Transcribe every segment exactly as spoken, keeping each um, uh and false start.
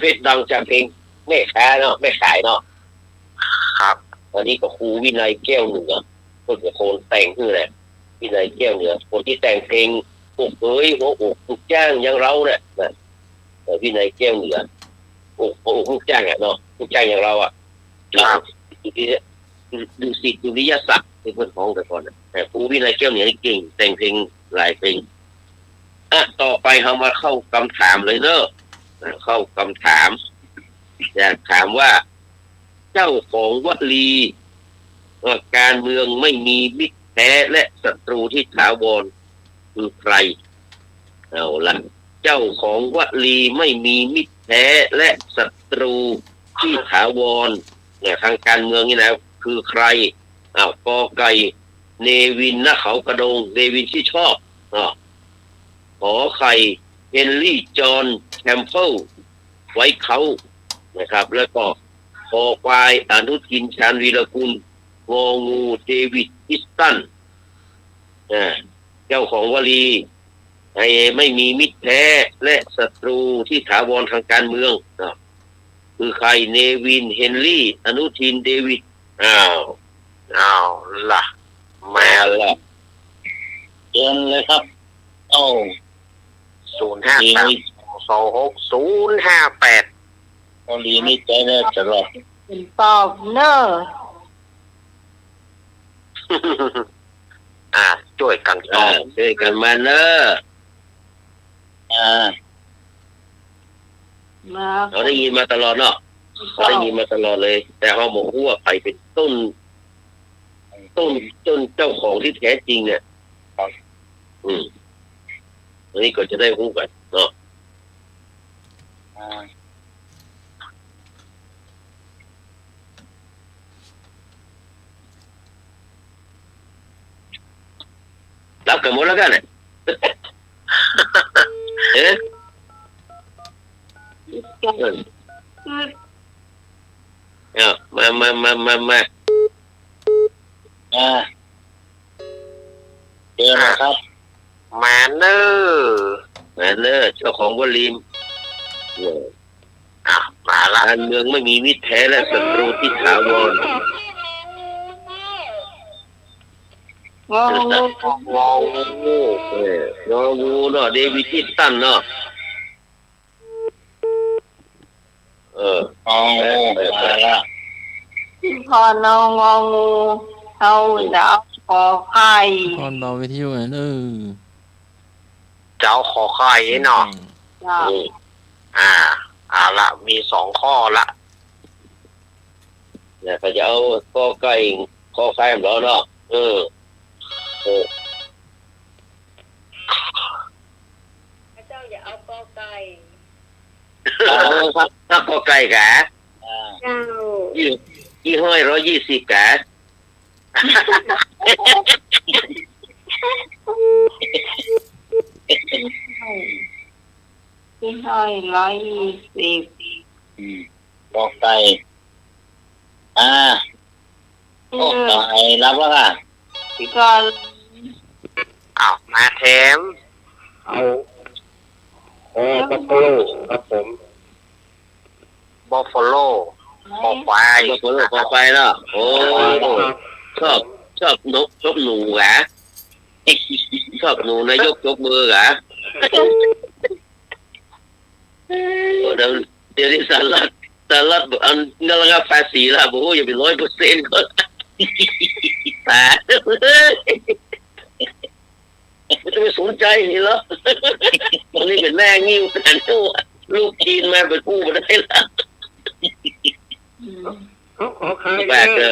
เพชรดังจากเพลงแม่ค้าเนาะ แม่ขายเนาะ ครับ อันนี้ก็ครูวินัยแก้วเหนือ เปิ้นเป๋นคนแต่งหื้อแหละ วินัยแก้วเหนือ คนตี้แต่งเพลงอกเอ๋ยหัวอกลูกจ้างอย่างเราเนี่ยนะ เอ่อ วินัยแก้วเหนือ อก หัวอกลูกจ้างอะเนาะ ลูกจ้างอย่างเราอะ ครับ ดุสิตดุริยศักดิ์ตี้เปิ้นฮ้องแต่ก่อนน่ะ แต่ครูวินัยแก้วเหนือนี่เก่ง แต่งเพลงหลายเพลง อ่ะ ต่อไปเฮามาเข้ากำถามเลยเนาะ อ่ะ เข้ากำถาม อยากถามว่า เจ้าของวลี ว่าการเมืองไม่มีมิตรแท้และศัตรูที่ถาวรคือใคร เอาละ เจ้าของวลีไม่มีมิตรแท้และศัตรูที่ถาวร เนี่ย ทางการเมืองนี่นะ คือใคร อ้าว กอไก่ เนวิน ณ เขากระดง เนวิน ชิดชอบ อ่ะ ขอไข่ เฮนรี่ จอห์น แคมเปิล ไวท์เฮาส์ นะครับ แล้วก็ คอควาย อนุทิน ชาญวีรกูล งองู เดวิด อีสตัน อ่า เจ้าของวลี ไอ้ไม่มีมิตรแท้และศัตรูที่ถาวรทางการเมือง อ่ะ คือใคร เนวิน เฮนรี่ อนุทิน เดวิด อ้าว เอาละ มาละ เชิญเลยครับ เอ้า ศูนย์ห้าสาม สองหก ศูนย์ห้าแปด เกาหลีนี่ใจ๊ได้ตลอด เป๋นปอบเน่อ อ่า จ้วยกั๋นตอบ อ่า จ้วยกั๋นมาเน่อ อ่า มา เฮาได้ยินมาตลอดเนาะ เฮาได้ยินมาตลอดเลย แต่เฮาบ่ฮู้ว่าใผเป๋นต้น ต้น ต้นเจ้าของตี้แท้จริงเนี่ย ครับ อืม อันนี้ก็จะได้ฮู้กั๋นเนาะ อ่า หลับกั๋นหมดแล้วกั๋นเนี่ย เอ๊ะ เอ้า มา มา มา มา มา อ่า เชิญนะครับ มาเน่อ มาเน่อ เจ้าของวลี เออ อ่ะ มาละ การเมืองไม่มีมิตรแท้และศัตรูที่ถาวร งองู งองู เออ งองูเนาะ เดวิด อีสตันเนาะ เออ งองู เออ เออ มาละ ที่พอนององู เฮาจะเอาขอไข่ พอนอวิทยุไง เออ จะเอาขอไข่เนาะ อืม จ้ะ อืม อ่า เอาละ มีสองข้อละ เนี่ย เขาจะเอากอไก่ คอควายของเราเนาะ เออ เออ พระเจ้าอย่าเอากอไก่ เอาครับ เอากอไก่กะ อ่า เจ้า ยี่ ยี่ห้อยร้อยยี่สิบกะ ยี่ห้อยร้อยยี่สิบ อืม กอไก่ อ่า อืม กอไก่ รับแล้วค่ะ พี่กรณ์ อ้าว มาแถม เอา เออ บัฟฟาโล ครับผม บัฟฟาโล คอควาย บัฟฟาโล คอควายเนาะ โอ้ ชอบ ชอบนก ชอบหนูกะ ชอบหนู นายกยกมือกะ โอ้ เดี๋ยว เดี๋ยวนี้สหรัฐ สหรัฐอันนั้นระงับภาษีละ โอ้ อย่าไปร้อยเปอร์เซ็นต์ก็ ตาย ไม่ต้องไปสนใจนี่หรอก ตอนนี้เป๋นหน้างิ้วกั๋น ลูกจีนมาเป๋นกู้บ่ได้ละ อืม เขาขอไข่ แปลกเลย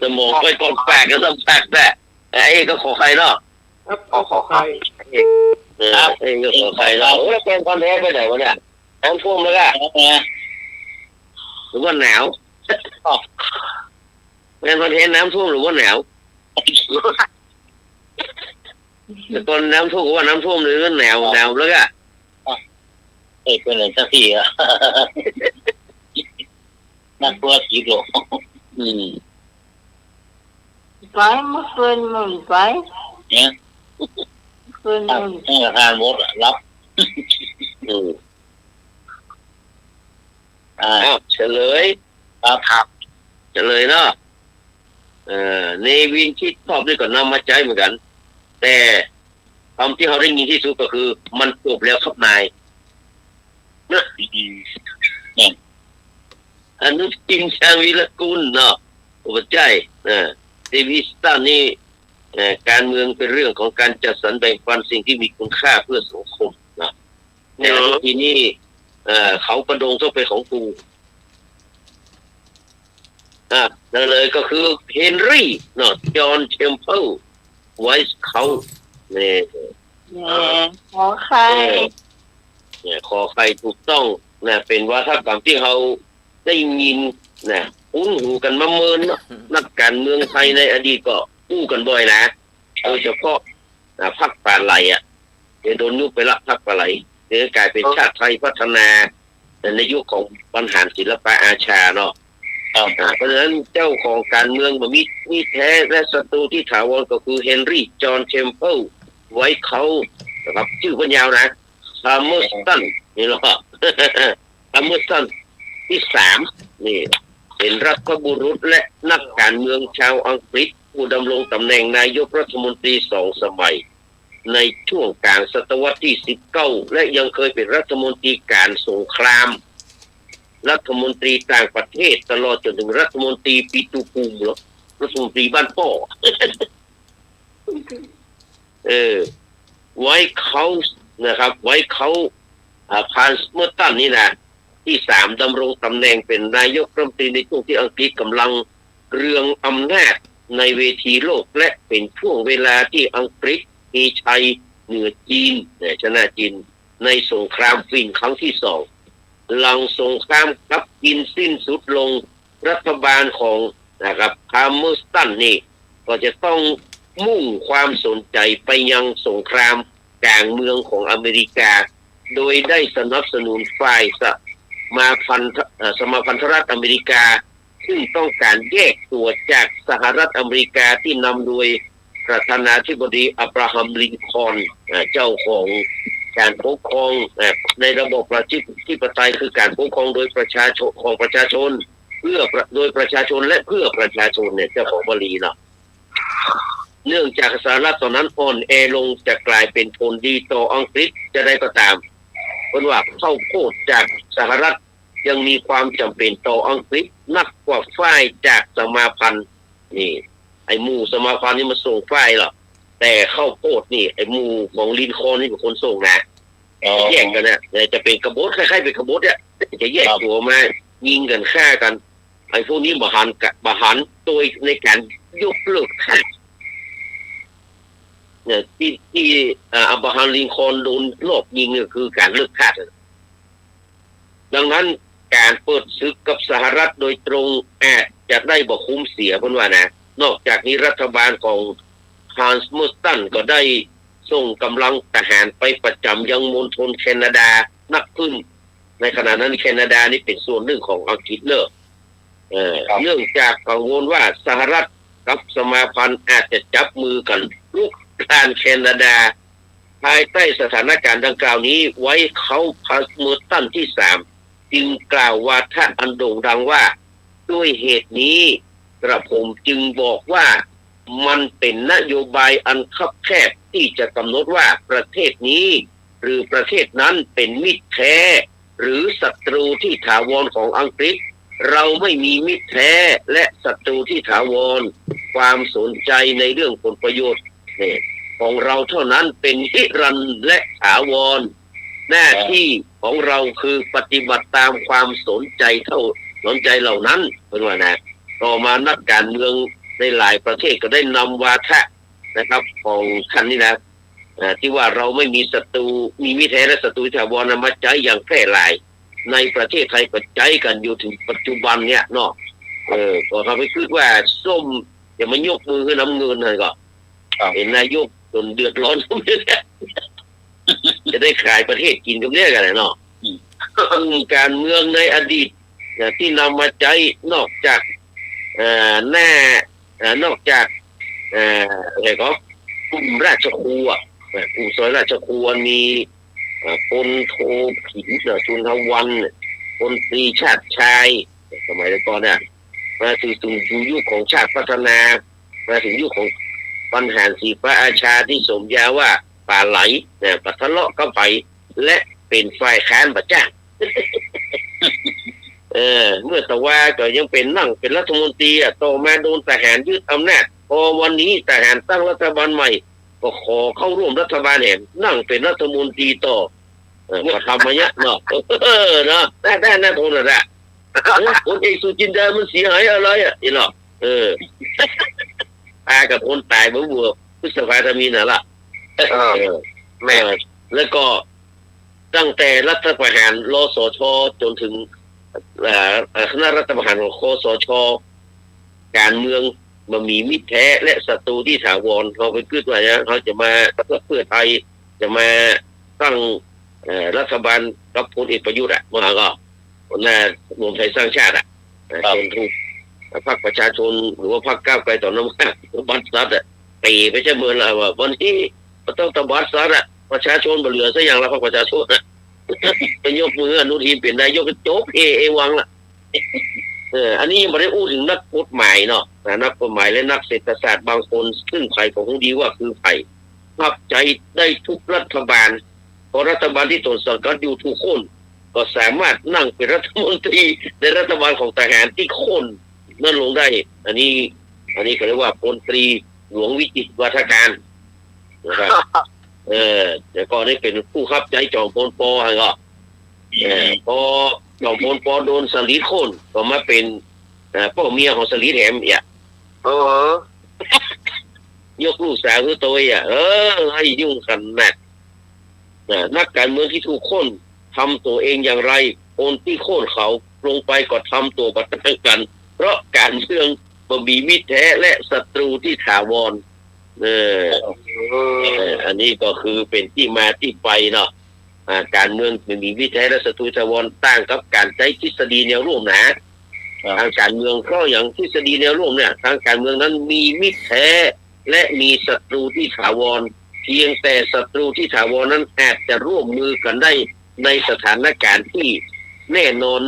สมองไปก่อนแปลกก็ต้องแปลกแหละ ไอ้ก็ขอไข่เนาะ ครับ เขาขอไข่ เออ ครับ ไอ้ก็ขอไข่เนาะ โอ้ แล้วแกนพันธุ์แท้ไปไหนวะเนี่ย น้ำท่วมแล้วกะ เออ หรือว่าหนาว อ๋อ แกนพันธุ์แท้น้ำท่วมหรือว่าหนาว แต่ก่อนน้ำท่วมก็ว่าน้ำท่วมเลย หนาว หนาวแล้วกะ เอ้ย เป๋นอะไรสักทีอะ นักธุรกิจเหรอ อืม ไป เมื่อคืนมันไป เนี่ย เมื่อคืนมัน ท่านประธานหมดอะ รับ อืม อ่า อ้าว เฉลย ครับ เฉลยเนาะ เอ่อ เนวินชิดชอบนี่ก็นำมาใจ๊เหมือนกั๋น แต่กำตี้เฮาได้ยินตี้สุดก็คือ มันจบแล้วครับนาย อืม อนุทิน ชาญวีรกูลเนาะ โอ้ ใจ้ เออ เดวิสตันนี่ เอ่อ ก๋านเมืองเป๋นเรื่องของก๋านจัดสรรแบ่งปันสิ่งตี้มีคุณค่าเปื้อสังคมเนาะ แต่อนุทินนี่ เอ่อ เขากระโดงต้องเป๋นของกู อ่ะ นั่นเลยก็คือ เฮนรี่ เนาะ จอห์น เทมเพิล ไวท์เคาท์ นี่ อ๋อ ขอไข่ เออ เนี่ย ขอไข่ถูกต้องนะ เป๋นวาทกรรมตี้เฮาได้ยินนะ คุ้นหูกั๋นมาเมินเนาะ นักก๋านเมืองไทยในอดีตก็อู้กั๋นบ่อยนะ โดยเฉพาะ อ่า พรรคปาไหลอ่ะ เดี๋ยวโดนยุบไปละ พรรคปาไหล เดี๋ยวก๋ายเป๋นชาติไทยพัฒนา ในยุคของบรรหารศิลปะอาชาเนาะ ครับ อ่า เพราะฉะนั้นเจ้าของก๋านเมืองบ่มี มีแท้และศัตรูที่ถาวรก็คือ เฮนรี่ จอห์น เทมเพิล ไวท์เคาท์ นะครับ จื้อเปิ้นยาวนะ พาเมอร์สตัน นี่เนาะ พาเมอร์สตันตี้สาม นี่ เป๋นรัฐบุรุษและนักก๋านเมืองชาวอังกฤษ ผู้ดำรงต๋ำแหน่งนายกรัฐมนตรีสองสมัย ในช่วงก๋างศตวรรษตี้สิบเก้า และยังเคยเป๋นรัฐมนตรีก๋านสงคราม รัฐมนตรีต่างประเทศ ตลอดจ๋นเถิงรัฐมนตรีปิตุภูมิเนาะ รัฐมนตรีบ้านป้อ เออ ไวท์เคาท์นะครับ ไวท์เคาท์ อ่า พาเมอร์สตันนี่นะ ตี้สาม ดำรงต๋ำแหน่งเป๋นนายกรัฐมนตรีในช่วงตี้อังกฤษก๋ำลังเรืองอำนาจในเวทีโลก และเป๋นช่วงเวลาตี้อังกฤษมีชัยเหนือจีน เนี่ย ชนะจีนในสงครามฝิ่นครั้งตี้สอง หลังสงครามกับจีนสิ้นสุดลง รัฐบาลของ นะครับ พาเมอร์สตันนี่ ก็จะต้องมุ่งความสนใจ๋ไปยังสงครามก๋างเมืองของอเมริกา โดยได้สนับสนุนฝ่ายสมาพันธ เอ่อ สมาพันธรัฐอเมริกา ซึ่งต้องก๋านแยกตั๋วจากสหรัฐอเมริกาตี้นำโดยประธานาธิบดีอับราฮัม ลินคอล์น เอ่อ เจ้าของก๋านปกครอง เอ่อ ในระบอบประชาธิปไตย คือก๋านปกครองโดยประชาชน ของประชาชน เพื่อประ โดยประชาชนและเพื่อประชาชนเนี่ย เจ้าของวลีเนาะ เนื่องจากสหรัฐต๋อนนั้นอ่อนแอลง จะก๋ายเป๋นผลดีต่ออังกฤษจาใดก็ต๋าม เปิ้นว่าข้าวโพดจากสหรัฐยังมีความจ๋ำเป๋นต่ออังกฤษนักกว่าฝ้ายจากสมาพันธ์ นี่ ไอ้หมู่สมาพันธ์นี่มันส่งฝ้ายเหรอ แต่ข้าวโพดนี่ ไอ้หมู่ของลินคอล์นนี่เป๋นคนส่งนะ อ๋อ แยกกั๋นนะ จะเป๋นกบฏ คล้ายๆ เป๋นกบฏเนี่ย จะแยก ครับ ตั๋วมายิงกั๋นฆ่ากั๋น ไอ้พวกนี้บ่หันกะ บ่หันโตยในก๋านยกเลิกทาส เนี่ย ตี้ ตี้ อ่า อับราฮัม ลินคอล์นโดนลอบยิงเนี่ยคือก๋านเลิกทาส ดังนั้นก๋านเปิดศึกกับสหรัฐโดยตรงอาจจะได้บ่คุ้มเสีย เปิ้นว่านะ นอกจากนี้รัฐบาลของพาเมอร์สตันก็ได้ส่งก๋ำลังทหารไปประจ๋ำยังมณฑลแคนาดานักขึ้น ในขณะนั้นแคนาดานี่เป๋นส่วนนึ่งของอังกฤษเนาะ เอ่อ ครับ เนื่องจากกังวลว่าสหรัฐกับสมาพันธ์อาจจะจับมือกั๋นรุกรานแคนาดา ภายใต้สถานก๋ารณ์ดังกล่าวนี้ ไวท์เคาท์ พาเมอร์สตันตี้สาม จึงกล่าววาทะอันโด่งดังว่า ด้วยเหตุนี้ กระผมจึงบอกว่า มันเป๋นนโยบายอันคับแคบตี้จะกำหนดว่าประเทศนี้ หรือประเทศนั้นเป๋นมิตรแท้ หรือศัตรูที่ถาวรของอังกฤษ เราไม่มีมิตรแท้และศัตรูที่ถาวร ความสนใจในเรื่องผลประโยชน์ เนี่ย ของเราเท่านั้นเป๋นนิรันดร์และถาวร หน้าที่ของเราคือปฏิบัติตามความสนใจเท่า สนใจเหล่านั้น เปิ้นว่านะ ต่อมานักก๋านเมืองในหลายประเทศก็ได้นำวาทะนะครับ ของท่านนี่นะ เอ่อ ตี้ว่าเราไม่มีศัตรู มีมิตรแท้และศัตรูถาวรนะ มาใจ๊อย่างแพร่หลาย ในประเทศไทยก็ใจ๊กั๋นอยู่เถิงปัจจุบันเนี่ยเนาะ เออ ก็เฮาไปกึ๊ดว่าส้มจะมายกมือหื้อน้ำเงินนั่นก็ ครับ เป๋นนายกจ๋นเดือดร้อน จะได้ขายประเทศกิ๋นกับเนี่ยกั๋นแหละเนาะ อืม กลุ่มก๋านเมืองในอดีตนะ ตี้นำมาใจ๊นอกจาก เอ่อ หน้า เอ่อ นอกจาก เอ่อ อะไรก็ กลุ่มราชครูอะ เอ่อ กลุ่มซอยราชครูมี เอ่อ พลโทผิน เอ่อ ชุนทวันเนี่ย พลตรีชาติชาย สมัยก่อนเนี่ย มาถึง ถึงยุคของชาติพัฒนา มาถึงยุคของบรรหารสีฟ้าอาชาที่สมญาว่าป๋าไหล เนี่ย บ่ทะเลาะกับใผ และเป๋นฝ่ายค้านบ่จ้าง เออ เมื่อตะวาก็ยังเป๋น นั่งเป๋นรัฐมนตรีอะ ต่อมาโดนทหารยึดอำนาจ พอวันนี้ทหารตั้งรัฐบาลใหม่ ก็ขอเข้าร่วมรัฐบาลแหม นั่งเป๋นรัฐมนตรีต่อ เออ ก็ทำมาเยอะเนาะ เออ เนาะ ได้ ได้ น่าทนน่ะนะ เออ พลเอกสุจินดามันเสียหายอะไรอะ นี่เนาะ เออ ปากับคนต๋ายเมื่อเดือนพฤษภาธมิญน่ะละ เออ เออ แม่น เออ แล้วก็ตั้งแต่รัฐประหาร รสช จ๋นถึง เอ่อ เอ่อ คณะรัฐประหารของ คสช ก๋านเมืองบ่มีมิตรแท้และศัตรูตี้ถาวร เฮาไปกึ๊ดว่าเนี่ย เฮาจะมา พรรคเพื่อไทย จะมาตั้ง เอ่อ รัฐบาลกับพลเอกประยุทธ์อะ เมื่อก่อนก็ หัวหน้ารวมไทยสร้างชาติอะ เอ่อ ครับ จ๋นถูกพรรคประชาชน หรือว่าพรรคก้าวไกลต๋อนนั้นว่า ตบัดสัตว์อะ เตะไปใจ้เมินละว่า วันนี้บ่ต้องตบัดสัตว์อะ ประชาชนบ่เหลือสักอย่างละ พรรคประชาชนอะ ไปยกมืออนุทินเป๋นนายก จบ เอ เอวังละ เออ อันนี้ยังบ่ได้อู้ถึงนักกฎหมายเนาะ นะ นักกฎหมายและนักเศรษฐศาสตร์บางคน ซึ่งใผก็ฮู้ดีว่าคือใผ ฮับใจ๊ได้ทุกรัฐบาล เพราะรัฐบาลตี้ตนสังกัดอยู่ทุกคน ก็สามารถนั่งเป๋นรัฐมนตรีในรัฐบาลของทหารตี้โค่นนั้นลงได้ อันนี้ อันนี้เขาเรียกว่าพลตรีหลวงวิจิตรวาทการ นะครับ เออ แล้วก็ได้เป๋นผู้ฮับใจ๊จอมพล ป. หั้นก็ เออ ป. จอมพล ป. โดนสฤทธิ์โค่น ก็มาเป๋น เอ่อ ป้อเมียของสฤทธิ์แหมเนี่ย เออ ยกลูกสาวหื้อโตยอะ เออ หื้อยุ่งขนาด นะ นักก๋านเมืองตี้ถูกโค่นทำตั๋วเองอย่างไร คนตี้โค่นเขาลงไปก็ทำตั๋วบ่ต่างกั๋น เพราะก๋านเมืองบ่มีมิตรแท้และศัตรูตี้ถาวร เออ เออ อันนี้ก็คือเป๋นตี้มาตี้ไปเนาะ อ่า ก๋านเมืองบ่มีมิตรแท้และศัตรูถาวร ต่างกับก๋านใจ๊ทฤษฎีแนวร่วมนะ ครับ ตางก๋านเมือง เพราะอย่างทฤษฎีแนวร่วมเนี่ย ตางก๋านเมืองนั้นมีมิตรแท้ และมีศัตรูตี้ถาวร เพียงแต่ศัตรูตี้ถาวรนั้นอาจจะร่วมมือกั๋นได้ในสถานก๋ารณ์ตี้แน่นอน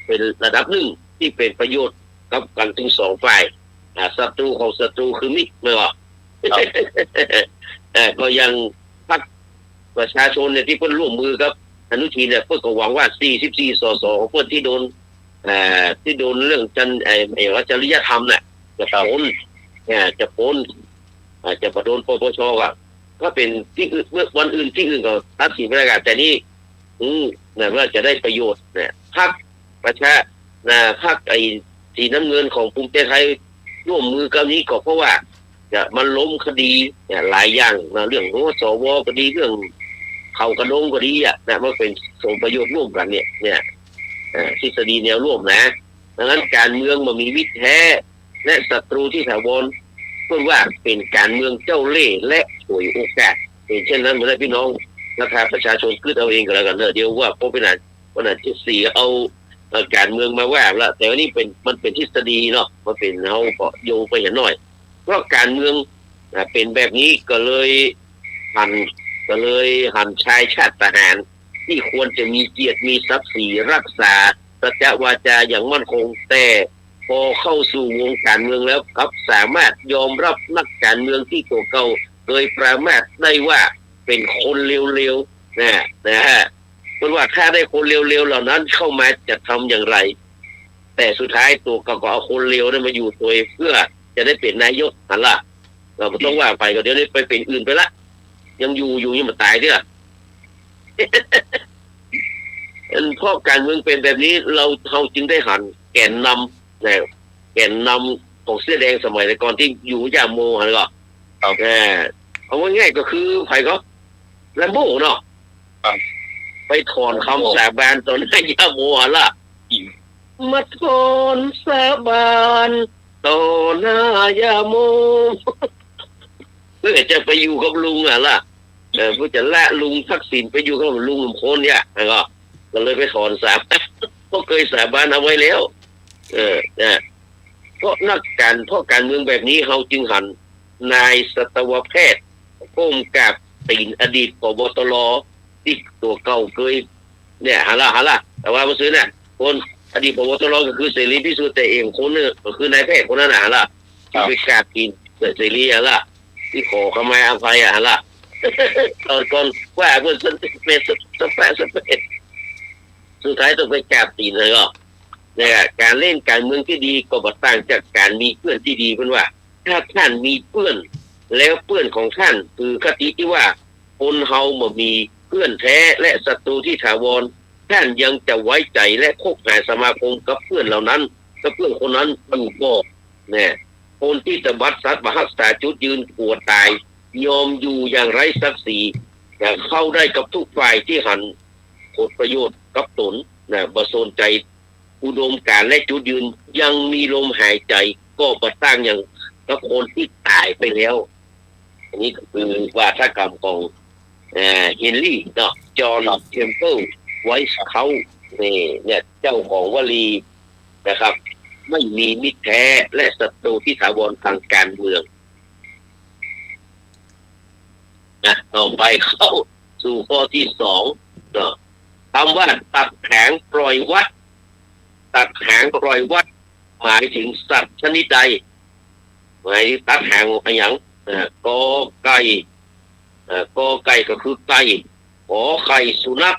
เป๋นระดับนึ่ง ตี้เป๋นประโยชน์กับกั๋นตึงสองฝ่าย อ่า ศัตรูของศัตรูคือมิตร แม่นบ่ ครับ เอ่อ ก็อย่างพรรคประชาชนเนี่ย ตี้เปิ้นร่วมมือกับอนุทินเนี่ย เปิ้นก็หวังว่า สี่สิบสี่ ส.ส. ของเปิ้นตี้โดน เอ่อ ตี้โดนเรื่องจัญ ไอ้ ไอ้ว่าจริยธรรมน่ะ จะป๊น ครับ เอ่อ จะป๊น อ่า จะบ่โดน ปปช. อะ ถ้าเป๋นตี้อื่น เมื่อวันอื่นตี้อื่นก็ตัดสินบ่ได้ แต่นี่ อืม นะ ว่าจะได้ประโยชน์เนี่ย พรรคประชา นะ พรรคไอ้สีน้ำเงินของภูมิใจไทยร่วมมือกับนี้ก็เพราะว่าจะมาล้มคดีเนี่ยหลายอย่างนะ เรื่องของ ส.ว. ก็ดี เรื่องเขากระโดงก็ดีอะนะ มันเป๋นผลประโยชน์ร่วมกั๋นเนี่ย เนี่ย เอ่อ ทฤษฎีแนวร่วมนะ ดังนั้นก๋านเมืองบ่มีมิตรแท้ และศัตรูตี้ถาวร เปิ้นว่าเป๋นก๋านเมืองเจ้าเล่ห์และฉวยโอกาส เป๋นเช่นนั้นบ่ได้ พี่น้อง ราคาประชาชนกึ๊ดเอาเองก็แล้วกั๋นเนาะ เดี๋ยวว่า เพราะเป๋นอัน วันนั้นจะเสียเอา เอ่อ ก๋านเมืองมาว่าละ แต่ว่านี่เป๋น มันเป๋นทฤษฎีเนาะ มันเป๋น เฮาก็โยงไปเหียหน้อย เพราะก๋านเมือง อ่า เป๋นแบบนี้ก็เลยหัน ก็เลยหันชายชาติทหาร ตี้ควรจะมีเกียรติ มีศักดิ์ศรี รักษาสัจจะวาจาอย่างมั่นคง แต่พอเข้าสู่วงก๋านเมืองแล้ว กลับสามารถยอมรับนักก๋านเมืองตี้ตั๋วเก่าเคยปรามาสได้ว่าเป๋นคนเลวๆ นะ นะฮะ เปิ้นว่าถ้าได้คนเลวๆ เหล่านั้นเข้ามาจะทำอย่างไร แต่สุดท้ายตั๋วเก่าก็เอาคนเลวนั้นมาอยู่ตวย เพื่อจะได้เป๋นนายก หันละ เฮาบ่ต้องว่าใผ ก็เดี๋ยวนี้ไปเป๋นอื่นไปละ ยังอยู่ อยู่ยังบ่ต๋ายเตื้อ อันเพราะก๋านเมืองเป๋นแบบนี้ เฮา เฮาจึงได้หันแกนนำ นะ แกนนำของเสื้อแดงสมัยแต่ก่อนตี้อยู่ย่าโม หันละก็ ครับ เออ เอาง่ายๆ ก็คือใผก็ แรมโบ้เนาะ ครับ ไปถอนกำสาบานต่อหน้าย่าโม หันละ อืม มาถอนสาบานต่อหน้าย่าโม เพื่อจะไปอยู่กับลุง หันละ เออ เพื่อจะละลุงทักษิณไปอยู่กับลุงหนุ่มคนเนี่ย แล้วก็ ก็เลยไปถอนสาบาน เพราะเคยสาบานเอาไว้แล้ว เออ นะ เพราะนักก๋าน เพราะก๋านเมืองแบบนี้ เฮาจึงหันนายสัตวแพทย์ก้มกราบตี๋นอดีต ผบ.ตร. ตี้ตั๋วเก่าเคย เนี่ย หันละ หันละ แต่ว่าเมื่อคืนเนี่ย คนอดีต ผบ.ตร. ก็คือเสรีพิสุทธิ์ แต่เองคนหนึ่งก็คือนายแพทย์คนนั้นน่ะ หันละ ครับ ที่ไปกราบตี๋นเสรี หันละ ตี้ขอขมาอภัยอะ หันละ ต๋อนก่อนว่าเปิ้นสเปซ สเปซ สเปซ สุดท้ายต้องไปกราบตี๋นเลยก็ เนี่ย ก๋านเล่นก๋านเมืองตี้ดีก็บ่ต่างจากก๋านมีเปื้อนตี้ดี เปิ้นว่า ถ้าต้านมีเปื้อน แล้วเปื้อนของต้านถือคติตี้ว่า คนเฮาบ่มีเปื้อนแต๊ และศัตรูย์ตี้ถาวร ต้านยังจะไว้ใจ๋และคบหาสมาคมกับเปื้อนเหล่านั้น กับเปื้อนคนนั้นอยู่บ่ เนี่ย คนตี้ตบัดสัตว์บ่ฮักษาจุดยืนกั๋วต๋าย ยอมอยู่อย่างไร้ศักดิ์ศรี นะ เข้าได้กับทุกฝ่ายตี้หันผลประโยชน์กับต๋น นะ บ่สนใจ๋อุดมก๋ารณ์และจุดยืน ยังมีลมหายใจ๋ ก็บ่ต่างหยังกับคนตี้ต๋ายไปแล้ว อันนี้ก็คือวาทกรรมของ เอ่อ เฮนรี่เนาะ จอห์น ครับ เทมเปิล ไวท์เคาท์ นี่ เนี่ย เจ้าของวลีนะครับ ไม่มีมิตรแท้และศัตรูย์ตี้ถาวรทางการเมือง นะ ต่อไปเข้าสู่ข้อตี้สองเนาะ กำว่าตัดหางปล่อยวัด ตัดหางปล่อยวัด หมายเถิงสัตว์ชนิดใด หมายตัดหางอะหยัง เอ่อ กอไก่ เอ่อ กอไก่ก็คือไก่ ขอไข่สุนัข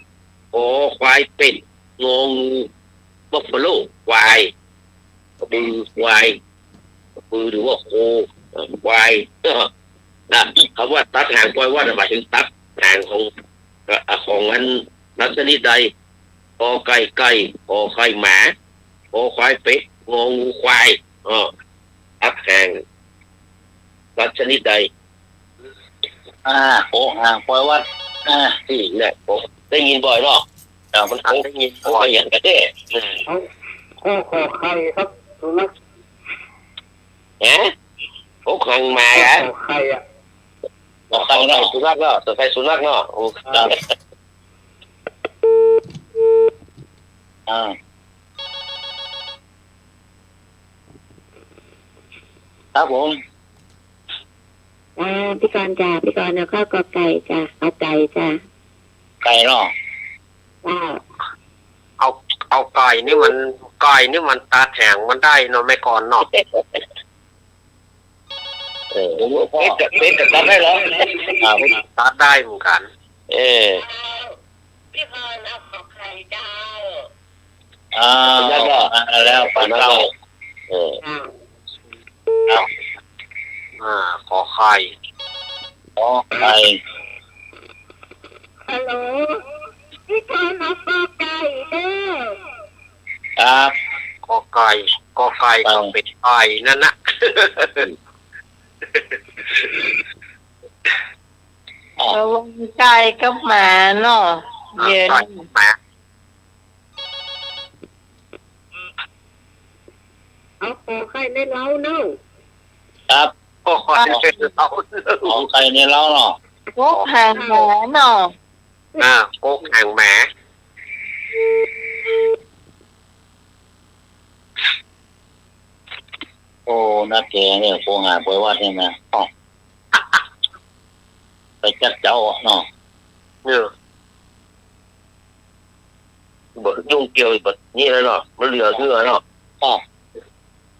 คอควายเป็ด งองูบัฟฟาโล ควาย กระบือควาย กระบือหรือว่าโค เอ่อ ควาย นะ กำว่าตัดหางปล่อยวัด หมายเถิงตัดหางของ เอ่อ ของอันสัตว์ชนิดใด กอไก่ไก่ ขอไข่หมา คอควายเป็ด งองูควาย เออ ตัดหางสัตว์ชนิดใด อ่า โอ้ หางปล่อยวัด อ่า นี่แหละ ผมได้ยินบ่อยเนาะ แต่มันคงได้ยินบ่อยอย่างกระเด้ อืม เอา ก็ขอไข่ครับ สุนัข ฮะ โอ้ หางหมาเหรอ ขอไข่อะ ขอไข่เนาะ สุนัขเนาะ ขอไข่สุนัขเนาะ โอ้ อ่า อ่า ครับผม อ่า พี่กรณ์จ้ะ พี่กรณ์เอาเข้ากอไก่จ้ะ เอาไก่จ้ะ ไก่เนาะ จ้ะ เอา เอาไก่นี่มัน ไก่นี่มันตัดหางมันได้เนาะ แม่กรณ์เนาะ เออ เป๊ะจะ เป๊ะจะตัดได้เหรอ อ่า ตัดได้เหมือนกัน เออ พี่พรเอาขอไข่เจ้า อ่า ขออนุญาตเนาะ มาแล้ว ขออนุญาตเนาะ เออ อ่า อ่า ขอไข่ ขอไข่ ฮัลโหล พี่พรเอากอไก่เด้อ ครับ กอไก่ กอไก่ก็เป๋นไก่นั่นนะ ระวังไก่กับหมาเนาะ อ่า เดี๋ยว ไก่กับหมา เอาขอไข่ในเล้าเนาะ ครับ ขอไข่ในเล้า ขอไข่ในเล้าเนาะ กกหางหมาเนาะ อ่า กกหางหมา โอ้ นักแกเนี่ย โกหาปล่อยวัดเนี่ยนะ อ๋อ ไปจักเจ้าเนาะ เนี่ย บ่ยุ่งเกี่ยวบ่นี่แล้วเนาะ มันเหลือเหือเนาะ อ๋อ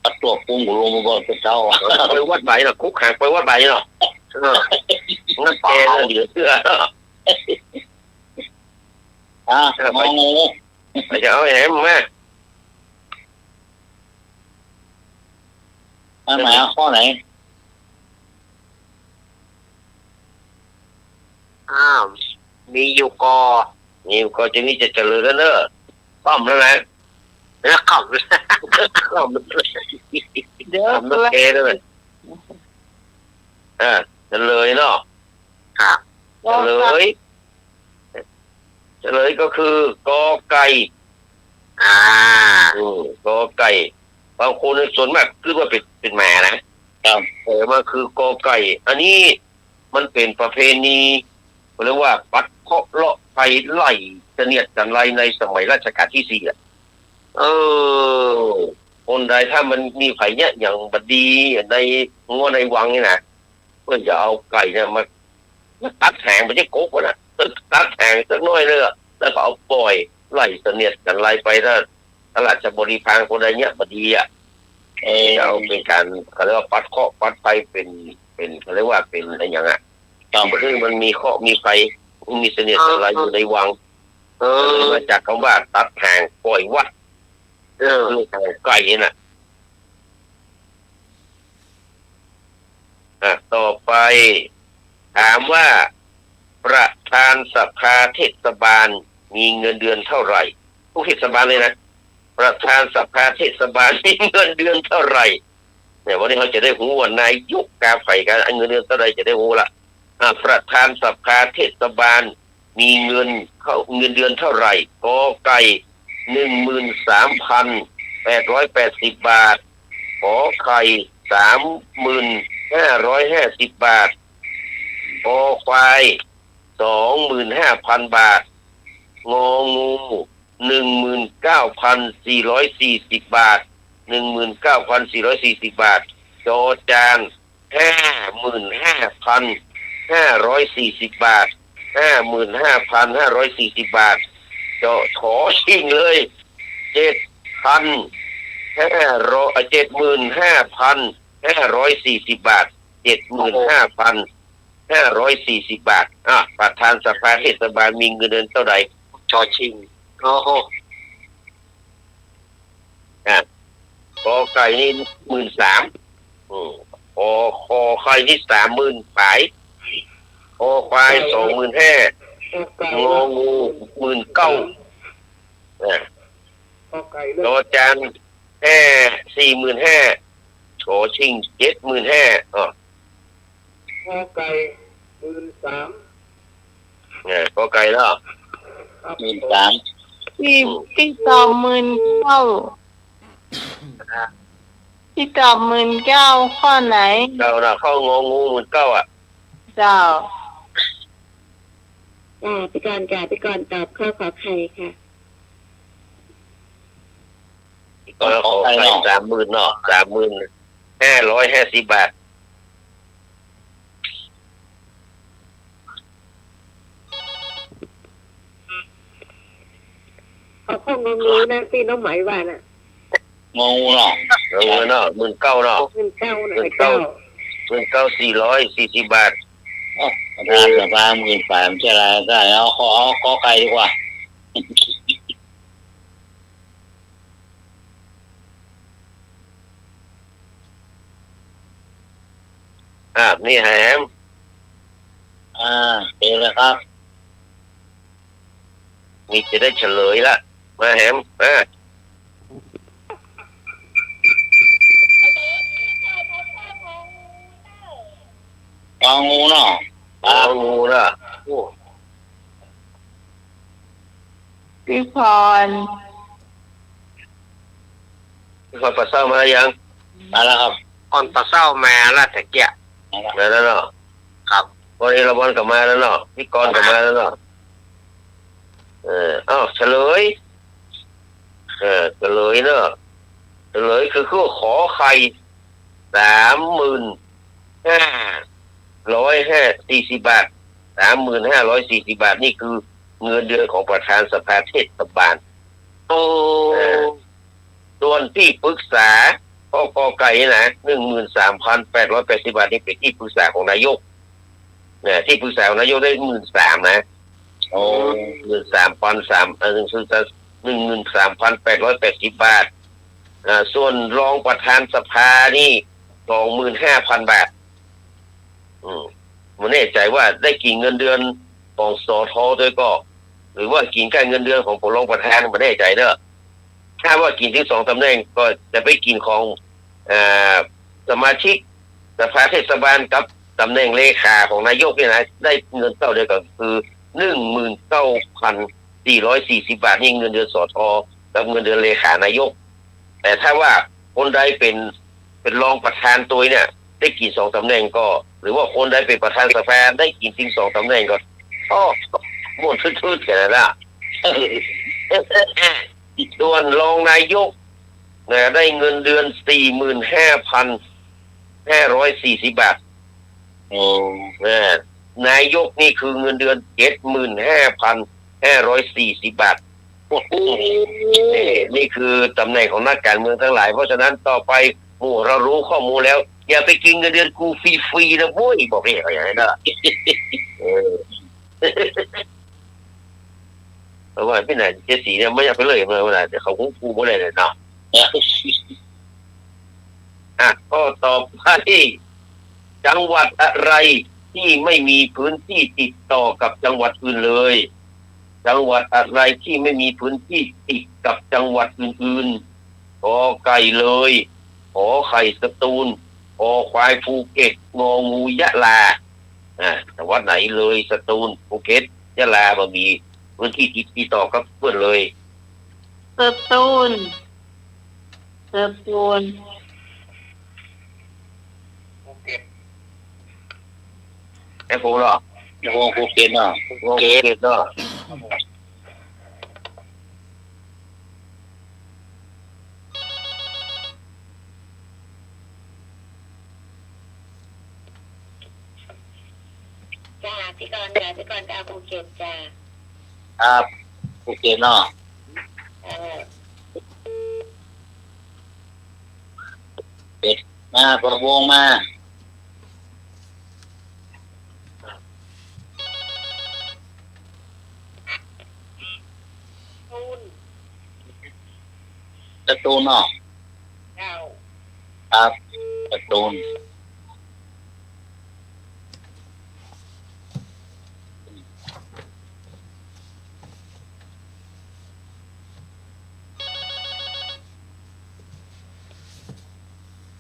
ตัดตั๋วปรุงกูลงมาบ่อนเป็นเจ้า ปล่อยวัดไปเนาะ กกหางปล่อยวัดไปเนาะ เออ นักแกเนี่ยเหลือเหือเนาะ อ่ะ เออ งองู ไปจะเอาแหมมา อันไหนอ่ะ ข้อไหน อ้าว มีอยู่ก่อ มีอยู่ก่อ จะนี่จะเจริญแล้วเนอะ ค่ำแล้วนะ แล้วค่ำ ค่ำ เดี๋ยว ค่ำแล้วแกแล้วนะ อ่า เฉลยเนาะ ครับ เฉลย เฉลยก็คือ กอไก่ อ่า อืม กอไก่ บางคนส่วนมากกึ๊ดว่าเป๋น เป๋นหมานะ ครับ เออ มันคือกอไก่ อันนี้มันเป๋นประเพณี เรียกว่าปัดเคราะห์เลาะภัยไล่เสนียดจัญไรในสมัยรัชกาลตี้สี่อะ เออ คนใดถ้ามันมีภัยเนี่ย อย่างบ่ดีในงัวในวังนี่นะ เปิ้นจะเอาไก่เนี่ยมา มาตัดหาง บ่ใจ้กกมันนะ ตัดหางสักหน้อยเน่อ แล้วก็เอาป่อยไล่เสนียดจัญไรไป ถ้า ถ้าราชบริพารคนใดเยียะบ่ดีอะ เออ จะเอาเป๋นก๋าน เขาเรียกว่าปัดเคราะห์ปัดภัย เป๋น เป๋น เขาเรียกว่าเป๋นอะหยังอะ ครับ คือมันมีเคราะห์มีภัย มีเสนียดจัญไรอยู่ในวัง เออ เลยมาจากกำว่าตัดห่างป่อยวัด เออ คือห่างไก๋นี่นะ อ่ะ ต่อไป ถามว่า ประธานสภาเทศบาลมีเงินเดือนเท่าไหร่ ทุกเทศบาลเลยนะ ประธานสภาเทศบาลมีเงินเดือนเท่าไหร่ เนี่ย วันนี้เฮาจะได้ฮู้ว่านายกกาใผกา เงินเดือนเท่าไหร่ จะได้ฮู้ละ อ่ะ ประธานสภาเทศบาลมีเงินเข้า เงินเดือนเท่าไหร่ ก.ไก่ หนึ่งหมื่นสามพันแปดร้อยแปดสิบ บาท ข.ไข่ สามหมื่นห้าร้อยห้าสิบ บาท ค.ควาย สองหมื่นห้าพัน บาท ง.งู หนึ่งหมื่นเก้าพันสี่ร้อยสี่สิบ บาท หนึ่งหมื่นเก้าพันสี่ร้อยสี่สิบ บาท จ.จาน ห้าหมื่นห้าพันห้าร้อยสี่สิบ บาท ห้าหมื่นห้าพันห้าร้อยสี่สิบ บาท เจาะ ฉ.ชิง เลย เจ็ดพันห้าร้อย เอ่อ เจ็ดหมื่นห้าพันห้าร้อยสี่สิบ บาท เจ็ดหมื่นห้าพันห้าร้อยสี่สิบ บาท อ่ะ ประธานสภาเทศบาลมีเงินเดือนเท่าไหร่ ฉ.ชิง โอ้โห อ่ะ ก.ไก่นี่ หมื่นสาม อืม ค.ค.ไข่นี่ สามหมื่น ป๋าย ค.ควาย สองหมื่นห้า ง.งู หมื่นเก้า อ่ะ จ.จาน ห้า สี่หมื่นห้า ฉ.ชิง เจ็ดหมื่นห้า อ่ะ ก.ไก่ หมื่นสาม เนี่ย ก.ไก่เนาะ ครับ หมื่นสาม ตี้ ตี้ตอบหมื่นเก้า ตี้ตอบหมื่นเก้า ข้อไหน เก้านะ ข้อ ง.งู หมื่นเก้า อ่ะ เจ้า อ่า พี่กรณ์ค่ะ พี่กรณ์ตอบข้อ ข.ไข่ ค่ะ ก็ ข.ไข่ ข.ไข่ เนาะ สามหมื่นเนาะ สามหมื่นห้าร้อยห้าสิบ บาท เอาข้อ ง.งู นะ ตี้น้องไหมว่าน่ะ ง.งู เนาะ ง.งู เนาะ หมื่นเก้าเนาะ หมื่นเก้านะ หมื่นเก้า เจ้า หมื่นเก้าสี่ร้อยสี่สิบ บาท เอ้า ประธานสภาหมื่นสาม ใช่ไร ได้ เอา ขอ เอา ข.ไข่ ดีกว่า อ่ะ นี่แหม อ่า เชิญเลยครับ นี่จะได้เฉลยละ มาแหม อ่ะ ง.งู เนาะ ง.งู เนาะ โอ้ พี่พร พี่พรป่าเศร้ามายัง มาแล้วครับ พรป่าเศร้ามาแล้วตะเกียะ มาแล้วเนาะ ครับ พรเอราวัณก็มาแล้วเนาะ พี่กรณ์ก็มาแล้วเนาะ เออ อ้าว เฉลย เออ เฉลยเนาะ เฉลยคือ คือ ข.ไข่ สามหมื่นห้าร้อยห้า สี่สิบ บาท สามหมื่นห้าร้อยสี่สิบ บาท นี่คือเงินเดือนของประธานสภาเทศบาล โอ้ เออ ส่วนตี้ปรึกษา ข้อ ก.ไก่ นี่นะ หนึ่งหมื่นสามพันแปดร้อยแปดสิบ บาท นี่เป๋นตี้ปรึกษาของนายก นะ ตี้ปรึกษาของนายกได้ หมื่นสาม นะ โอ้ หมื่นสามพันสาม เอ่อ หนึ่งหมื่นสามพันแปดร้อยแปดสิบ บาท อ่า ส่วนรองประธานสภานี่ สองหมื่นห้าพัน บาท อืม บ่แน่ใจ๋ว่าได้กิ๋นเงินเดือนของ ส.ท. ตวยก่อ หรือว่ากิ๋นก้าเงินเดือนของผู้รองประธาน บ่แน่ใจ๋เนาะ ถ้าว่ากิ๋นตึงสองต๋ำแหน่งก็จะไปกิ๋นของ เอ่อ สมาชิกสภาเทศบาลกับต๋ำแหน่งเลขาของนายกนี่นะ ได้เงินเต้าเดียวกั๋นคือ หนึ่งหมื่นเก้าพันสี่ร้อยสี่สิบ บาท นี่เงินเดือน ส.ท. กับเงินเดือนเลขานายก แต่ถ้าว่าคนใดเป๋น เป๋นรองประธานตวยเนี่ย ได้กิ๋นสองต๋ำแหน่งก่อ หรือว่าคนใดเป๋นประธานสภาได้กิ๋นตึงสองต๋ำแหน่งก่อ อ้อ ม่วนทืดๆ แค่นั้นละ ส่วนรองนายก นะ ได้เงินเดือน สี่หมื่นห้าพันห้าร้อยสี่สิบ บาท โอ้ นะ นายกนี่คือเงินเดือน เจ็ดหมื่นห้าพัน ห้าร้อยสี่สิบบาท โอ้โห นี่ นี่คือตำแหน่งของนักการเมืองทั้งหลาย เพราะฉะนั้นต่อไปหมู่เรารู้ข้อมูลแล้ว อย่าไปกินเงินเดือนกูฟรีๆ นะโว้ย บอกให้เขาอย่างนั้นนะ เออ เพราะว่าพี่นายเจดสีเนี่ยไม่อยากไปเลย เมื่อเวลาเดี๋ยวเขาคงกู้บ่ได้เลยเนาะ อ่ะ ข้อต่อไป จังหวัดอะไรที่ไม่มีพื้นที่ติดต่อกับจังหวัดอื่นเลย จังหวัดอะไรที่ไม่มีพื้นที่ติดกับจังหวัดอื่นๆ กอไก่เลย ขอไข่สตูล คอควายภูเก็ต งองูยะลา อ่า จังหวัดไหนเลย สตูล ภูเก็ต ยะลา บ่มีพื้นที่ติด ติดต่อกับเปิ้นเลย สตูล สตูล ภูเก็ต ไอ้โหเหรอ ไอ้โห ภูเก็ตเนาะ ภูเก็ตเนาะ จ้า พี่กรณ์จ้า พี่กรณ์ก็เอาภูเก็ตจ้า ครับ ภูเก็ตเนาะ เออ ภูเก็ต มา พะวงมา ตูล สตูลเนาะ เจ้า ครับ สตูล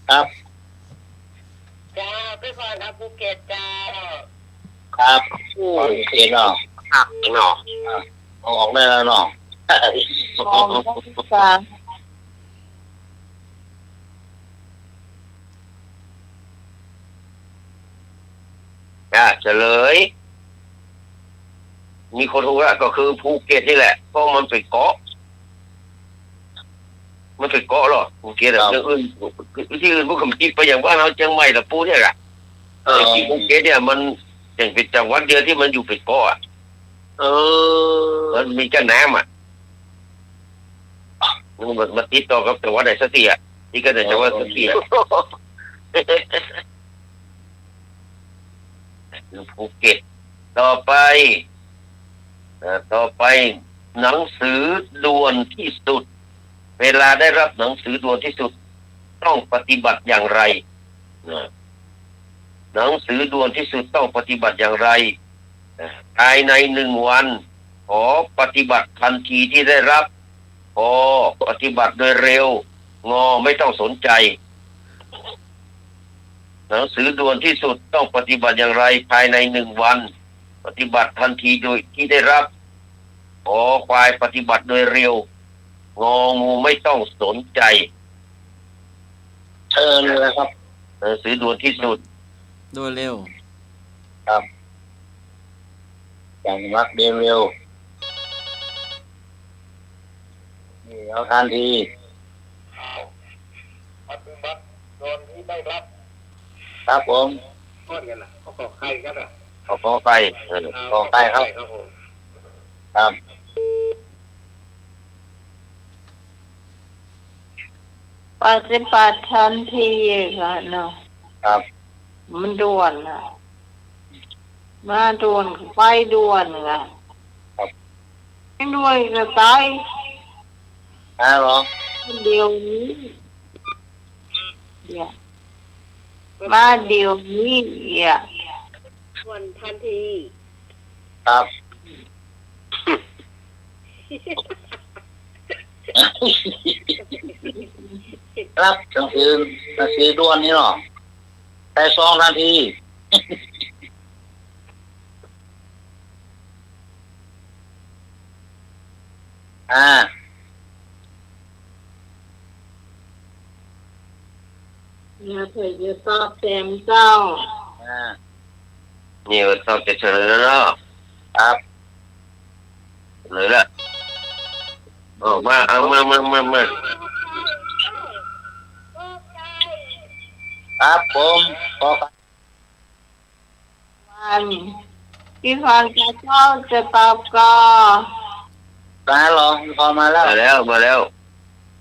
ครับ เจ้า พี่กรณ์เอาภูเก็ตเจ้า ครับ โอ้ ภูเก็ตเนาะ คักเนาะ อ่ะ เอาออกได้แล้วเนาะ ออกได้จ้า อ่ะ เฉลย มีคนถูกละ ก็คือภูเก็ตนี่แหละ เพราะมันเป๋นเกาะ มันเป๋นเกาะเหรอ ภูเก็ตอะ ครับ อย่างอื่น ตี้อื่นพวกผมคิดไปอย่างบ้านเฮาเจียงใหม่ตะปูเนี่ยอะ เออ แต่ตี้ภูเก็ตเนี่ยมันยังเป๋นจังหวัดเดียวตี้มันอยู่เป๋นเกาะอะ เออ มันมีก้าน้ำอะ มัน มันติดต่อกับจังหวัดไหนสักตี้อะ ติดกับจังหวัดสักตี้อะ ภูเก็ต ต่อไป เอ่อ ต่อไป หนังสือด่วนที่สุด เวลาได้รับหนังสือด่วนที่สุด ต้องปฏิบัติอย่างไร นะ หนังสือด่วนที่สุดต้องปฏิบัติอย่างไร นะ ภายในหนึ่งวัน ขอปฏิบัติทันทีที่ได้รับ ปอ ปฏิบัติโดยเร็ว งอ ไม่ต้องสนใจ หนังสือด่วนที่สุดต้องปฏิบัติอย่างไรภายในหนึ่งวัน ปฏิบัติทันทีโดยที่ได้รับ ขอควายปฏิบัติโดยเร็ว งองูไม่ต้องสนใจ เชิญเลยครับ หนังสือด่วนที่สุด โดยเร็ว ครับ อย่างรักเร็วๆ นี่เอาทันที ปฏิบัติโดยที่ได้รับ ครับผม ข้อเดียวนะ ขอ ขอไข่ครับนะ ขอ ขอไข่ เออ ขอไข่ครับ ครับผม ครับ ปฏิบัติทันทีค่ะเนาะ ครับ มันด่วนอะ มาด่วน ไปด่วนอะ ครับ ไม่ด่วนจะต๋าย อ้าวเหรอ เดี๋ยวนี้ เนี่ย มาเดี๋ยวนี้ เนี่ย ด่วนทันที ครับ รับหนังสือ หนังสือด่วนนี่เนาะ ใส่ซองทันที อ่า เนี่ย เผื่อจะตอบแตมเจ้า อ่า นี่ก็ตอบจะเฉลยแล้วเนาะ ครับ เฉลยละ ออกมา เอามา มา มา มา ครับผม ขอ วัน พี่พรเจ้าจะตอบก่อ มาแล้วเหรอ พี่พรมาแล้ว มาแล้ว มาแล้ว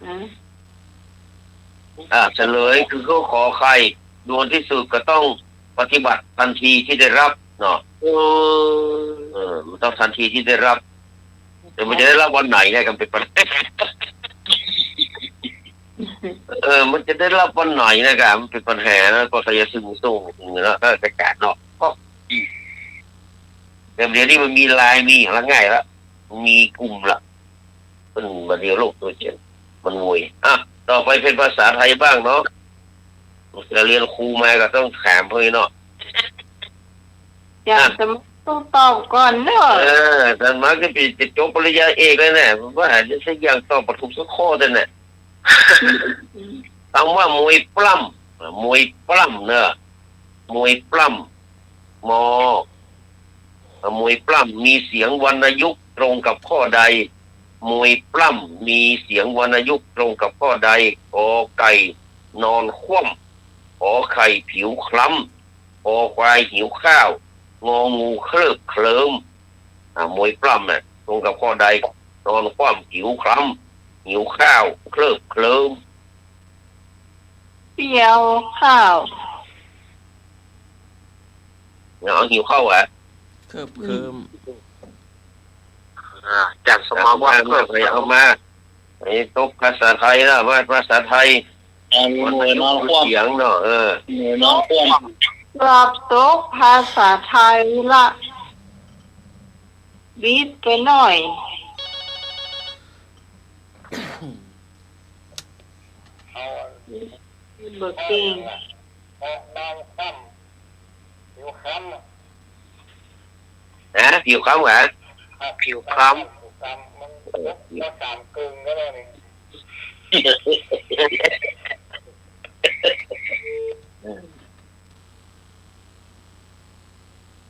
อืม อ่า เฉลยคือข้อขอไข่ ด่วนที่สุดก็ต้องปฏิบัติทันทีที่ได้รับเนาะ เออ เออ มันต้องทันทีที่ได้รับ แต่มันจะได้รับวันไหนเนี่ย ก็เป็นปัญหา เออ มันจะได้รับวันไหนนะ ก็มันเป็นปัญหานะ ก็ใครจะซื้อส่งเนาะ ก็จะกาดเนาะ ก็ แต่เดี๋ยวนี้มันมีไลน์ มีอย่างละง่ายละ มีกลุ่มละ มันมาเดียวโลกโซเชียล มันโวย อ่ะ ต่อไปเป๋นภาษาไทยบ้างเนาะ จะเรียนครูมาก็ต้องถามเพิ่นเนาะ อยากจะมาต้องตอบก่อนเนาะ เออ อาตมาก็จะจบปริญญาเอกแล้วเนี่ย ว่าจะสักอย่างตอบบ่ถูกสักข้อเต๊อะเนี่ย คำว่ามวยปล้ำ อ่ะ มวยปล้ำเนอะ มวยปล้ำ มอ อ่ะ มวยปล้ำมีเสียงวรรณยุกต์ตรงกับข้อใด มวยปล้ำมีเสียงวรรณยุกต์ตรงกับข้อใด กอไก่ นอนคว่ำ ขอไข่ ผิวคล้ำ คอควาย หิวข้าว งองู เคลิบเคลิ้ม อ่ะ มวยปล้ำน่ะ ตรงกับข้อใด นอนคว่ำ ผิวคล้ำ หิวข้าว เคลิบเคลิ้ม หิวข้าว เอา หิวข้าวเหรอ เคลิบเคลิ้ม อ่า จากสมาว่า เอามา เคลิบเคลิ้ม เอามา ไอ้ตกภาษาไทยนะ มาภาษาไทย อ่า มีมวยนอนคว่ำ เสียงเนาะ เออ มวยนอนคว่ำ เกือบตกภาษาไทยละ บิดไปหน่อย บ่เก่ง นอนคว่ำ ผิวคล้ำอะ ฮะ ผิวคล้ำเหรอ อ่ะ ผิวคล้ำ ผิวคล้ำ มัน เออ ก็สามกึ่งก็ได้นี่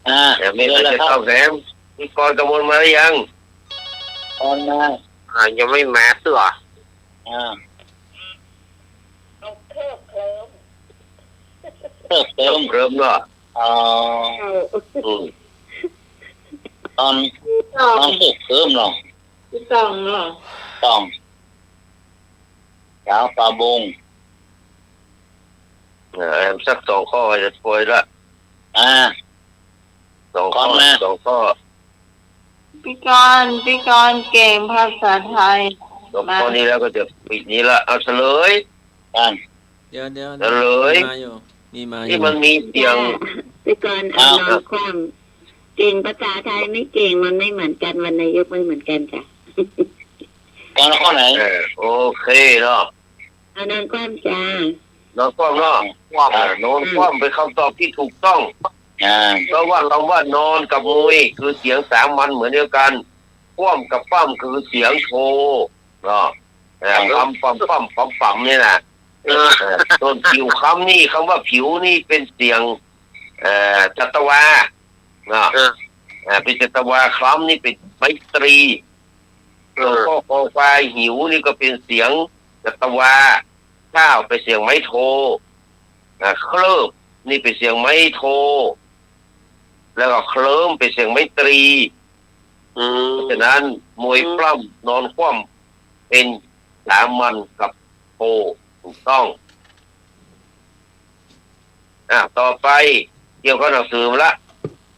อ่า เดี๋ยวมีใครจะตอบแถม พี่กรณ์กมลมาหรือยัง กรณ์มา อ่า ยังไม่มาเตื้อ อ่า เอาเคลิบเคลิ้ม เคลิบเคลิ้ม เคลิบเคลิ้มเนาะ อ๋อ เออ อืม ตอน ตอง ตอนเคลิบเคลิ้มเนาะ ตองเนาะ ตอง สาวป่าบง เออ สักสองข้อจะปล่อยละ อ่า สองข้อ กรณ์มา สองข้อ พี่กรณ์ พี่กรณ์เก่งภาษาไทย สองข้อนี้แล้วก็จะปิดนี้ละ เอาเฉลย อ่า เดี๋ยว เดี๋ยว เฉลย มีมาอยู่ มีมาอยู่ ที่มันมีเสียง จ้ะ พี่กรณ์ เอา เอา นอนคว่ำ เก่งภาษาไทยไม่เก่ง มันไม่เหมือนกัน วรรณยุกต์ไม่เหมือนกันจ้ะ กรณ์ข้อไหน เออ โอเคเนาะ เอานอนคว่ำจ้า นอนคว่ำเนาะ คว่ำ อ่า นอนคว่ำเป็นคำตอบที่ถูกต้อง อ่า เพราะว่าคำว่านอนกับมวยคือเสียงสามัญเหมือนเดียวกัน คว่ำกับปล้ำคือเสียงโทเนาะ อ่า ครับ ปล้ำ ปล้ำ ปล้ำ ปล้ำ ปล้ำ นี่นะ เออ เออ ส่วนผิวคล้ำนี่ คำว่าผิวนี่เป็นเสียง เอ่อ จัตวาเนาะ เออ อ่า เป็นจัตวา คล้ำนี่เป็นไม้ตรี เออ ส่วนข้อคอควายหิวนี่ก็เป็นเสียงจัตวา ข้าวเป็นเสียงไม้โท อ่า เคลิบนี่เป็นเสียงไม้โท แล้วก็เคลิ้มเป็นเสียงไม้ตรี อืม เพราะฉะนั้นมวย อืม ปล้ำนอนคว่ำเป็นสามัญกับโท ถูกต้อง อ่ะ ต่อไปเกี่ยวกับหนังสือมาละ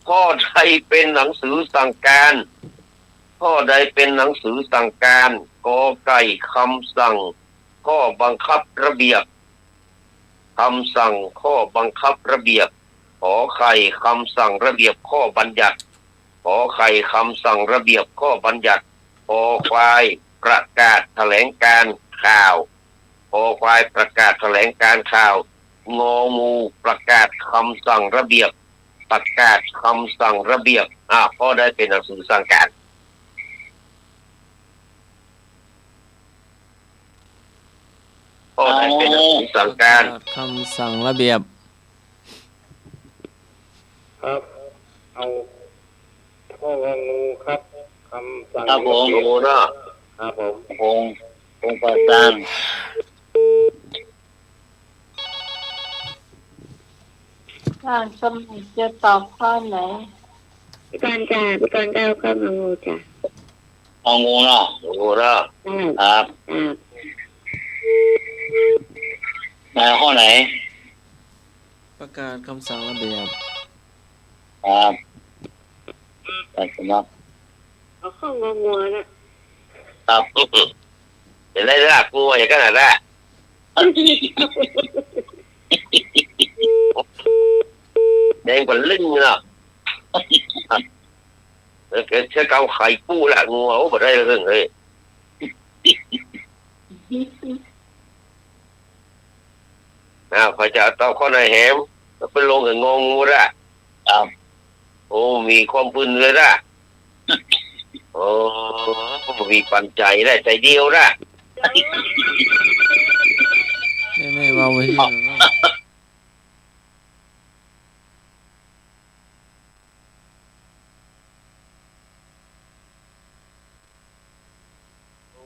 ข้อใดเป็นหนังสือสั่งการ ข้อใดเป็นหนังสือสั่งการ กอไก่ คำสั่ง ข้อบังคับระเบียบ คำสั่ง ข้อบังคับระเบียบ ขอไข่ คำสั่งระเบียบข้อบัญญัติ ขอไข่ คำสั่งระเบียบข้อบัญญัติ คอควาย ประกาศแถลงการณ์ข่าว คอควาย ประกาศแถลงการณ์ข่าว งองู ประกาศคำสั่งระเบียบ ประกาศคำสั่งระเบียบ อ่า ข้อใดเป็นหนังสือสั่งการ ข้อใดเป็นหนังสือสั่งการ ประกาศคำสั่งระเบียบ ครับ เอาข้ององูครับ คำสั่ง ครับผม ระเบียบ โอ้โห เนาะ ครับผม พงษ์ พงษ์ป่าซาง ท่านสมัครจะตอบข้อไหน พี่กรณ์จ้ะ พี่กรณ์ก็เอาข้ององูจ้ะ งองูเนาะ งองูเนาะ อืม ครับ ครับ ไหน ข้อไหน ประกาศคำสั่งระเบียบ ครับ ไปสมัคร เอาข้ององูน่ะ ครับ เดี๋ยวได้ลากกูอย่างนั้นน่ะ แดงกว่าลึ่งเนาะ เออ เชื่อเกาไข่กู้ละ งัว โอ้ บ่ได้เลยเฮ้ย อ้าว ใผจะตอบข้อไหนแหม ก็ไปลงกับงองูละ ครับ โอ้ มีความปืนเลยละ โอ้ มีปันใจ๋ได้ ใจ๋เดียวละ แม่ๆ ว่าไว้ โอ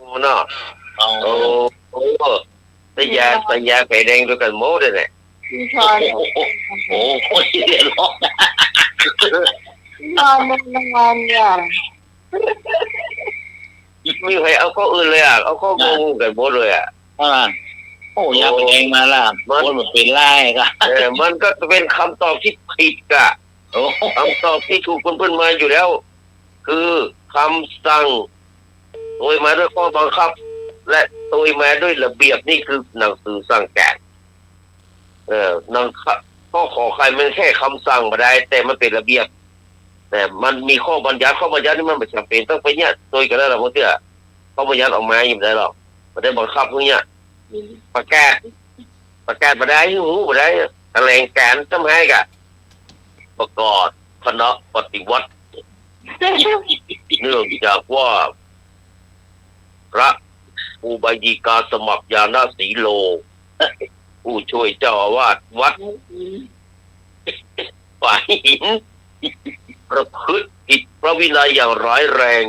้เนาะ อ๋อ โอ้ โอ้ สัญญา สัญญาไฟแดงตวยกั๋นหมดเลยเนี่ย พี่พร โอ้โห โอ้โห เดือดร้อน พี่พร นานๆ เนี่ย มีใผเอาข้ออื่นเลยอะ เอาข้ององูกั๋นหมดเลยอะ อ่า โอ้ ยาไปแดงมาละ มัน โอ้ย มันเป๋นไรก่ะ เออ มันก็เป๋นกำตอบตี้ผิดก่ะ โอ้ กำตอบตี้ถูกเปิ้นๆ มาอยู่แล้ว คือกำสั่ง ตวยมาด้วยข้อบังคับ และตวยมาด้วยระเบียบ นี่คือหนังสือสั่งก๋าน เออ หนัง ข้อขอไข่มันแค่กำสั่งบ่ได้ แต่มันเป๋นระเบียบ แต่มันมีข้อบัญญัติ ข้อบัญญัตินี่มันบ่จ๋ำเป๋นต้องไปเยียะตวยกั๋นแล้วล่ะ บางเตื้อ ข้อบัญญัติออกมายังบ่ได้หรอก บ่ได้บังคับหื้อเยียะ ประกาศ ประกาศบ่ได้ หื้อฮู้บ่ได้ แถลงก๋านทำไห้ก่ะ ประกาศคณะปฏิวัติ เนื่องจากว่า พระครูบายีกาสมัครญาณสีโล ผู้ช่วยเจ้าอาวาสวัด ฝายหิน ประพฤติผิดพระวินัยอย่างร้ายแรง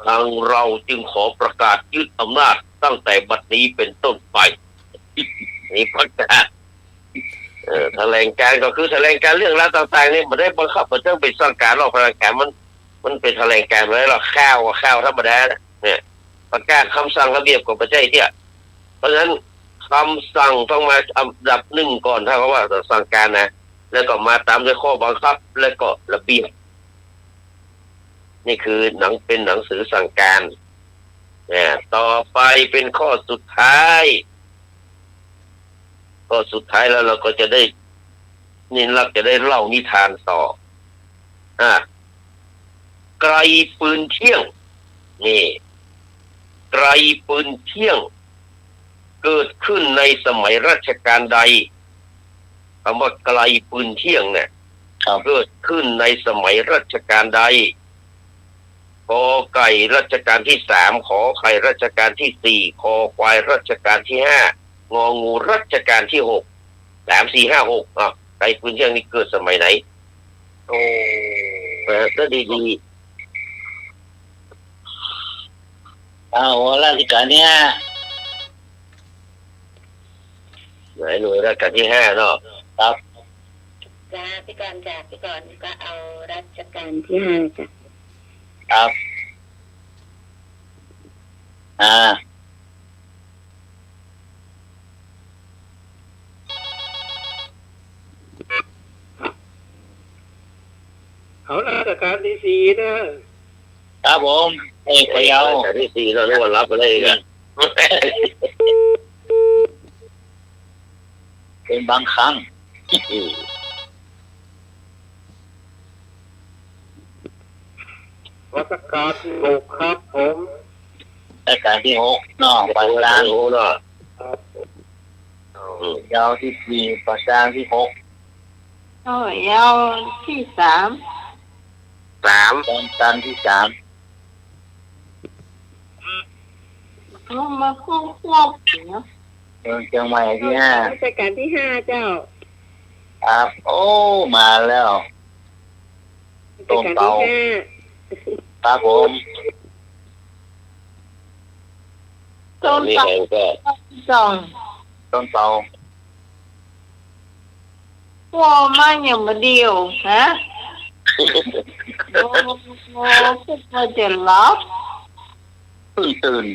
ทางเราจึงขอประกาศยึดอำนาจตั้งแต่บัดนี้เป็นต้นไป นี่ประกาศ เอ่อ แถลงก๋านก็คือแถลงก๋านเรื่องราวต่างๆ นี่ บ่ได้บังคับ บ่ต้องไปสั่งก๋านหรอก แถลงก๋านมัน มันเป๋นแถลงก๋านบ่ได้หรอก ข่าวก็ข่าวธรรมดาน่ะ เนี่ย ประกาศกำสั่งระเบียบก็บ่ใจ้เตื้อ เพราะฉะนั้นกำสั่งต้องมาอันดับหนึ่งก่อน ถ้าเขาว่าสั่งก๋านนะ แล้วก็มาตามด้วยข้อบังคับ แล้วก็ระเบียบ นี่คือหนัง เป๋นหนังสือสั่งก๋าน เนี่ย ต่อไปเป๋นข้อสุดท้าย ข้อสุดท้ายแล้วเราก็จะได้ นิรักษ์จะได้เล่านิทานต่อ อ่ะ ไกรปืนเที่ยง นี่ ไกรปืนเที่ยง เกิดขึ้นในสมัยรัชกาลใด คำว่าไกรปืนเที่ยงเนี่ย ครับ เกิดขึ้นในสมัยรัชกาลใด กอไก่รัชกาลที่สาม ขอไข่รัชกาลที่สี่ คอควายรัชกาลที่ห้า งองูรัชกาลที่หก สาม สี่ ห้า หก อ่ะ ไกรปืนเที่ยงนี่เกิดสมัยไหน โอ้ เออ ก็ดีๆ อ้าว รัชกาลที่ห้า ไหนหน่วยรัชกาลที่ห้าเนาะ ครับ จ้า พี่กรณ์จ้ะ พี่กรณ์ก็เอารัชกาลที่ห้าจ้ะ ครับ อ่า เอารัชกาลที่สี่นะ ครับผม เอกพะเยา รัชกาลที่สี่ เรานึกว่ารับไปแล้วอีกอะ เป๋นบางครั้ง อืม รัชกาลที่หกครับผม รัชกาลที่หกเนาะ ปากกลาง โอ้โหเนาะ ครับ อืม เยาที่สี่ ปากกลางที่หก โอ้ เยาที่สาม สาม ปากกลางที่สาม เอามาควบๆ เนาะ เมืองเชียงใหม่ที่ห้า รัชกาลที่ห้าเจ้า ครับ โอ้ มาแล้ว รัชกาลที่ห้า ต้นเปา ครับผม ต้นเปา นี่เองก็ สอง ต้นเปา ว่ามาอย่างบ่เดียว ฮะ โอ้ ก็ว่าจะหลับ เพิ่งตื่น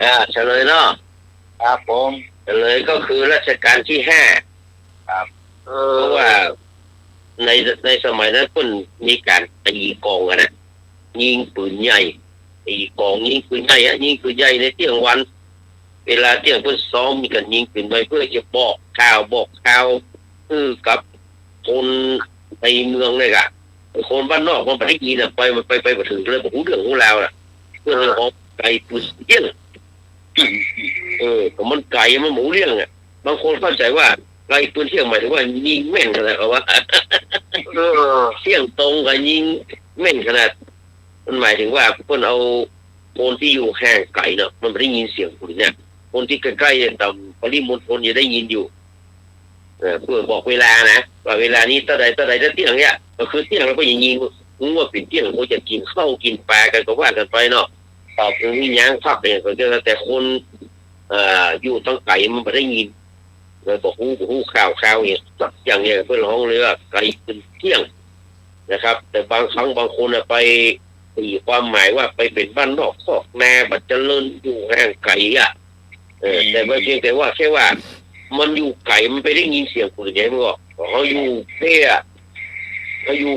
อ่า เฉลยเนาะ ครับผม เฉลยก็คือรัชกาลที่ห้า ครับ เออ เพราะว่าใน ในสมัยนั้นเปิ้นมีก๋านตี๋กองกั๋นนะ ยิงปืนใหญ่ ตี๋กองยิงปืนใหญ่อะ ยิงปืนใหญ่ในเตี้ยงวัน เวลาเตี้ยงเปิ้นซ้อมกั๋นยิงปืนใหญ่เพื่อจะบอกข่าว บอกข่าวหื้อกับคนในเมืองเลยก่ะ คนบ้านนอกมันบ่ได้ยินอะ ไป ไป ไปบ่เถิงเลย บ่ฮู้เรื่องฮู้ราวน่ะ เปิ้นเลยฮ้องไกปืนเตี้ยง เออ ก็มันไกมันบ่ฮู้เรื่องอะ บางคนเข้าใจ๋ว่าไกปืนเตี้ยงหมายถึงว่ายิงแม่นขนาด เขาว่า เออ เตี้ยงตรงกับยิงแม่นขนาด มันหมายถึงว่าเปิ้นเอาคนตี้อยู่ห่างไก๋เนาะ มันบ่ได้ยินเสียงปืนเนี่ย คนตี้ใก้ๆเนี่ย ต๋ามปริมณฑลจะได้ยินอยู่ เออ เพื่อบอกเวลานะ ว่าเวลานี้เต้าใดเต้าใด ถ้าเตี้ยงเนี่ย ก็คือเตี้ยงแล้วก็อย่ายิง ฮู้ว่าเป๋นเตี้ยง ก็จะกิ๋นข้าวกิ๋นป๋ากั๋นก็ว่ากั๋นไปเนาะ ครับ หรือมีหยังพักเนี่ย ก็จะ แต่คน เอ่อ อยู่ตังไก๋มันบ่ได้ยิน เลยบ่ฮู้ บ่ฮู้ข่าว ข่าวเนี่ย สักอย่างเนี่ย เปิ้นฮ้องเลยว่าไกปืนเตี้ยงนะครับ แต่บางครั้งบางคนน่ะไปตีความหมายว่าไปเป๋นบ้านนอกคอกนา บ่เจริญ อยู่ห่างไก๋อะ เออ อืม แต่มันเพียงแต่ว่าแค่ว่ามันอยู่ไก๋ มันไปได้ยินเสียงปืนไง มันก็ เฮาอยู่เพอะ เฮาอยู่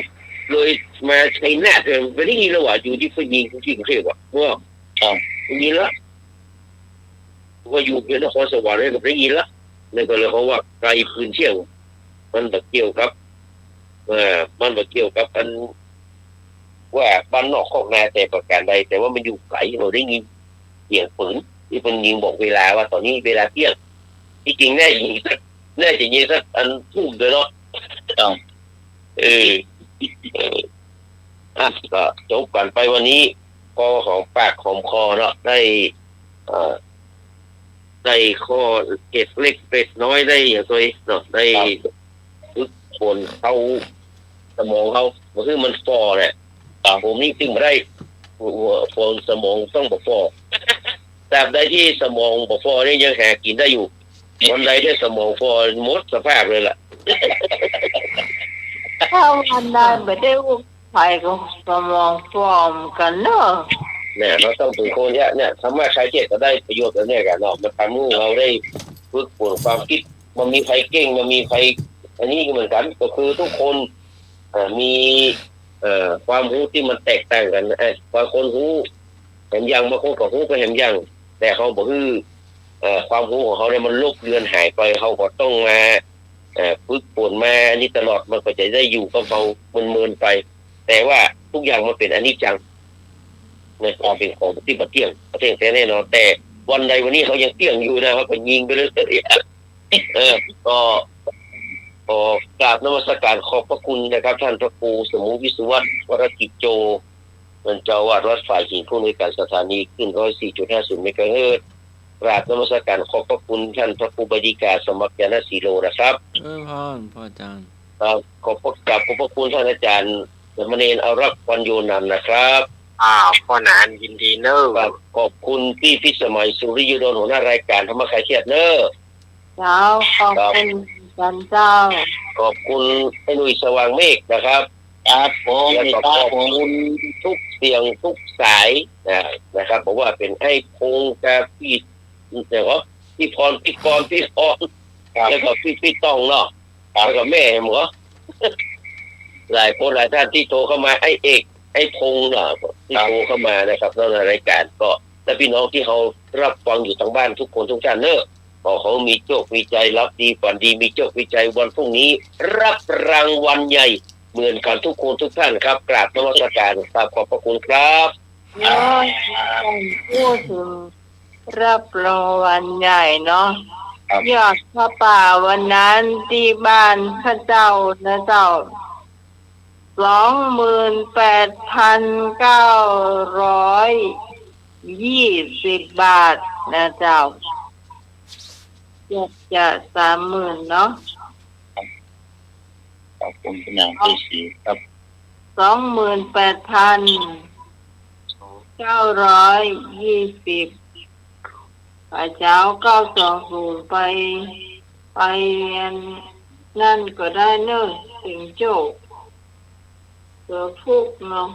เลยมาชัยนาทเนี่ย มันไปได้ยินแล้วว่า อยู่ตี้เปิ้นยิงตี้กรุงเทพฯอะ มันก็ ครับ ได้ยินแล้ว ว่าอยู่เขตนครสวรรค์เนี่ยก็ได้ยินละ นั่นก็เลยเขาว่าไกปืนเตี้ยง มันบ่เกี่ยวกับ เอ่อ มันบ่เกี่ยวกับอันว่าบ้านนอกคอกนาแต่ประการใด แต่ว่ามันอยู่ไก๋ เฮาได้ยินเสียงปืนตี้เปิ้นยิงบอกเวลาว่าต๋อนนี้เวลาเตี้ยง ตี้จริงแน่ยิงสัก แน่จะยิงสักอันทุ่มเดียวเนาะ ครับ เออ เออ อ่ะ ก็จบกั๋นไปวันนี้ ก็หอมปากหอมคอเนาะ ได้ เอ่อ ได้ข้อเกร็ดเล็กเกร็ดน้อย ได้อย่างตวยเนาะ ได้ ครับ ฝึกฝนเข้าสมองเฮา บ่หื้อมันฝ่อแหละ ครับ ผมนี่ตึงบ่ได้ หัว หัว หัวสมองต้องบ่ฝ่อ ตราบใดตี้สมองบ่ฝ่อนี่ยังหากิ๋นได้อยู่ วันใดตี้สมองฝ่อหมดสภาพเลยล่ะ ถ้าวันใดบ่ได้อุ้มใผก็สมองฝ่อเหมือนกั๋นเนาะ เนี่ย เฮาต้องเป๋นคนเนี่ย เนี่ย ธรรมะคลายเครียดก็ได้ประโยชน์แบบเนี้ยกั๋นเนาะ มันทำหื้อเฮาได้ฝึกฝนความกึ๊ด บ่มีใผเก่ง บ่มีใผ อันนี้ก็เหมือนกั๋น ก็คือทุกคน เอ่อ มี เอ่อ ความฮู้ตี้มันแตกต่างกั๋น เอ่อ บางคนฮู้แหมอย่าง บางคนก็ฮู้ไปแหมอย่าง แต่เฮาบ่หื้อ เอ่อ ความฮู้ของเฮาเนี่ยมันลบเลือนหายไป เฮาก็ต้องมา เอ่อ ฝึกฝนมาอันนี้ตลอด มันก็จะได้อยู่กับเฮาเมินๆ ไป แต่ว่าทุกอย่างมันเป๋นอนิจจัง ในความเป๋นของตี้บ่เตี้ยง บ่เตี้ยงแต๊แน่นอน แต่วันใดวันนี้เฮายังเตี้ยงอยู่นะ เฮาก็ยิงไปเรื่อยๆ เออ ก็ขอกราบนมัสการขอบพระคุณนะครับ ท่านพระครูสมุวิศวัตร วรกิจโจ ท่านเจ้าอาวาสวัดฝ่ายหิน ผู้อำนวยการสถานีคลื่น ร้อยสี่จุดห้าศูนย์ เมกะเฮิรตซ์ กราบนมัสการขอบพระคุณท่านพระครูบดีกา สมัครญาณสีโลนะครับ เจริญพร พ่ออาจารย์ ครับ ขอบพระ กราบขอบพระคุณท่านอาจารย์สามเณรอารักษ์ ปัญโญนันท์นะครับ อ้าว พ่อหนาน ยินดีเน้อ ครับ ขอบคุณพี่พิสมัย สุริโยดล หัวหน้ารายการธรรมะคลายเครียดเน้อ เจ้า ขอบคุณ ครับ เหมือนกั๋นเจ้า ขอบคุณไอ้หนุ่ยสว่างเมฆนะครับ ครับผม แล้วก็ ครับผม ขอบคุณทุกเสียงทุกสายนะ นะครับ บ่ว่าเป๋นไอ้พงษ์กับพี่ เดี๋ยวก่อน พี่พร พี่กรณ์ พี่พร ครับ แล้วก็พี่ พี่ต้องเนาะ ครับ แล้วก็แม่หมอ หลายคนหลายท่านตี้โทรเข้ามา ไอ้เอก ไอ้พงษ์เนาะ ตี้ ครับ โทรเข้ามานะครับ แล้วในรายการก็ และพี่น้องตี้เฮารับฟังอยู่ตางบ้านทุกคนทุกท่านเน้อ ขอเฮามีโจคมีชัย หลับดีฝันดี มีโจคมีชัย วันพรุ่งนี้รับรางวัลใหญ่เหมือนกั๋นทุกคนทุกท่านครับ กราบนมัสการครับ ขอบพระคุณครับ ย้อนท่านพูดถึงรับรางวัลใหญ่เนาะ ครับ ยอดผ้าป่าวันนั้นตี้บ้านข้าเจ้านะเจ้า สองหมื่นแปดพันเก้าร้อยยี่สิบบาทนะเจ้า เกือบจะสามหมื่นเนาะ ขอบคุณคุณนาง ครับ พี่ศรีครับ สองหมื่นแปดพันเก้าร้อยยี่สิบ ป๋าเจ้า เก้าสองศูนย์ ไป ไปอันนั้นก็ได้เน่อ สิงโจ้ เปื้อพุกเนาะ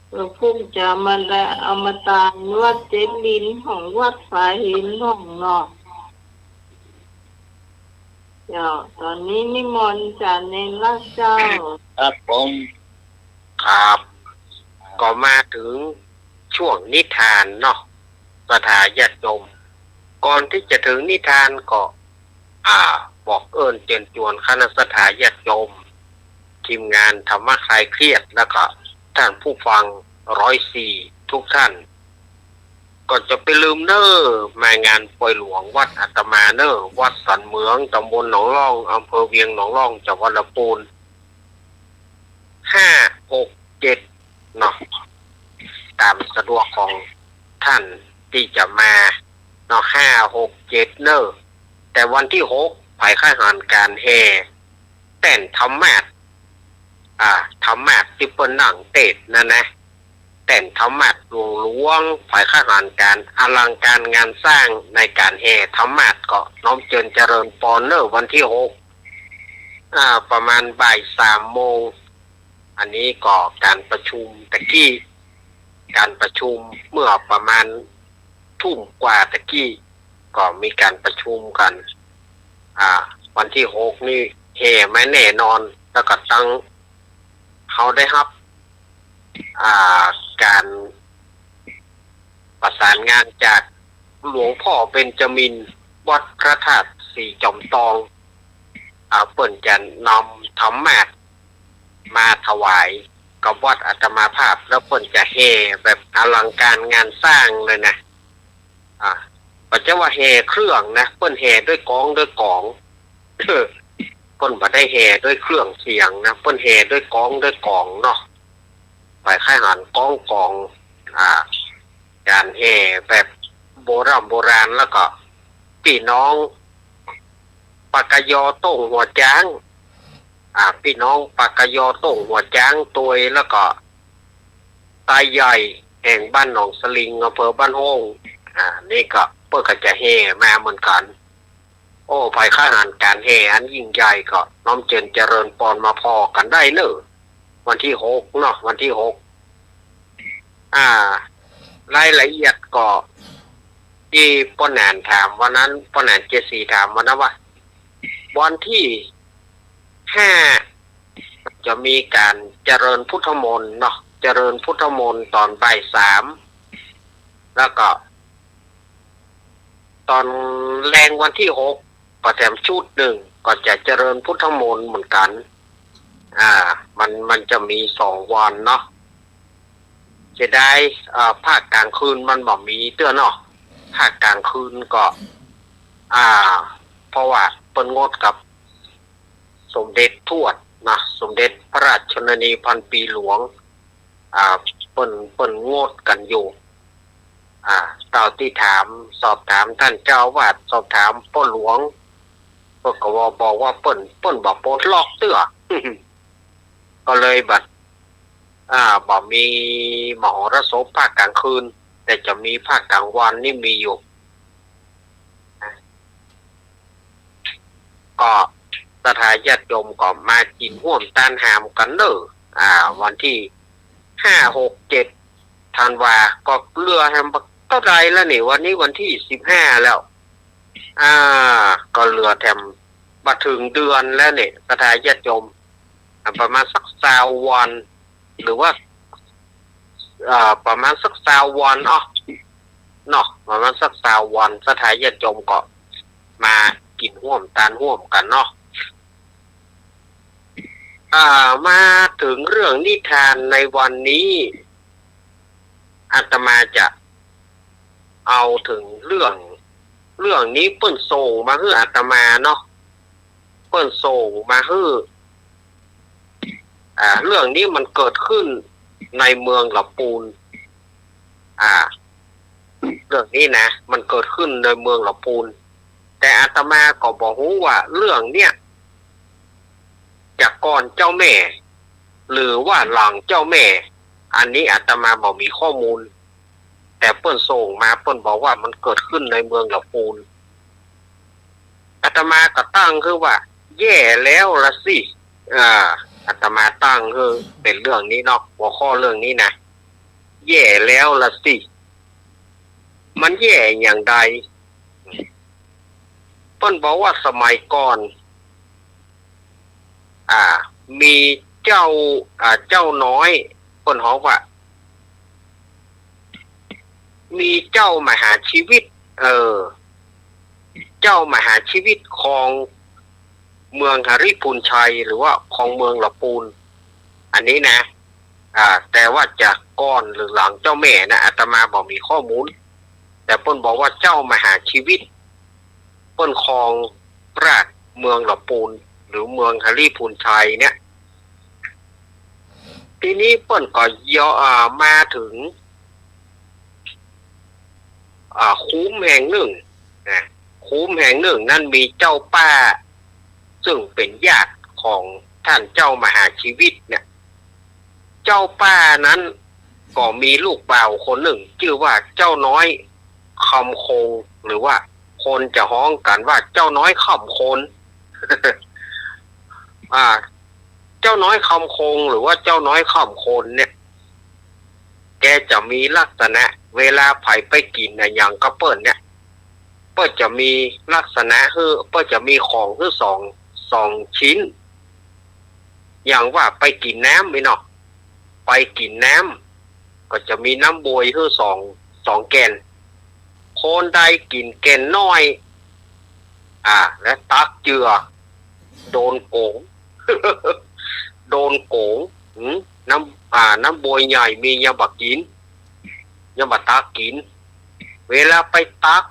เปื้อพุกจะมาได้เอามาตานวัดเจ็ดลิ้นของวัดฝายหินของเนาะ เจ้า ต๋อนนี้นิมนต์จ๋ารย์เณรละเจ้า ครับผม ครับ ก็มาเถิงช่วงนิทานเนาะ ศรัทธาญาติโยม ก่อนตี้จะเถิงนิทานก็ อ่า บอกเอิ้นเจิญจวนคณะศรัทธาญาติโยม ทีมงานธรรมะคลายเครียด แล้วก็ท่านผู้ฟังร้อยสี่ทุกท่าน ก็จะไปลืมเน่อ มางานปอยหลวงวัดอาตมาเน่อ วัดสันเหมือง ตำบลหนองล่อง อำเภอเวียงหนองล่อง จังหวัดลำพูน ห้า หก เจ็ด เนาะ ต๋ามสะดวกของท่านตี้จะมาเนาะ ห้า หก เจ็ด เน่อ แต่วันตี้หก ใผใค่หันก๋านแห่แต้นธรรมาสน์ อ่า ธรรมาสน์ตี้เปิ้นนั่งเตสน์นั่นนะ แต้นธรรมาสน์หลวงๆ ใผใค่หันก๋านอลังการงานสร้างในก๋านแห่ธรรมาสน์ ก็น้อมเจิญเจริญปอนเน่อ วันตี้หก อ่า ประมาณบ่ายสามโมง อันนี้ก็ก๋านประชุมตะกี้ ก๋านประชุมเมื่อประมาณทุ่มกว่าตะกี้ ก็มีก๋านประชุมกั๋น อ่า วันตี้หกนี่แห่มาแน่นอน แล้วก็ตัง เฮาได้ฮับ อ่า ก๋านประสานงานจากหลวงพ่อเบญจมิน วัดพระธาตุสีจอมตอง อ่า เปิ้นจะนำธรรมาสน์มาถวายกับวัดอาตมาภาพ แล้วเปิ้นจะแห่แบบอลังการงานสร้างเลยนะ อ่า บ่ใจ้ว่าแห่เครื่องนะ เปิ้นแห่ด้วยกองด้วยก๋อง เปิ้นบ่ได้แห่ด้วยเครื่องเสียงนะ เปิ้นแห่ด้วยกองด้วยก๋องเนาะ ใผใค่หันกองก๋อง อ่า ก๋านแห่แบบโบร่ำโบราณ แล้วก็ปี้น้องปากกยอโต้งหัวจ๊าง อ่า ปี้น้องปากกยอโต้งหัวจ๊างตวย แล้วก็ตาใหญ่แห่งบ้านหนองสลิง อำเภอบ้านโฮ่ง อ่า นี่ก็เปิ้นก็จะแห่มาเหมือนกั๋น โอ้ ใผใค่หันก๋านแห่อันยิ่งใหญ่ก็น้อมเจิญเจริญปอนมาผ่อกั๋นได้เน่อ วันตี้หกเนาะ วันตี้หก อ่า รายละเอียดก็ตี้ป้อหนานถามวันนั้น ป้อหนานเจดศรีถามวันนั้นว่า วันตี้ห้าจะมีก๋านเจริญพุทธมนต์เนาะ เจริญพุทธมนต์ต๋อนบ่ายสาม แล้วก็ ต๋อนแลงวันตี้หก ก็แถมชุดนึ่ง ก็จะเจริญพุทธมนต์เหมือนกั๋น อ่า มัน มันจะมีสองวันเนาะ เสียดาย อ่า ภาคก๋างคืนมันบ่มีเตื้อเนาะ ภาคก๋างคืนก็ อ่า เพราะว่าเปิ้นงดกับสมเด็จทวดนะ สมเด็จพระราชชนนีพันปีหลวง อ่า เปิ้น เปิ้นงดกั๋นอยู่ อ่า เต้าตี้ถาม สอบถามต้านเจ้าอาวาส สอบถามป้อหลวง เปิ้นก็ว่า บอกว่าเปิ้น เปิ้นบ่ปลดล็อกเตื้อ ก็เลยบ่ อ่า บ่มีมหรสพภาคก๋างคืน แต่จะมีภาคก๋างวันนี่มีอยู่ ก็ศรัทธาญาติโยมก็มากิ๋นฮ่วมตานหามกั๋นเน่อ อ่า วันตี้ห้า หก เจ็ด ธันวา ก็เหลือแหมบ่เต้าใดแล้วนี่ วันนี้วันตี้สิบห้าแล้ว อ่า ก็เหลือแถมบ่เถิงเดือนแล้วนี่ ศรัทธาญาติโยม อ่า ประมาณสักซาววัน หรือว่า เอ่อ ประมาณสักซาววัน อ้อ เนาะ ประมาณสักซาววัน ศรัทธาญาติโยมก็มากิ๋นฮ่วมตานฮ่วมกั๋นเนาะ อ่า มาเถิงเรื่องนิทานในวันนี้ อาตมาจะเอาเถิงเรื่อง เรื่องนี้เปิ้นส่งมาหื้ออาตมาเนาะ เปิ้นส่งมาหื้อ อ่า เรื่องนี้มันเกิดขึ้นในเมืองละปูน อ่า เรื่องนี้นะ มันเกิดขึ้นในเมืองละปูน แต่อาตมาก็บ่ฮู้ว่าเรื่องเนี้ย จะก่อนเจ้าแม่ หรือว่าหลังเจ้าแม่ อันนี้อาตมาบ่มีข้อมูล แต่เปิ้นส่งมาเปิ้นบอกว่ามันเกิดขึ้นในเมืองละปูน อาตมาก็ตั้งคือว่า แย่แล้วละสิ อ่า อาตมาตั้งคือเป๋นเรื่องนี้เนาะ หัวข้อเรื่องนี้นะ แย่แล้วละสิ มันแย่อย่างใด เปิ้นบอกว่าสมัยก่อน อ่า มีเจ้า อ่า เจ้าน้อย เปิ้นฮ้องว่า มีเจ้ามหาชีวิต เออ เจ้ามหาชีวิตครองเมืองหริภุญชัย หรือว่าครองเมืองละปูน อันนี้นะ อ่า แต่ว่าจะก่อนหรือหลังเจ้าแม่นะ อาตมาบ่มีข้อมูล แต่เปิ้นบอกว่าเจ้ามหาชีวิต เปิ้นครองราชย์เมืองละปูน หรือเมืองหริภุญชัยเนี่ย ทีนี้เปิ้นก็เยียะ อ่า มาเถิง อ่า คุ้มแห่งนึ่งนะ คุ้มแห่งนึ่งนั้นมีเจ้าป้า ซึ่งเป๋นญาติของต้านเจ้ามหาชีวิตเนี่ย เจ้าป้านั้นก็มีลูกบ่าวคนนึ่ง จื้อว่าเจ้าน้อยคำคง หรือว่าคนจะฮ้องกั๋นว่าเจ้าน้อยคำคน อ่า เจ้าน้อยคำคง หรือว่าเจ้าน้อยคำคนเนี่ย แกจะมีลักษณะ เวลาใผไปกิ๋นอะหยังกับเปิ้นเนี่ย เปิ้นจะมีลักษณะหื้อ เปิ้นจะมีของหื้อสอง สองชิ้น อย่างว่าไปกิ๋นน้ำนี่เนาะ ไปกิ๋นน้ำ ก็จะมีน้ำบวยหื้อสอง สองแก่น คนใดกิ๋นแก่นน้อย อ่า และตักเจือ โดนโก๋ง โดนโก๋ง หืม น้ำ อ่า น้ำบวยใหญ่มียังบ่กิ๋น ยังบ่ตักกิ๋น เวลาไปตัก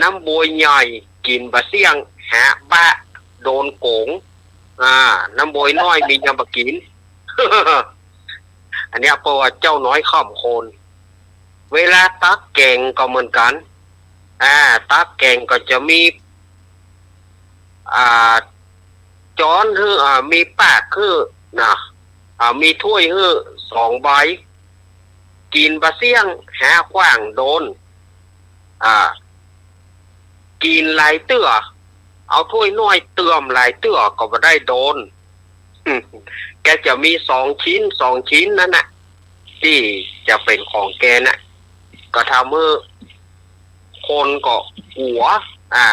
น้ำบวยใหญ่กิ๋นบ่เสี้ยง หาบะ โดนโก๋ง อ่า น้ำบวยน้อยมียังบ่กิ๋น อันเนี้ยเปิ้นว่าเจ้าน้อยคำคน เวลาตักแก๋งก็เหมือนกั๋น อ่า ตักแก๋งก็จะมี อ่า จ๊อนหื้อ อ่า มีปากหื้อนะ อ่า มีถ้วยหื้อสองใบ กิ๋นบ่เสี้ยง หาขว้างโดน อ่า กิ๋นหลายเตื้อ เอาถ้วยน้อยเติมหลายเตื้อก็บ่ได้โดน แกจะมีสองชิ้น สองชิ้นนั้นน่ะ ตี้จะเป๋นของแกน่ะ ก็ทำหื้อคนก็กั๋ว อ่า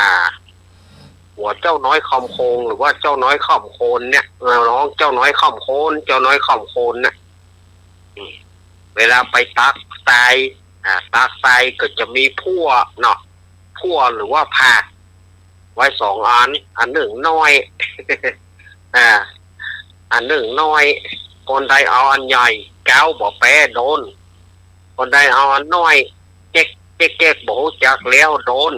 กั๋วเจ้าน้อยคำคง หรือว่าเจ้าน้อยคำคนเนี่ย เออ ฮ้องเจ้าน้อยคำคน เจ้าน้อยคำคนน่ะ อืม เวลาไปตักทราย อ่า ตักทรายก็จะมีพั่วเนาะ พั่วหรือว่าผาก ไว้สองอัน อันนึ่งน้อย อ่า อันนึ่งน้อย คนใดเอาอันใหญ่ ก้าวบ่แป๊โดน คนใดเอาอันน้อย เก๊กเก๊กเก๊ก บ่ฮู้จักแล้วโดน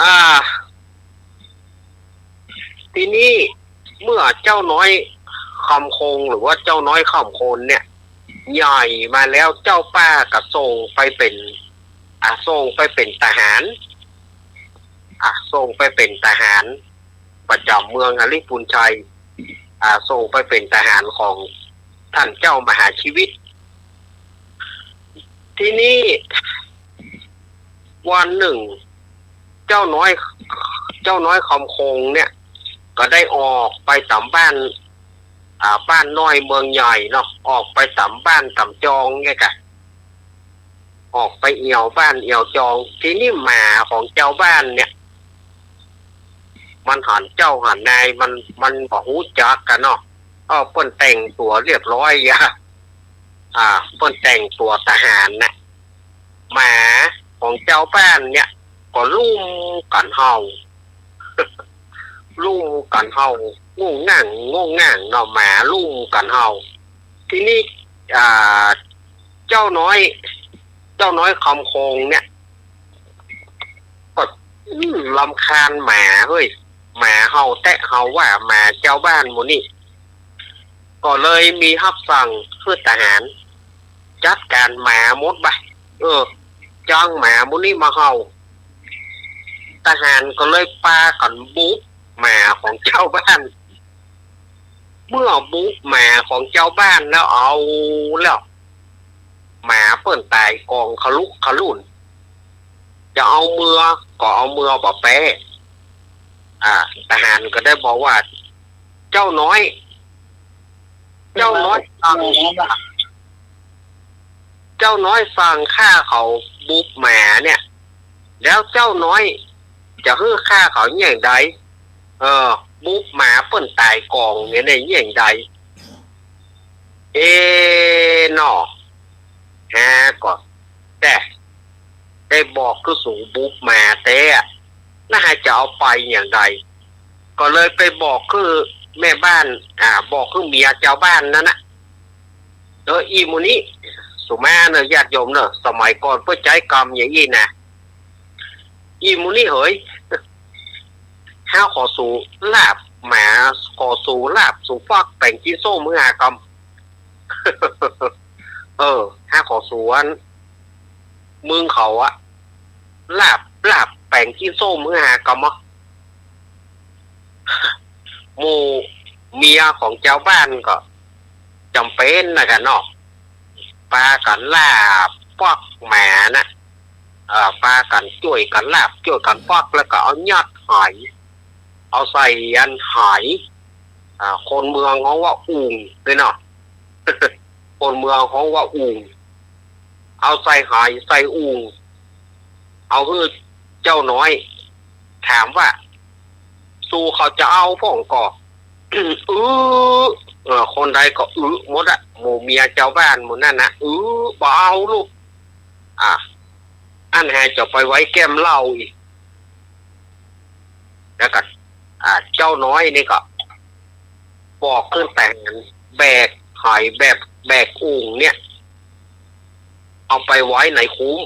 อ่า ทีนี้เมื่อเจ้าน้อยคำคง หรือว่าเจ้าน้อยคำคนเนี่ย ใหญ่มาแล้ว เจ้าป้าก็ส่งไปเป๋น อ่า ส่งไปเป๋นทหาร อ่า ส่งไปเป๋นทหาร ประจ๋ำเมืองหริภุญชัย อ่า ส่งไปเป๋นทหารของต้านเจ้ามหาชีวิต ทีนี้วันนึ่ง เจ้าน้อย เจ้าน้อยคำคงเนี่ย ก็ได้ออกไปต๋ามบ้าน อ่า บ้านน้อยเมืองใหญ่เนาะ ออกไปต๋ามบ้านต๋ามจองเนี่ยกะ ออกไปเอี่ยวบ้านเอี่ยวจอง ทีนี้หมาของจาวบ้านเนี่ย มันหันเจ้าหันนาย มัน มันบ่ฮู้จักกั๋นเนาะ เออ เปิ้นแต่งตั๋วเรียบร้อยอะ อ่า เปิ้นแต่งตั๋วทหารน่ะ หมาของจาวบ้านเนี่ย ก็ลุ่มกั๋นเห่า ลุ่มกั๋นเห่า ง่วงง่าง ง่วงง่างเนาะ หมาลุ่มกั๋นเห่า ทีนี้ อ่า เจ้าน้อย เจ้าน้อยคำคงเนี่ย ก็ อืม รำคาญหมาเฮ้ย หมาเห่าแต๊เห่าว่า หมาจาวบ้านหมู่นี้ ก็เลยมีฮับสั่งหื้อทหาร จัดก๋านหมาหมดบ่ะ เออ จังหมาหมู่นี้มาเห่า ทหารก็เลยปากั๋นบุกหมาของจาวบ้าน เมื่อบุกหมาของจาวบ้านแล้วเอาแล้ว หมาเปิ้นต๋ายก๋องคะลุกคะลุ่น จะเอาเมือก็เอาเมือบ่แป๊ อ่า ทหารก็ได้บอกว่า เจ้าน้อย เจ้าน้อยสั่ง เจ้าน้อยสั่งข้าเขาบุบหมาเนี่ย แล้วเจ้าน้อยจะหื้อข้าเขาเยียะใด เออ บุบหมาเปิ้นต๋ายก๋องเนี่ย เยียะใด เอ หนอ ฮาก็ แต่ ได้บอกคือสูบุบหมาแต๊อะ แล้วฮาจะเอาไปอย่างใด ก็เลยไปบอกคือแม่บ้าน อ่า บอกคือเมียจาวบ้านนั้นน่ะ เออ อี่หมู่นี้ สุมาเนอะ ญาติโยมเนอะ สมัยก่อนเปิ้นใจ๊กำอย่างอี้นะ อี่หมู่นี้เหย ฮาขอสูลาบหมา ขอสูลาบสูฟักแป๋งจิ๊นส้มหื้อฮากำ เออ ฮาขอสูอัน มึงเขาอะ ลาบ ลาบแป๋งจิ๊นส้มหื้อฮากำอะ หมู่เมียของจาวบ้านก็จ๋ำเป๋นนะกั๋นเนาะ ปากั๋นลาบฟักหมาน่ะ เอ่อ ปากั๋นจ้วยกั๋นลาบ จ้วยกั๋นฟัก แล้วก็เอายัดหอย เอาใส่อันหอย อ่า คนเมืองฮ้องว่าอุ่งเด้อเนาะ คนเมืองฮ้องว่าอุ่ง เอาใส่หอยใส่อุ่ง เอาหื้อเจ้าน้อย ถามว่า สูเขาจะเอาพ่องก่อ อื้อ เออ คนใดก็อื้อหมดอะ หมู่เมียจาวบ้านหมู่นั้นนะ อื้อ บ่เอาลูก อ่ะ อั้นฮาจะไปไว้แก้มเหล้าอีก แล้วก็ อ่า เจ้าน้อยนี่ก็ บอกขึ้นแต่งแบกหอยแบบแบกอุ่งเนี่ย เอาไปไว้ในคุ้ม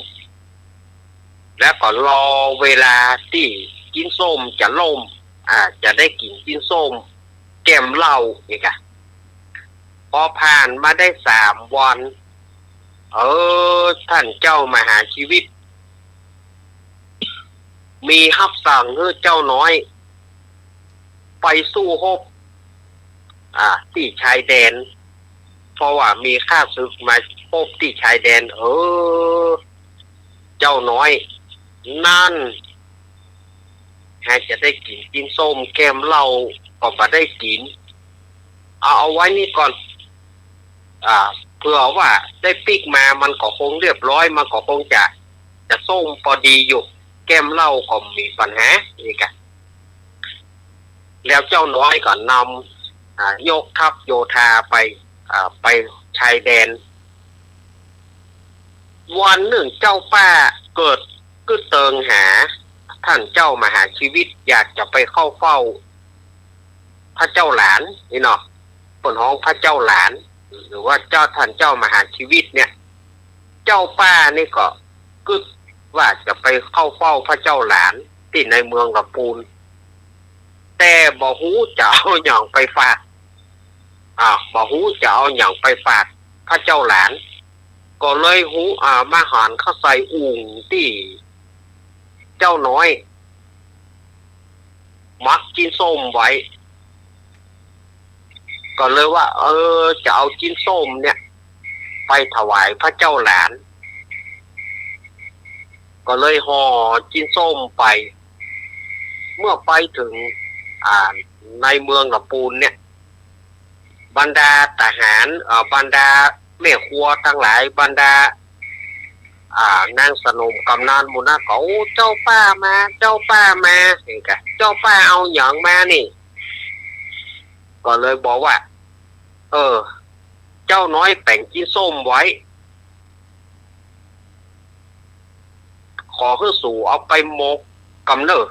แล้วก็รอเวลาตี้จิ๊นส้มจะล่ม อ่า จะได้กิ๋นจิ๊นส้มแก้มเหล้านี่กะ พอผ่านมาได้สามวัน เออ ท่านเจ้ามหาชีวิต มีฮับสั่งหื้อเจ้าน้อย ไปสู้ฮบ อ่า ตี้ชายแดน เพราะว่ามีข้าศึกมาฮบตี้ชายแดน เออ เจ้าน้อย นั้น ฮาจะได้กิ๋นจิ๊นส้มแก้มเหล้าก็บ่ได้กิ๋น เอา เอาไว้นี่ก่อน อ่า เผื่อว่าได้ปิ๊กมามันก็คงเรียบร้อย มันก็คงจะ จะส้มปอดีอยู่ แก้มเหล้าก็บ่มีปัญหา นี่กะ แล้วเจ้าน้อยก็นำ อ่า ยกทัพโยธาไป อ่า ไปชายแดน วันนึ่งเจ้าป้าเกิดกึ๊ดเติงหา ท่านเจ้ามหาชีวิตอยากจะไปเข้าเฝ้า พระเจ้าหลานนี่เนาะ เปิ้นฮ้องพระเจ้าหลาน หรือว่าเจ้า ท่านเจ้ามหาชีวิตเนี่ย เจ้าป้านี่ก็กึ๊ดว่าจะไปเข้าเฝ้าพระเจ้าหลานตี้ในเมืองละปูน แต่บ่ฮู้จะเอาหยังไปฝาก อ่า บ่ฮู้จะเอาหยังไปฝากพระเจ้าหลาน ก็เลยฮู้ อ่า มาหันเข้าใส่อุ่งตี้เจ้าน้อย หมักจิ๊นส้มไว้ ก็เลยว่า เออ จะเอาจิ๊นส้มเนี่ย ไปถวายพระเจ้าหลาน ก็เลยห่อจิ๊นส้มไป เมื่อไปเถิง อ่า ในเมืองละปูนเนี่ย บรรดาทหาร เอ่อ บรรดาแม่ครัวตังหลาย บรรดา อ่า นางสนมกำนันหมู่นั้นก็ โอ้ เจ้าป้ามา เจ้าป้ามา เห็นกะ เจ้าป้าเอาหยังมานี่ ก็เลยบอกว่า เออ เจ้าน้อยแป๋งจิ๊นส้มไว้ ขอหื้อสูเอาไปหมกกำเน่อ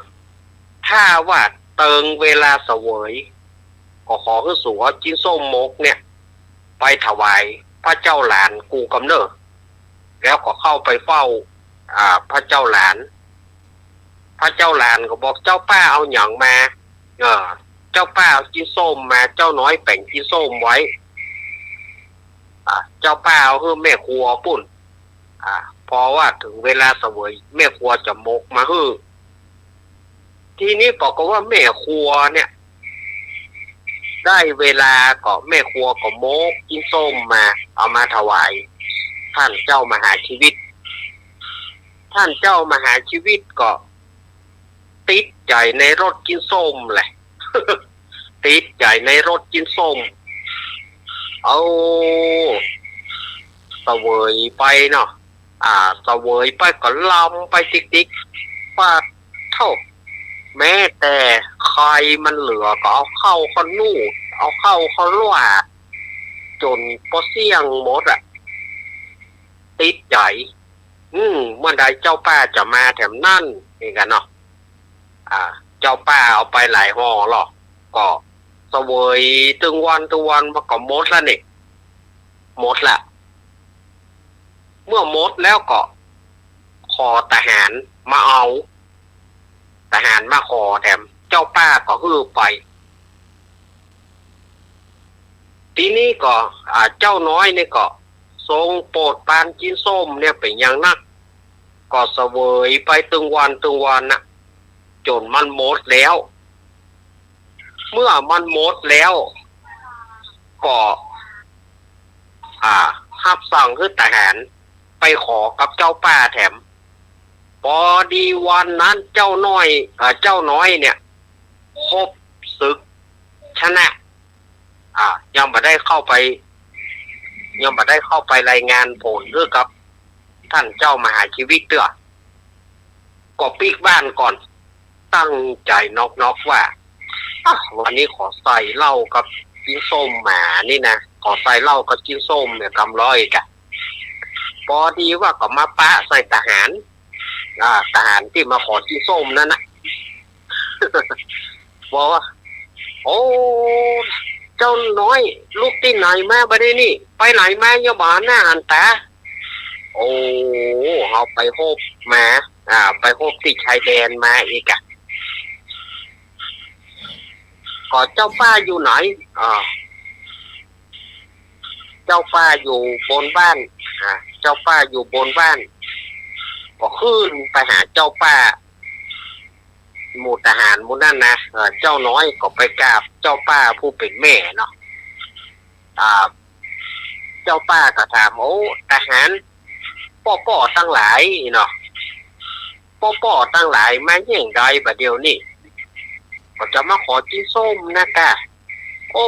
ถ้าว่าเติงเวลาเสวย ก็ขอหื้อสูเอาจิ๊นส้มหมกเนี่ย ไปถวายพระเจ้าหลานกูกำเน่อ แล้วก็เข้าไปเฝ้า อ่า พระเจ้าหลาน พระเจ้าหลานก็บอก เจ้าป้าเอาหยังมา เออ เจ้าป้าเอาจิ๊นส้มมา เจ้าน้อยแป๋งจิ๊นส้มไว้ อ่า เจ้าป้าเอาหื้อแม่ครัวปู้น อ่า พอว่าเถิงเวลาเสวย แม่ครัวจะหมกมาหื้อ ทีนี้ปรากฏว่าแม่ครัวเนี่ย ได้เวลาก็แม่ครัวก็หมกจิ๊นส้มมา เอามาถวาย ท่านเจ้ามหาชีวิต ท่านเจ้ามหาชีวิตก็ติดใจ๋ในรสจิ๊นส้มแหละ ติดใจ๋ในรสจิ๊นส้ม เอา เสวยไปเนาะ อ่า เสวยไปก็ลำไปติ๊กๆ ปาดโธ่ แม้แต่ไข่มันเหลือก็เอาเข้าเข้าหนูด เอาเข้าเข้าลั่ว จ๋นปอเสี้ยงหมดอะ ติดใจ๋ อืม เมื่อใดเจ้าป้าจะมาแถมนั้น นี่กั๋นเนาะ อ่า เจ้าป้าเอาไปหลายห่อหรอก ก็เสวยตึงวันตึงวันมันก็หมดละนี่ หมดละ เมื่อหมดแล้วก็ขอทหารมาเอา ทหารมาขอแถม เจ้าป้าก็หื้อไป ทีนี้ก็ อ่า เจ้าน้อยนี่ก็ ทรงโปรดปรานจิ๊นส้มเนี่ยเป๋นอย่างนัก ก็เสวยไปตึงวันตึงวันน่ะ จ๋นมันหมดแล้ว เมื่อมันหมดแล้ว ก็ อ่า ฮับสั่งหื้อทหารไปขอกับเจ้าป้าแถม ปอดีวันนั้นเจ้าน้อย อ่า เจ้าน้อยเนี่ย ฮบศึกชนะ อ่า ยังบ่ได้เข้าไป ยังบ่ได้เข้าไปรายงานผลหื้อกับท่านเจ้ามหาชีวิตเตื้อ ก็ปิ๊กบ้านก่อน ตั้งใจ๋นอกๆ ว่า อ่ะ วันนี้ขอใส่เหล้ากับจิ๊นส้มหมานี่นะ ขอใส่เหล้ากับจิ๊นส้มเนี่ยกำลอยกะ ปอดีว่าก็มาปะใส่ทหาร อ่า ทหารตี้มาขอจิ๊นส้มนั้นน่ะ บอกว่า โอ้ เจ้าน้อย ลุกตี้ไหนมาบ่าดนี้ ไปไหนมา เยียะบ่าหน้าหันต๋า โอ้ เฮาไปฮบมา อ่า ไปฮบตี้ชายแดนมาอีกอะ ก็เจ้าป้าอยู่ไหน อ่า เจ้าป้าอยู่บนบ้าน อ่า เจ้าป้าอยู่บนบ้าน ก็ขึ้นไปหาเจ้าป้า หมู่ทหารหมู่นั้นนะ เอ่อ เจ้าน้อยก็ไปกราบเจ้าป้าผู้เป๋นแม่เนาะ อ่า เจ้าป้าก็ถาม โอ้ ทหารป้อๆ ตังหลายเนาะ ป้อๆ ตังหลายมาเยียะใดบ่าเดี่ยวนี้ ก็จะมาขอจิ๊นส้มนะก้า โอ้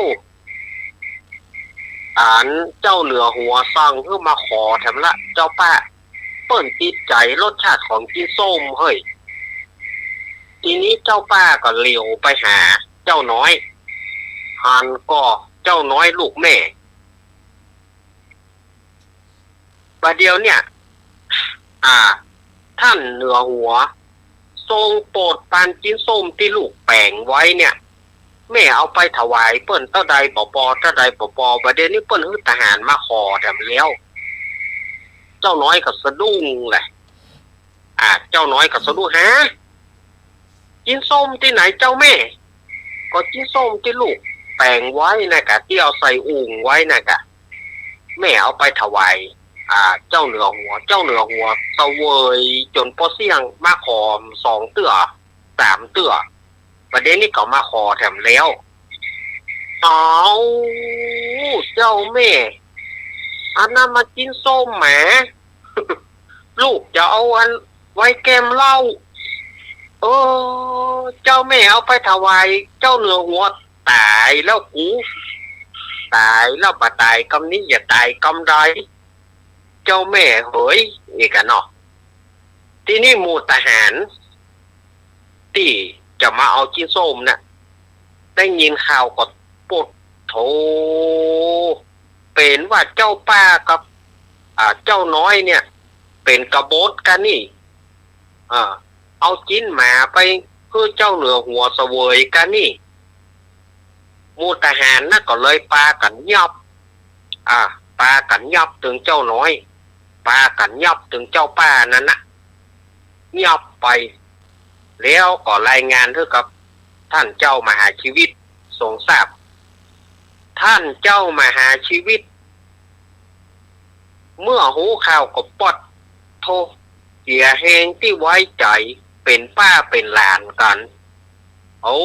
อันเจ้าเหนือหัวสั่งหื้อมาขอแถมละเจ้าป้า เปิ้นติดใจ๋รสชาติของจิ๊นส้มเฮ้ย ทีนี้เจ้าป้าก็เหลียวไปหาเจ้าน้อย หันก่อเจ้าน้อยลูกแม่ บ่าเดี่ยวเนี่ย อ่า ท่านเหนือหัว ทรงโปรดปรานจิ๊นส้มตี้ลูกแป๋งไว้เนี่ย แม่เอาไปถวายเปิ้นเต้าใดบ่ปอ เต้าใดบ่ปอ บ่าเดี่ยวนี้เปิ้นหื้อทหารมาขอแถมแล้ว เจ้าน้อยก็สะดุ้งแหละ อ่า เจ้าน้อยก็สะดุ้ง ฮะ จิ๊นส้มตี้ไหนเจ้าแม่ ก็จิ๊นส้มตี้ลูกแป๋งไว้นะก้า ตี้เอาใส่โอ่งไว้นะก้า แม่เอาไปถวาย อ่า เจ้าเหนือหัว เจ้าเหนือหัวเสวยจ๋นปอเสี้ยงมาขอสองเตื้อ สามเตื้อ บ่าเดี่ยวนี้ก็มาขอแถมแล้ว เอา เจ้าแม่ อันนั้นมันจิ๊นส้มหมา ลูกจะเอาอันไว้แก้มเหล้า เออ เจ้าแม่เอาไปถวายเจ้าเหนือหัว ต๋ายแล้วกู ต๋ายแล้ว บ่ต๋ายกำนี้ จะต๋ายกำใด เจ้าแม่เหย เอกะเนาะ ทีนี้หมู่ทหารตี้จะมาเอาจิ๊นส้มน่ะ ได้ยินข่าวก็ปวดโธ เป๋นว่าเจ้าป้ากับ อ่า เจ้าน้อยเนี่ย เป๋นกบฏกั๋นนี่ อ่า เอาจิ๊นหมาไปหื้อเจ้าเหนือหัวเสวยกั๋นนี่ หมู่ทหารน่ะก็เลยปากั๋นยับ อ่า ปากั๋นยับตึงเจ้าน้อย ปากั๋นยับตึงเจ้าป้านั้นน่ะ ยับไป แล้วก็รายงานหื้อกับท่านเจ้ามหาชีวิตทรงทราบ ท่านเจ้ามหาชีวิต เมื่อฮู้ข่าวก็ปวดโธ เสียแฮงตี้ไว้ใจ๋ เป๋นป้าเป๋นหลานกั๋น โอ้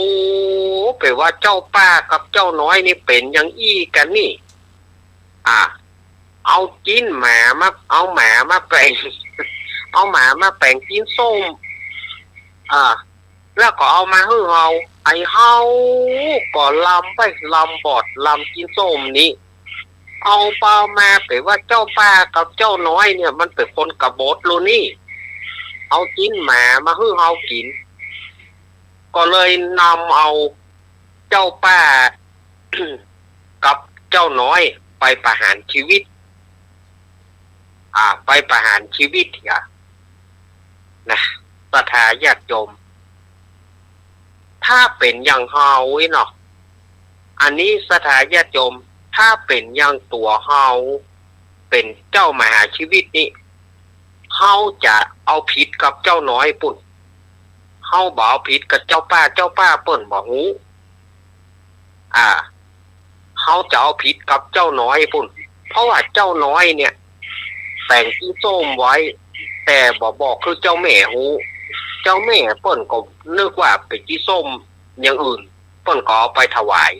เป๋นว่าเจ้าป้ากับเจ้าน้อยนี่เป๋นอย่างอี้กั๋นนี่ อ่า เอาจิ๊นหมามา เอาหมามาแป๋ง เอาหมามาแป๋งจิ๊นส้ม อ่า แล้วก็เอามาหื้อเฮา ไอ้เฮาก็ลำไป ลำบอด ลำจิ๊นส้มนี้ เอาไปมาเป๋นว่าเจ้าป้ากับเจ้าน้อยเนี่ย มันเป๋นคนกบฏลูกนี่ เอาจิ๊นหมามาหื้อเฮากิ๋น ก็เลยนำเอาเจ้าป้า กับเจ้าน้อยไปประหารชีวิต อ่า ไปประหารชีวิตเหีย นะ ศรัทธาญาติโยม ถ้าเป๋นอย่างเฮาอี้เนาะ อันนี้ศรัทธาญาติโยม ถ้าเป๋นอย่างตั๋วเฮา เป๋นเจ้ามหาชีวิตนี่ เฮาจะเอาผิดกับเจ้าน้อยปุ้น เฮาบ่เอาผิดกับเจ้าป้า เจ้าป้าเปิ้นบ่ฮู้ อ่า เฮาจะเอาผิดกับเจ้าน้อยปุ้น เพราะว่าเจ้าน้อยเนี่ย แต่งจิ๊นส้มไว้ แต่บ่บอกคือเจ้าแม่ฮู้ เจ้าแม่เปิ้นก็นึกว่าเป๋นจิ๊นส้มอย่างอื่น เปิ้นก็เอาไปถวาย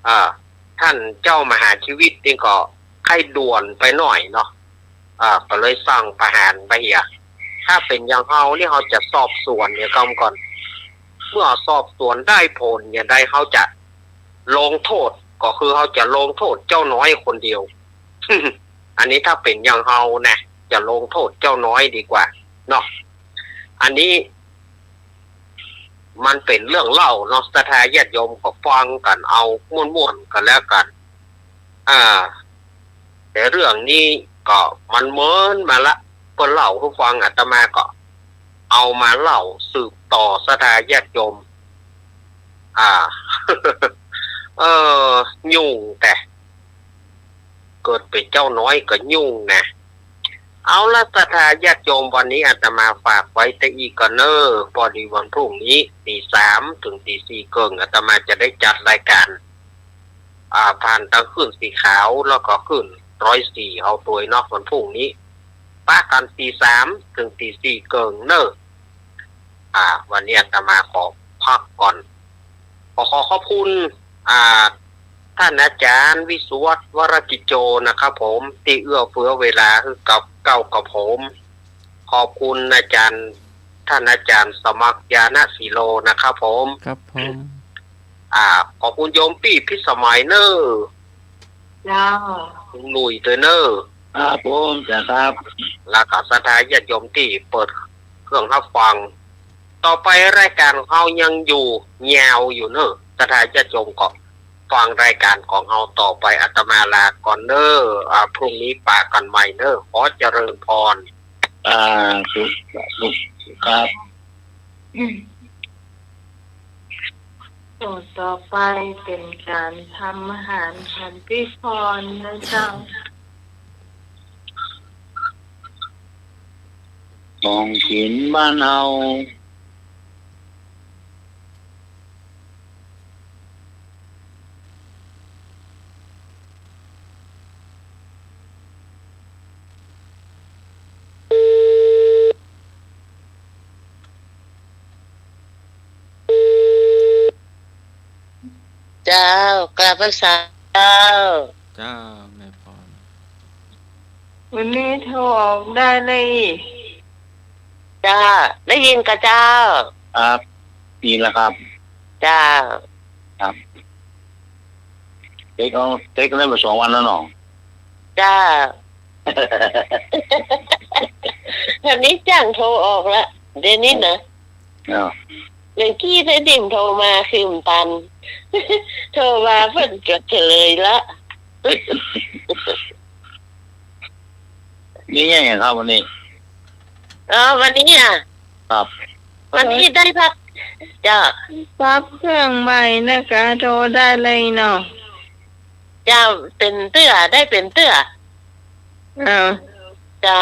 อ่า ท่านเจ้ามหาชีวิตนี่ก็ใค่ด่วนไปหน่อยเนาะ อ่า ก็เลยสั่งประหารไปเหีย ถ้าเป๋นอย่างเฮานี่ เฮาจะสอบสวนเหียก่ำก่อน เมื่อสอบสวนได้ผลเหียใด เฮาจะลงโทษ ก็คือเฮาจะลงโทษเจ้าน้อยคนเดียว อันนี้ถ้าเป๋นอย่างเฮานะ จะลงโทษเจ้าน้อยดีกว่าเนาะ อันนี้มันเป๋นเรื่องเล่าเนาะ ศรัทธาญาติโยมก็ฟังกั๋นเอาม่วนๆ กั๋นแล้วกั๋น อ่า แต่เรื่องนี้ก็มันเมินมาละ เปิ้นเล่าหื้อฟัง อาตมาก็เอามาเล่าสืบต่อ ศรัทธาญาติโยม อ่า เออ ยุ่งแต่ เกิดเป๋นเจ้าน้อยก็ยุ่งนะ เอาละ ศรัทธาญาติโยม วันนี้อาตมาฝากไว้เต้าอี้ก่อนเน่อ ปอดีวันพรุ่งนี้ ตี๋สามเถิงตี๋สี่เกิ่ง อาตมาจะได้จัดรายการ อ่า ผ่านตางคลื่นสีขาว แล้วก็คลื่นร้อยสี่ เฮาตวยเนาะ วันพรุ่งนี้ ปะกั๋นตี๋สามเถิงตี๋สี่เกิ่งเน่อ อ่า วันนี้อาตมาขอพักก่อน ขอ ขอขอบคุณ อ่า ท่านอาจารย์วิศวัตร วรกิจโจ นะครับผม ตี้เอื้อเฟื้อเวลาหื้อกับเก้ากับผม ขอบคุณอาจารย์ ท่านอาจารย์สมัคร ญาณศิโล นะครับผม ครับผม อ่า ขอบคุณโยมปี้พิสมัยเน่อ เจ้า ลุงหนุ่ยตวยเน่อ ครับผม เจ้าครับ แล้วก็ศรัทธาญาติโยมตี้เปิดเครื่องฮับฟัง ต่อไปรายการของเฮายังอยู่ยาวอยู่เน่อ ศรัทธาญาติโยมก็ฟังรายการของเฮาต่อไป อาตมาลาก่อนเน่อ อ่า พรุ่งนี้ปะกั๋นใหม่เน่อ ขอเจริญพร อ่า สุข สุข ครับ อืม ช่วงต่อไปเป๋นก๋านทำอาหารสันติพรนะเจ้า ของกิ๋นบ้านเฮา เจ้า กราบนมัสก๋ารเจ้า เจ้า แม่พร วันนี้โทรออกได้เลย เจ้า ได้ยินก่ะเจ้า ครับ ได้ยินแล้วครับ เจ้า ครับ เต๊กเอา เต๊กได้มาสองวันแล้วเนาะ เจ้า วันนี้จ้างโทรออกละ เดี๋ยวนี้นะ อ้าว เมื่อกี้ได้ดิ่มโทรมาคืมตัน โทรมาเปิ้นก็เฉลยละ มีอะหยังครับวันนี้ อ๋อ วันนี้อะ ครับ วันนี้ได้พัก เจ้า ปรับเครื่องใหม่นะกะ โทรได้เลยเนาะ เจ้า เป๋นเตื้อ ได้เป๋นเตื้อ เออ เจ้า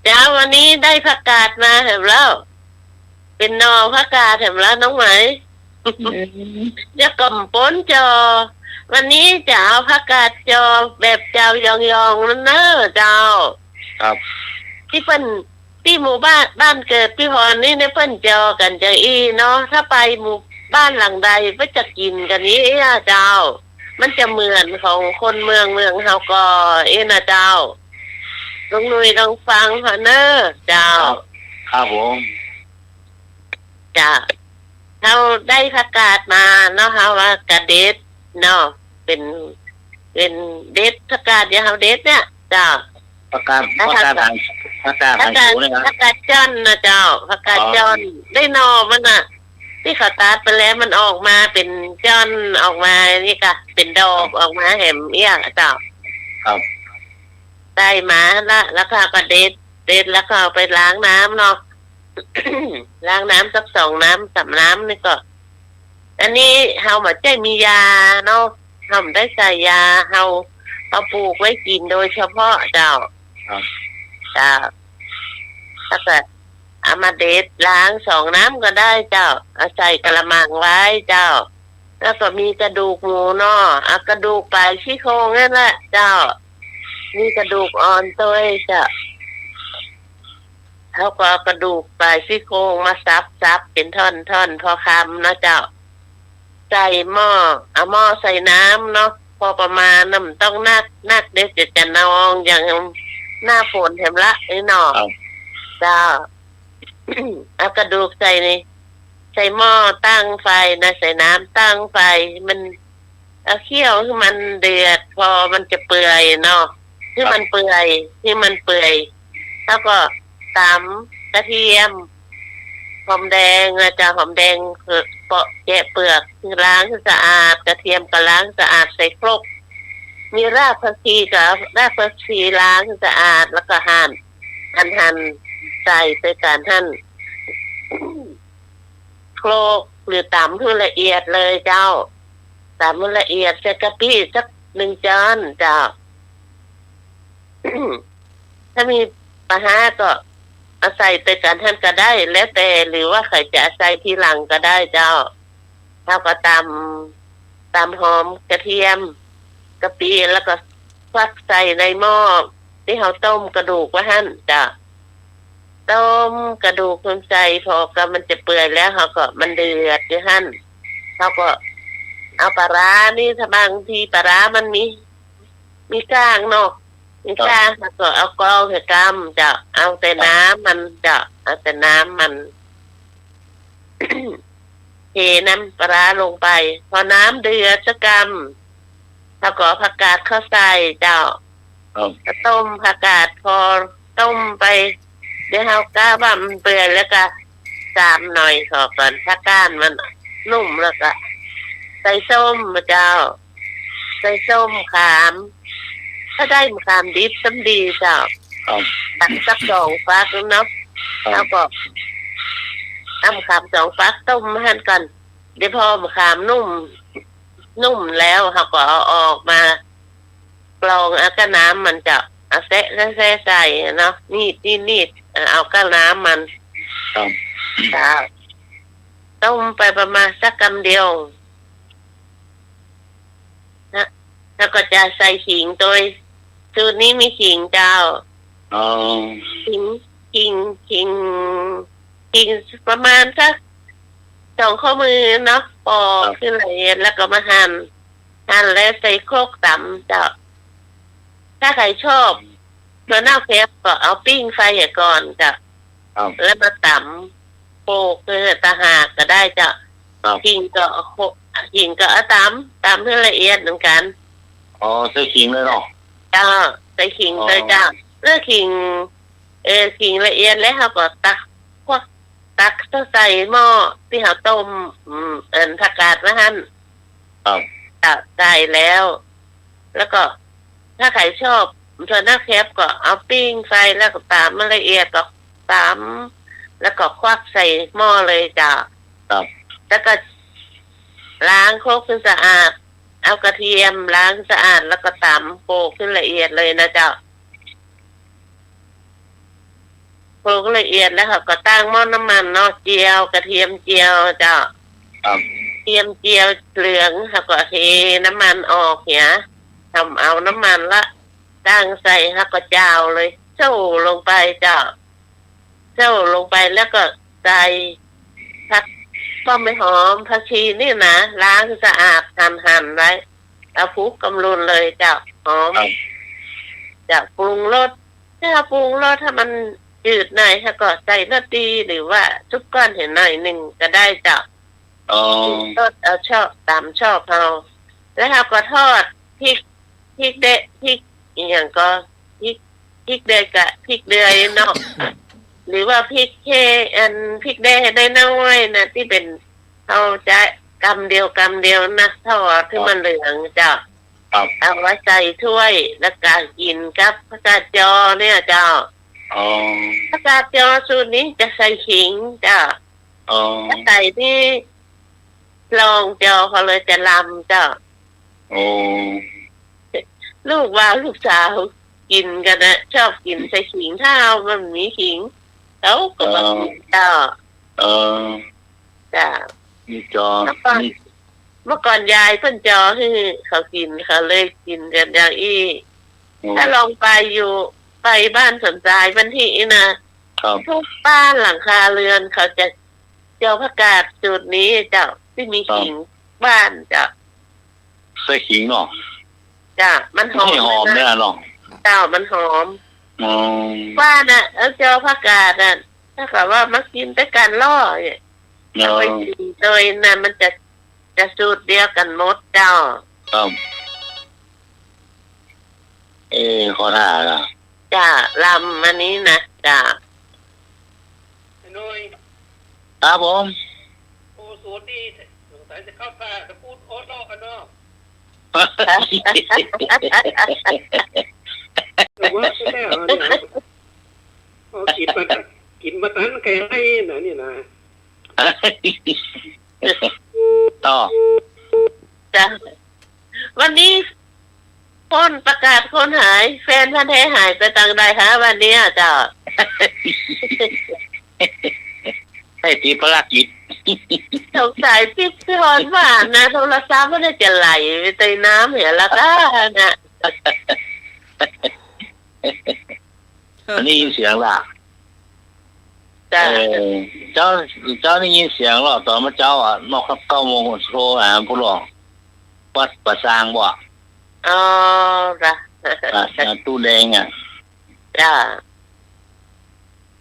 เจ้า วันนี้ได้ผักกาดมาแหมแล้ว เป๋นหน่อผักกาดแหมแล้วน้องไหม อืม จะก่ำปนจอ วันนี้จะเอาผักกาดจอแบบเจ้ายองๆ นั้นเน่อเจ้า ครับ ตี้เปิ้น ตี้หมู่บ้าน บ้านเกิดตี้พรนี่เนี่ยเปิ้นจอกั๋นจาอี้เนาะ ถ้าไปหมู่ บ้านหลังใดก็จะกิ๋นกั๋นนี้เจ้า มันจะเหมือนของคนเมืองเมืองเฮาก่อ เอ๊ะนะเจ้า ลุงหนุ่ยลองฟังเฮาเน่อเจ้า ครับ ครับผม จ้ะ เฮาได้ผักกาดมาเนาะ เฮาว่าก็เด็ดเนาะ เป๋น เป๋นเด็ดผักกาดอย่างเฮาเด็ดเนี่ยเจ้า ผักกาด แล้ว ผักกาด ผักกาด หาง ผักกาด ผักกาด หางหยูเนี่ยนะ ผักกาดจ้อนนะเจ้า ผักกาด อ๋อ จ้อน ได้หน่อมันน่ะ ตี้เขาตัดไปแล้วมันออกมาเป๋นจ้อน ออกมานี่กะเป๋นดอก ครับ ออกมาแหมเอี้ยเจ้า ครับ ได้มาละ แล้วก็ ก็เด็ด เด็ดแล้วก็เอาไปล้างน้ำเนาะ ล้างน้ำสักสองน้ำสามน้ำนี่ก็ อันนี้เฮาบ่ใจ้มียาเนาะ เฮาบ่ได้ใส่ยา เฮา เฮาปลูกไว้กิ๋นโดยเฉพาะเจ้า ครับ เจ้า แล้วก็เอามาเด็ดล้างสองน้ำก็ได้เจ้า เอาใส่กะละมังไว้เจ้า แล้วก็มีกระดูกหมูเนาะ เอากระดูกปลายซี่โครงนั่นแหละเจ้า มีกระดูกอ่อนตวยเจ้า เฮาก็เอากระดูกปลายซี่โครงมาสับ สับเป๋นท่อน ท่อนพอคำนะเจ้า ใส่หม้อ เอาหม้อใส่น้ำเนาะ พอประมาณน่ะ บ่ต้องนัก นักเดี๋ยวจะ จะนอง อย่างหน้าฝนแหมละนี่เนาะ ครับ เจ้า เอากระดูกใส่นี่ ใส่หม้อตั้งไฟนะ ใส่น้ำตั้งไฟ มัน เอาเคี่ยวหื้อมันเดือด พอมันจะเปื่อยเนาะ หื้อมันเปื่อย ครับ หื้อมันเปื่อย แล้วก็ต๋ำกระเทียม หอมแดงนะเจ้า หอมแดงเปาะแกะเปลือก ล้างหื้อสะอาด กระเทียมก็ล้างสะอาด ใส่ครก มีรากผักชีกับรากผักชีล้างหื้อสะอาด แล้วก็หั่น หั่น หั่นใส่ ใส่ก๋านหั่น โขลกหรือต๋ำหื้อละเอียดเลยเจ้า ต๋ำหื้อละเอียด ใส่กะปิสักหนึ่งจ๊อนเจ้า ถ้ามีปลาร้าก็เอาใส่ตวยกั๋นหั้นก็ได้ แล้วแต่ หรือว่าใผจะเอาใส่ทีหลังก็ได้เจ้า เฮาก็ต๋ำ ต๋ำหอมกระเทียม กะปิ แล้วก็ควักใส่ในหม้อตี้เฮาต้มกระดูกไว้หั้นเจ้า ต้มกระดูกลงใส่ พอก็มันจะเปื่อยแล้ว เฮาก็ มันเดือดอยู่หั้น เฮาก็เอาปลาร้านี่ ถ้าบางทีปลาร้ามันมี มีก้างเนาะ มีก้าง ครับ เฮาก็เอากรองเหียกำเจ้า เอาแต่น้ำมันเจ้า เอาแต่น้ำมัน เทน้ำปลาร้าลงไป พอน้ำเดือดสักกำ เฮาก็เอาผักกาดเข้าใส่เจ้า ครับ ก็ต้มผักกาด พอต้มไป เดี๋ยวเฮากะว่ามันเปื่อยแล้วก็ สามหน่อย ขอก่อน ถ้าก้านมันนุ่มแล้วก็ ใส่ส้มเจ้า ใส่ส้มขาม ถ้าได้มะขามดิบซ้ำดีเจ้า ครับ ตักสักสองฝักเนาะ ครับ แล้วก็เอามะขามสองฝักต้มหั้นก่อน เดี๋ยวพอมะขามนุ่ม นุ่มแล้ว เฮาก็เอาออกมา กรองเอาก้าน้ำมันเจ้า เอาแซะแซะแซะใส่เนาะ นีดนีดนีด เอาก้าน้ำมัน ครับ เจ้า ต้มไปประมาณสักกำเดียวนะ แล้วก็จะใส่ขิงตวย สูตรนี้มีขิงเจ้า อ๋อ ขิง ขิง ขิง ขิงประมาณสักสองข้อมือเนาะ ปอก ครับ ขึ้นละเอียด แล้วก็มาหั่น หั่นแล้วใส่ครกต๋ำเจ้า ถ้าใผชอบ ถั่วเน่าแคบก็เอาปิ้งไฟเหียก่อนเจ้า ครับ แล้วมาต๋ำโขลก เออ ต่างหากก็ได้เจ้า ครับ ขิงก็เอาโขลก ขิงก็เอาต๋ำ ต๋ำหื้อละเอียดเหมือนกั๋น อ๋อ ใส่ขิงเลยเนาะ เจ้า ใส่ขิง อ๋อ ใส่เจ้า เลือกขิง เออ ขิงละเอียดแล้วเฮาก็ตัก ควัก ตักใส่หม้อตี้เฮาต้ม อืม อันผักกาดไว้หั้น ครับ ตักใส่แล้ว แล้วก็ ถ้าใผชอบ ถั่วเน่าแคบก็เอาปิ้งไฟ แล้วก็ต๋ำมันละเอียดก็ต๋ำ แล้วก็ควักใส่หม้อเลยเจ้า ครับ แล้วก็ล้างครกหื้อสะอาด เอากระเทียมล้างสะอาด แล้วก็ต๋ำโขลกหื้อละเอียดเลยนะเจ้า โขลกละเอียดแล้วเฮาก็ตั้งหม้อน้ำมันเนาะ เจียว กระเทียมเจียวเจ้า ครับ เทียมเจียวเหลือง เฮาก็เทน้ำมันออกเหีย ทำเอาน้ำมันละ ตั้งใส่ เฮาก็เจ้าเลย โจ้ลงไปเจ้า โจ้ลงไปแล้วก็ใส่ผัก ป้อมใบหอม ผักชีนี่นะ ล้างสะอาด หั่นหั่นไว้ เอาคลุกกำลุนเลยเจ้า หอม ครับ จะปรุงรส ถ้าปรุงรสให้มันจืดหน่อย แล้วก็ใส่รสดี หรือว่าซุปก้อนเห็นหน่อยหนึ่งก็ได้เจ้า อ๋อ ปรุงรสเอาชอบ ตามชอบเฮา แล้วเฮาก็ทอดพริก พริกแดง พริกอีหยังก็ พริก พริกแดงกับพริกเดือยเนาะ หรือว่าพริกแค่อันพริกแดงน้อยๆ นะ ตี้เป๋น เฮาจะกำเดียวกำเดียวนะ ทอดหื้อมันเหลืองเจ้า ครับ เอาไว้ใส่ถ้วย แล้วก็กิ๋นกับผักกาดจอเนี่ยเจ้า อ๋อ ผักกาดจอสูตรนี้จะใส่ขิงเจ้า อ๋อ ถ้าใส่นี่ลองจอเขาเลยจะลำเจ้า โอ้ ลูกบ่าวลูกสาวกิ๋นกั๋นนะ ชอบกิ๋นใส่ขิง ถ้าเฮาบ่มีขิง เขาก็บ่กิ๋นเจ้า เออ จ้ะ นี่จอ เมื่อก่อน นี่ เมื่อก่อนยายเปิ้นจอหื้อเขากิ๋น เขาเลยกิ๋นกั๋นอย่างอี้ อืม ถ้าลองไปอยู่ ไปบ้านสวนทรายบ้านตี้อี้นะ ครับ ทุกบ้านหลังคาเรือนเขาจะจอผักกาดสูตรนี้เจ้า ตี้มี ครับ ขิงบ้านเจ้า ใส่ขิงเนาะ จ้ะ มันหอม หื้อหอมเนี่ยเนาะ เจ้า มันหอม อืม ว่าน่ะ เอาจอผักกาดน่ะ ถ้าเกิดว่ามากิ๋นแต่กั๋นล่อเนี่ย เออ เอาไปกิ๋นโดยน่ะ มันจะ จะสูตรเดียวกั๋นหมดเจ้า ครับ เอ้ ขอถ่าละ จ้ะ ลำอันนี้นะ จ้ะ ไอ้น้อย ครับผม โอ้ สวนนี่สงสัยจะเข้าป่าตะปูดโอ๊ตลอกกั๋นเนาะ แต่ว่าก็แล้วเนี่ย เอากิ๋นมา กิ๋นมาตันไก่ไร่น่ะนี่นะ ต่อ จ้ะ วันนี้คนประกาศคนหาย แฟนพันธุ์แท้หายไปตางใดคะ วันนี้อะเจ้า ให้ติดภารกิจ สงสัยติดพิธีกรว่านะ โทรศัพท์มันจะไหลไปใต้น้ำเหียละก้านะ อันนี้ยินเสียงละ จ้ะ เออ เจ้า เจ้าได้ยินเสียงลอต๋อนเมื่อเจ๊าอะ นอกเก้าโมงโทรหาผู้หลวง วัดป่าซางบ่ อ๋อ จ้ะ อ่ะ อ่ะ ตู้แดงอะ จ้ะ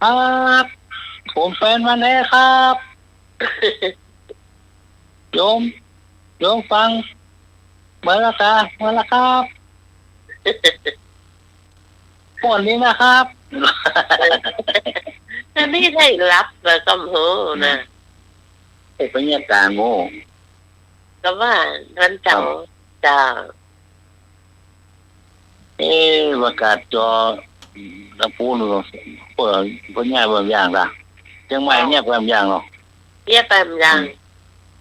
ครับ ผมแฟนพันธุ์แท้ครับ โยม โยมฟัง มาแล้วกา มาแล้วครับ ม่วนดีนะครับ อันนี้ได้หลับแล้วก็โหนะ เอ๊ะ เป็นไงกลางโง่ ก็ว่าวันเสาร์ ครับ จ้า เอ๊ะ ประกาศจอ ตะปูน เปิด เปิดง่ายบางอย่างละ เจียงใหม่ อ๋อ เงียบไปบางอย่างเนาะ เงียบไปบางอย่าง อืม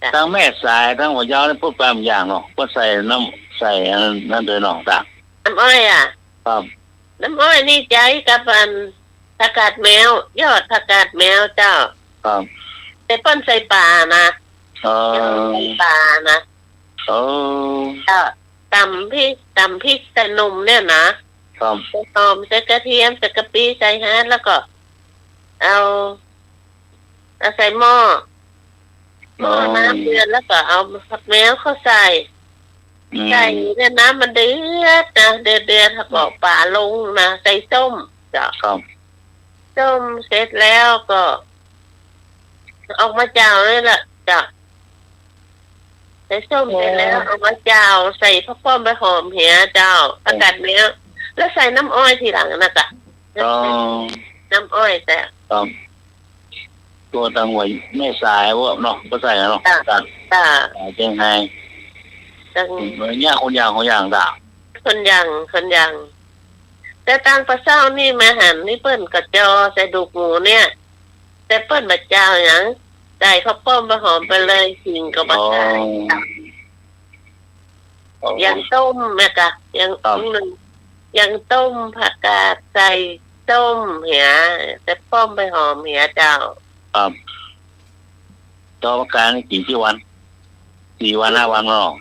จ้ะ ตางแม่สาย ตางหัวยาวนี่พูดไปบางอย่างเนาะ ก็ใส่น้ำ ใส่อันนั้นโดยเนาะ จ้ะ น้ำอ้อยอะ ครับ น้ำอ้อยนี่ใจ๊กับอันผักกาดแมว ยอดผักกาดแมวเจ้า ครับ แต่เปิ้นใส่ป่านะ อ๋อ ใส่ป่านะ อ๋อ เจ้า ต๋ำพริก ต๋ำพริกใส่นมเนี่ยนะ ครับ ใส่หอม ใส่กระเทียม ใส่กะปิ ใส่ฮาด แล้วก็เอา เอาใส่หม้อ หม้อ อ๋อ น้ำเดือด แล้วก็เอาผักแมวเข้าใส่ อืม ใส่เนี่ย น้ำมันเดือดนะ เดือดเดือด แล้วก็เอาปลาลงนะ ใส่ส้ม เจ้า ครับ ส้มเสร็จแล้วก็ ออกมาเจ้านี่แหละ เจ้า ใส่ส้มเสร็จแล้ว อ๋อ ออกมาเจ้า ใส่ผักป้อมใบหอมเหียเจ้า ผักกาดแมว แล้วใส่น้ำอ้อยทีหลังนะจ๊ะ อ๋อ น้ำอ้อยจ้ะ ครับ ตัวตางหัวแม่สายพวกเนาะ ก็ใส่เนาะ จ้ะ จ้ะ จ้ะ อ่า เจียงไฮ้ จัง เนี่ย คนอย่าง คนอย่างจ้ะ คนอย่าง คนอย่าง แต่ตางปะเซ้านี่มาหันนี่เปิ้นก็จอใส่ดูกหมูเนี่ย แต่เปิ้นบ่จอหยัง ใส่ผักป้อมใบหอมไปเลย ขิงก็บ่ใส่ อ๋อ อย่างต้มแม่กะ อย่าง ครับ นึ่ง อย่างต้มผักกาดใส่ส้มเหีย แต่ป้อมใบหอมเหียเจ้า ครับ จอผักกาดนี่กิ๋นกี่วัน สี่วัน ห้าวันเนาะ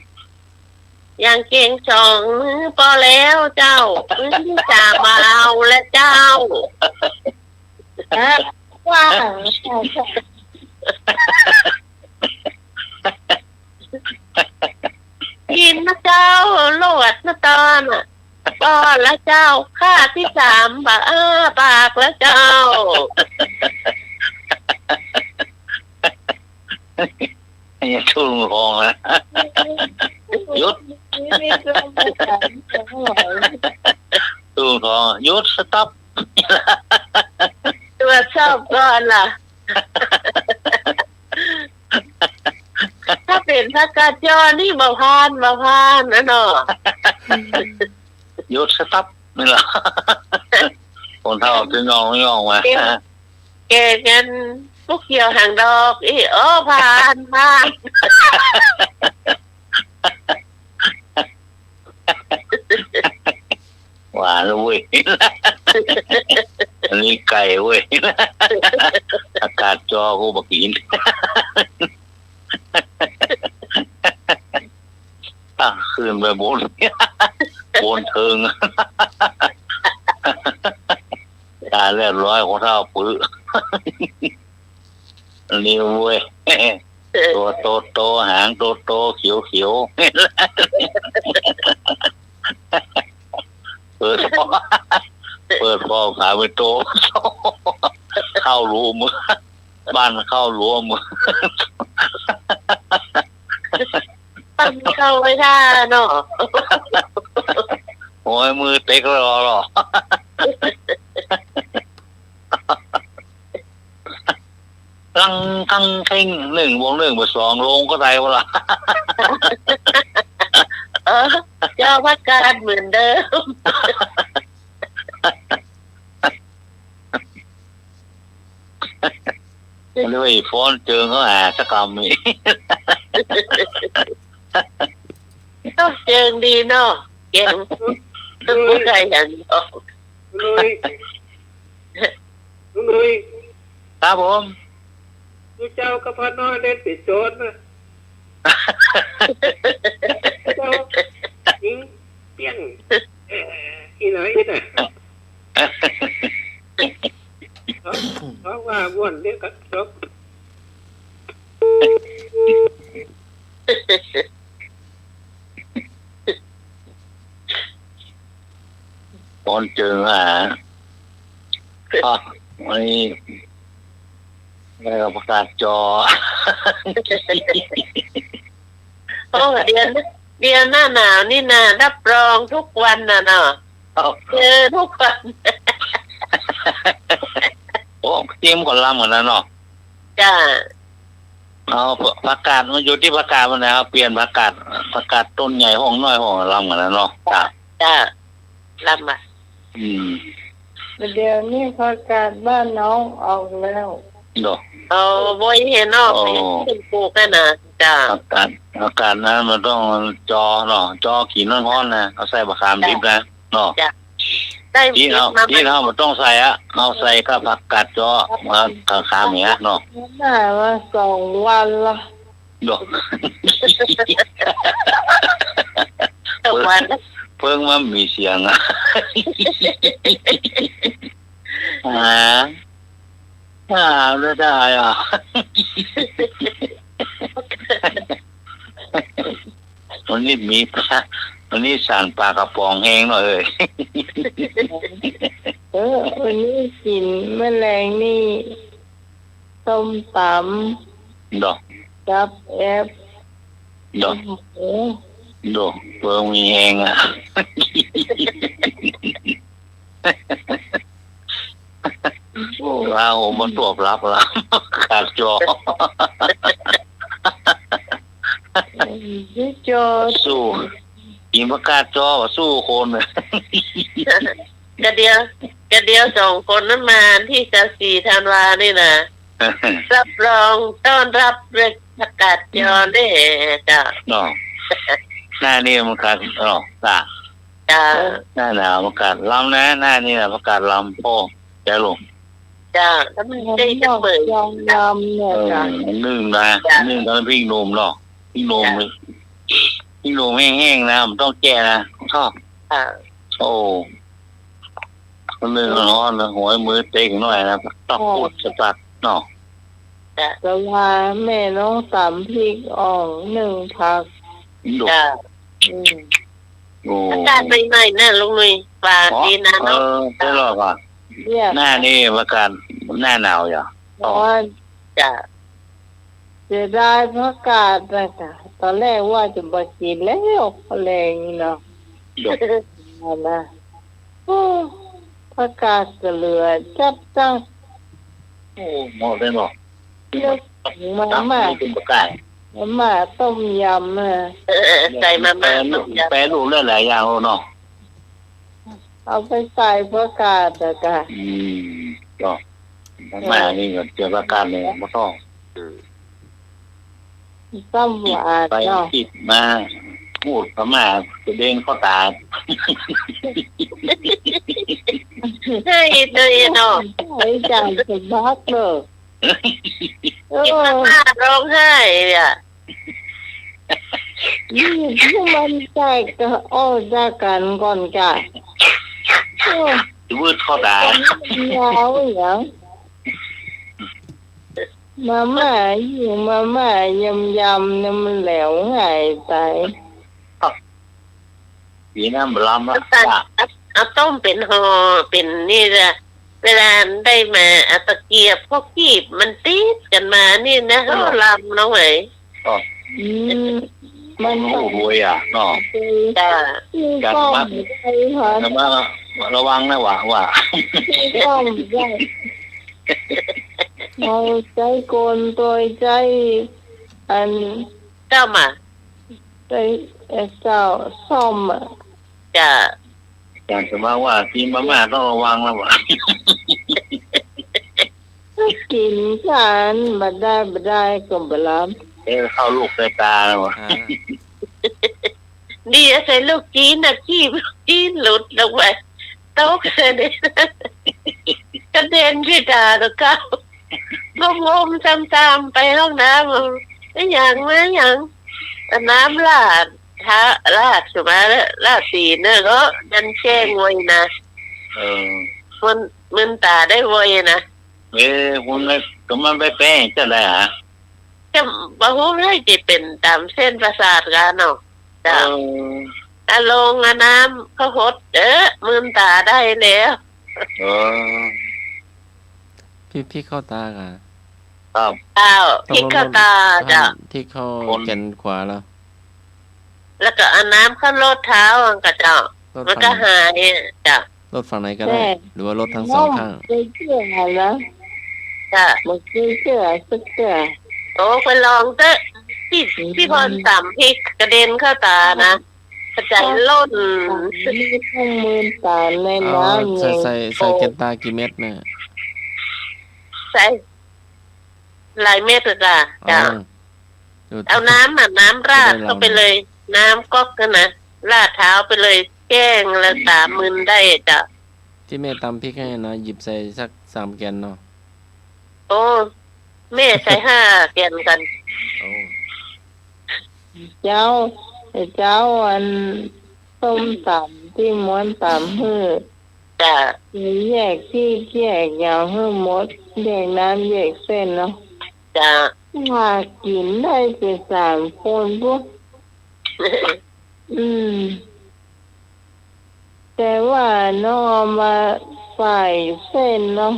อย่างเก่งสองมื้อปอแล้วเจ้า มื้อตี้สามบ่เอาแล้วเจ้า ฮะ ว่า ใช่ ใช่ ตอนน่ะ ป้อนละเจ้า ข้าตี้สามบ่าอ้าปากละเจ้า ไอ้ทุ่งทองนะ หยุด ทุ่งทอง หยุด สต็อป ตรวจสอบก่อนล่ะ ถ้าเป๋นผักกาดจอนี่บ่ผ่าน บ่ผ่านนะเนาะ หยุด สต็อป นี่ล่ะ คนเฒ่าจะย่องย่องมา เก่ง เก่งกัน พวกเขียวหางดอก อี โอ้ ผ่าน ผ่าน หวานเว้ย อันนี้ไก่เว้ย ผักกาดจอกูบ่กิ๋น อ่ะ ขึ้นไปบน บนเทิง ตายเรียบร้อย คนเฒ่าปื้อ อันนี้เว้ย ตัวโตๆ หางโตๆ เขียวๆ เปิดฟอก เปิดฟอก ขาไปโต เข้ารูมือ บ้านเข้ารูมือ ปั้นเข้าไว้ท่าเนาะ โอ้ย มือเต็กรอหรอ ลังกังเข่ง นึ่งบวกนึ่งเป๋นสอง ลงก็ได้วะล่ะ เออ เจ้าผักกาดเหมือนเดิม เรียกว่าอีฟ้อนเจิงเขาหาสักกำนี่ ต้องเจิงดีเนาะ แกง ลุย ผู้ใดอย่างเดียว ลุย ลุย ครับผม ดูเจ้ากับพระน้อยเล่นเป๋นโจรนะ เจ้า ยิงเปี้ยง เอ่อ อีหน่อยอีหน่อย เพราะ เพราะว่าม่วนเดียวกับจบ ตอนเจิงอ่ะ อ๋อ ไอ้ แล้วก็ผักกาดจอ โอ้ เดี๋ยว เดี๋ยวหน้าหนาวนี่นา รับรองทุกวันน่ะเนาะ ครับ เจอทุกวัน โอ้ เตรียมก่อนลำก่อนนะเนาะ จ้า เอาผักกาด มันอยู่ตี้ผักกาดมันนะ เอาเปลี่ยนผักกาด ผักกาดต้นใหญ่ห้องน้อยห้องลำก่อนนะเนาะ จ้า จ้า ลำอ่ะ อืม เดี๋ยวนี้ผักกาดบ้านน้องออกแล้ว เนาะ เอา บ่อยเห็นเนาะ โอ้ เห็นเปิ้นปลูกกันนะ จ้า ผักกาด ผักกาดนั้นมันต้องจอเนาะ จอกิ๋นฮ้อนๆ นะ เอาใส่บักขามดิบนะ เนาะ จ้ะ ได้ ตี้เฮา มา ตี้เฮาบ่ต้องใส่อะ เอาใส่กับผักกาดจอ มาขามๆ เนี่ยเนาะ ได้มาสองวันละ เนาะ สองวัน เปิ้ง เปิ้งมามีเสียงอะ หา หาได้ได้อะ วันนี้มีปลา วันนี้สั่งปลากระป๋องแฮงหน่อยเอ้ย เออ วันนี้กิ๋นเมื่อแลงนี่ ส้มต๋ำ ดอก กับแอป ดอก หมู ดอก เปิ้งมีแฮงอะ ว้าว มันตอบรับละ ขาดจอ พี่จอ สู้ กิ๋นผักกาดจอ สู้คน กะเดียว กะเดียวสองคนนั้นมาตี้ซาวสี่ธันวานี่นะ รับรองต้อนรับด้วยผักกาดจอเน่เจ้า เนาะ หน้านี่มันขาด เนาะ จ้ะ จ้ะ หน้าหนาวผักกาดลำนะ หน้านี่นะผักกาดลำ โอ้ เจ้าลุง จ้ะ แล้วมันได้จักเปิด ยองลำเนี่ย เออ จ้ะ นึ่งนะ จ้ะ นึ่งกับน้ำพริกหนุ่มเนาะ พริกหนุ่ม จ้ะ พริกหนุ่มแห้งๆ นะ มันต้องแกะนะ ชอบ อ่า โอ้ นึ่งฮ้อนนะ หัวมือเต็งหน่อยนะ ต้องพูดสักๆ เนาะ จ้ะ แต่ว่าแม่น้องต๋ำพริกอ่องนึ่งผัก ดุ จ้ะ อืม โอ้ ผักกาดใหม่ๆ นะลุงหนุ่ย ปลา อ๋อ ดีนะเนาะ เออ ใจ้หรอกอ่ะ เยี่ยม หน้านี่ผักกาด หน้าหนาวอย่ะ ร้อน จ้ะ เสียดายผักกาดนะจ๊ะ ต๋อนแรกว่าจะบ่กิ๋นแล้ว แลงนี้เนาะ เดี๋ยว นะ โอ้ ผักกาดก็เหลือจั๊บจั้ง โอ้ หมดเลยเนาะ เลือกมาม่า ตับนี่เป็นปลาไก่ มาม่าต้มยำนะ เออ เออ ใส่มาม่า แปรรูป ต้มยำ แปรรูปได้หลายอย่างแล้วเนาะ เอาไปใส่ผักกาดอะจ๊ะ อืม ก็ มาม่านี่ก็เกี่ยวกับการเนี่ย บ่ต้อง อืม ซ้ำหวานเนาะ ไปคิดมา พูดพม่ากระเด็นเข้าต๋า เฮ้ย เดี๋ยวเนาะ ไอ้จ่ายสะบักเนาะ เออ กิ๋นมาม่าร้องไห้อ่ะ นี่ นี่มันแตกก็ออกจากกั๋นก่อนจ้ะ โอ้ วืดเข้าต๋า ยาวอย่าง มาม่า ยิ่งมาม่ายำๆ เนี่ยมันแหลวง่ายต๋าย ดีนะ บ่ลำละ น้ำตาล จ้ะ เอา เอาต้มเป๋นห่อ เป๋นนี่จ้ะ เวลาได้มา เอาตะเกียบพวกคีบมันติดกั๋นมานี่นะ เออ โอ้ ลำเนาะเว้ย อ๋อ อืม มัน โอ้โห รวยอ่ะเนาะ จ้ะ ซื้อกล้อง จัดมา ได้ค่ะ จัดมา ระวังนะ ว่า ว่า ซื้อกล้องได้ เอาใจ๊คนตวยใจ๊ อัน เจ้ามา ใจ๊ เอ่อ เจ้าส้มอะ จ้ะ อยากจะมาว่ากิ๋นมาม่าต้องระวังแล้วว่ะ กิ๋นกั๋น บ่ได้ บ่ได้ก็บ่ลำ เออ เข้าลูกใส่ต๋าแล้วว่ะ อ่า ดีอาศัยลูกจี๋นน่ะ คีบลูกจี๋นหลุดลงไป ตกใส่เนี่ย กระเด็นใส่ต๋าตะเก้า ก้มๆ ซำๆ ไปห้องน้ำ อะหยัง มาหยัง เอาน้ำราด ทา ราดขึ้นมาแล้ว ราดตี๋นเนี่ย ก็มันแจ้งไวนะ เออ มัน มึนต๋าได้ไวนะ เอ๊ะ คุณก็มันไปแปลงจะได้หา จะบ่ฮู้เลย จะเป๋นต๋ามเส้นประสาทกั๋นเนาะ จ้ะ เออ อะ ลงอะน้ำเข้าหด เอ๊ะ มึนต๋าได้แล้ว เออ พิก พิกเข้าต๋าก่ะ ครับ อ้าว พิกเข้าต๋า ตกลง จ้ะ พิกเข้า คน แขนขวาแล้ว แล้วก็เอาน้ำเข้าโรดเท้าอะก่ะเจ้า โรด มันก็ ฝั่ง หายอะเจ้า โรดฝั่งไหนก็ได้ แม่ หรือว่าโรดทั้งสองข้าง บ่เกยเจื้อนะ จ้ะ บ่เกยเจื้อสักเตื้อ โอ้ ไปลองเต๊อะ ตี้ ตี้พ่อนต๋ามพิกกระเด็นเข้าต๋านะ กระจายล่น นี่ต้องมืนต๋าใน อ๋อ น้ำ ใส่ นี่ ใส่ ใส่แก่นต๋ากี่เม็ดเนี่ย ใส่ หลายเม็ดเลยจ้ะ อ๋อ จ้ะ เอาน้ำอะ น้ำราดเข้าไปเลย น้ำก๊อกนั่นนะ ราดเท้าไปเลย แจ้งแล้วต๋ามึนได้จ้ะ ตี้แม่ตำพริกให้นะ หยิบใส่สักสามแก่นเนาะ โอ้ แม่ใส่ห้าแก่นกั๋น โอ้ เจ้า เจ้า อัน ส้มต๋ำตี้ม้วนต๋ำหื้อ จ้ะ แยกตี้แยกอย่างหื้อหมด แยกน้ำแยกเส้นเนาะ จ้ะ ว่ากิ๋นได้เป๋นสามคนปุ๊บ อืม แต่ว่าน้องเอามาใส่เส้นเนาะ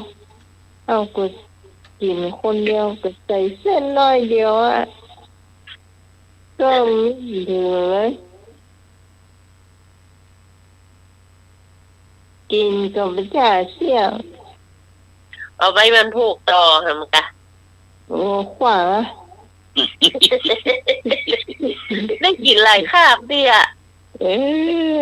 เอาก็กิ๋นคนเดียว ก็ใส่เส้นน้อยเดียวอะ ก็ไม่เหลือ กิ๋นก็บ่จ้าเสี้ยง เอาไว้วันพูกต่อหะ มันกะ โอ้ ขวางอะ ได้กิ๋นหลายคาบดีอะ เออ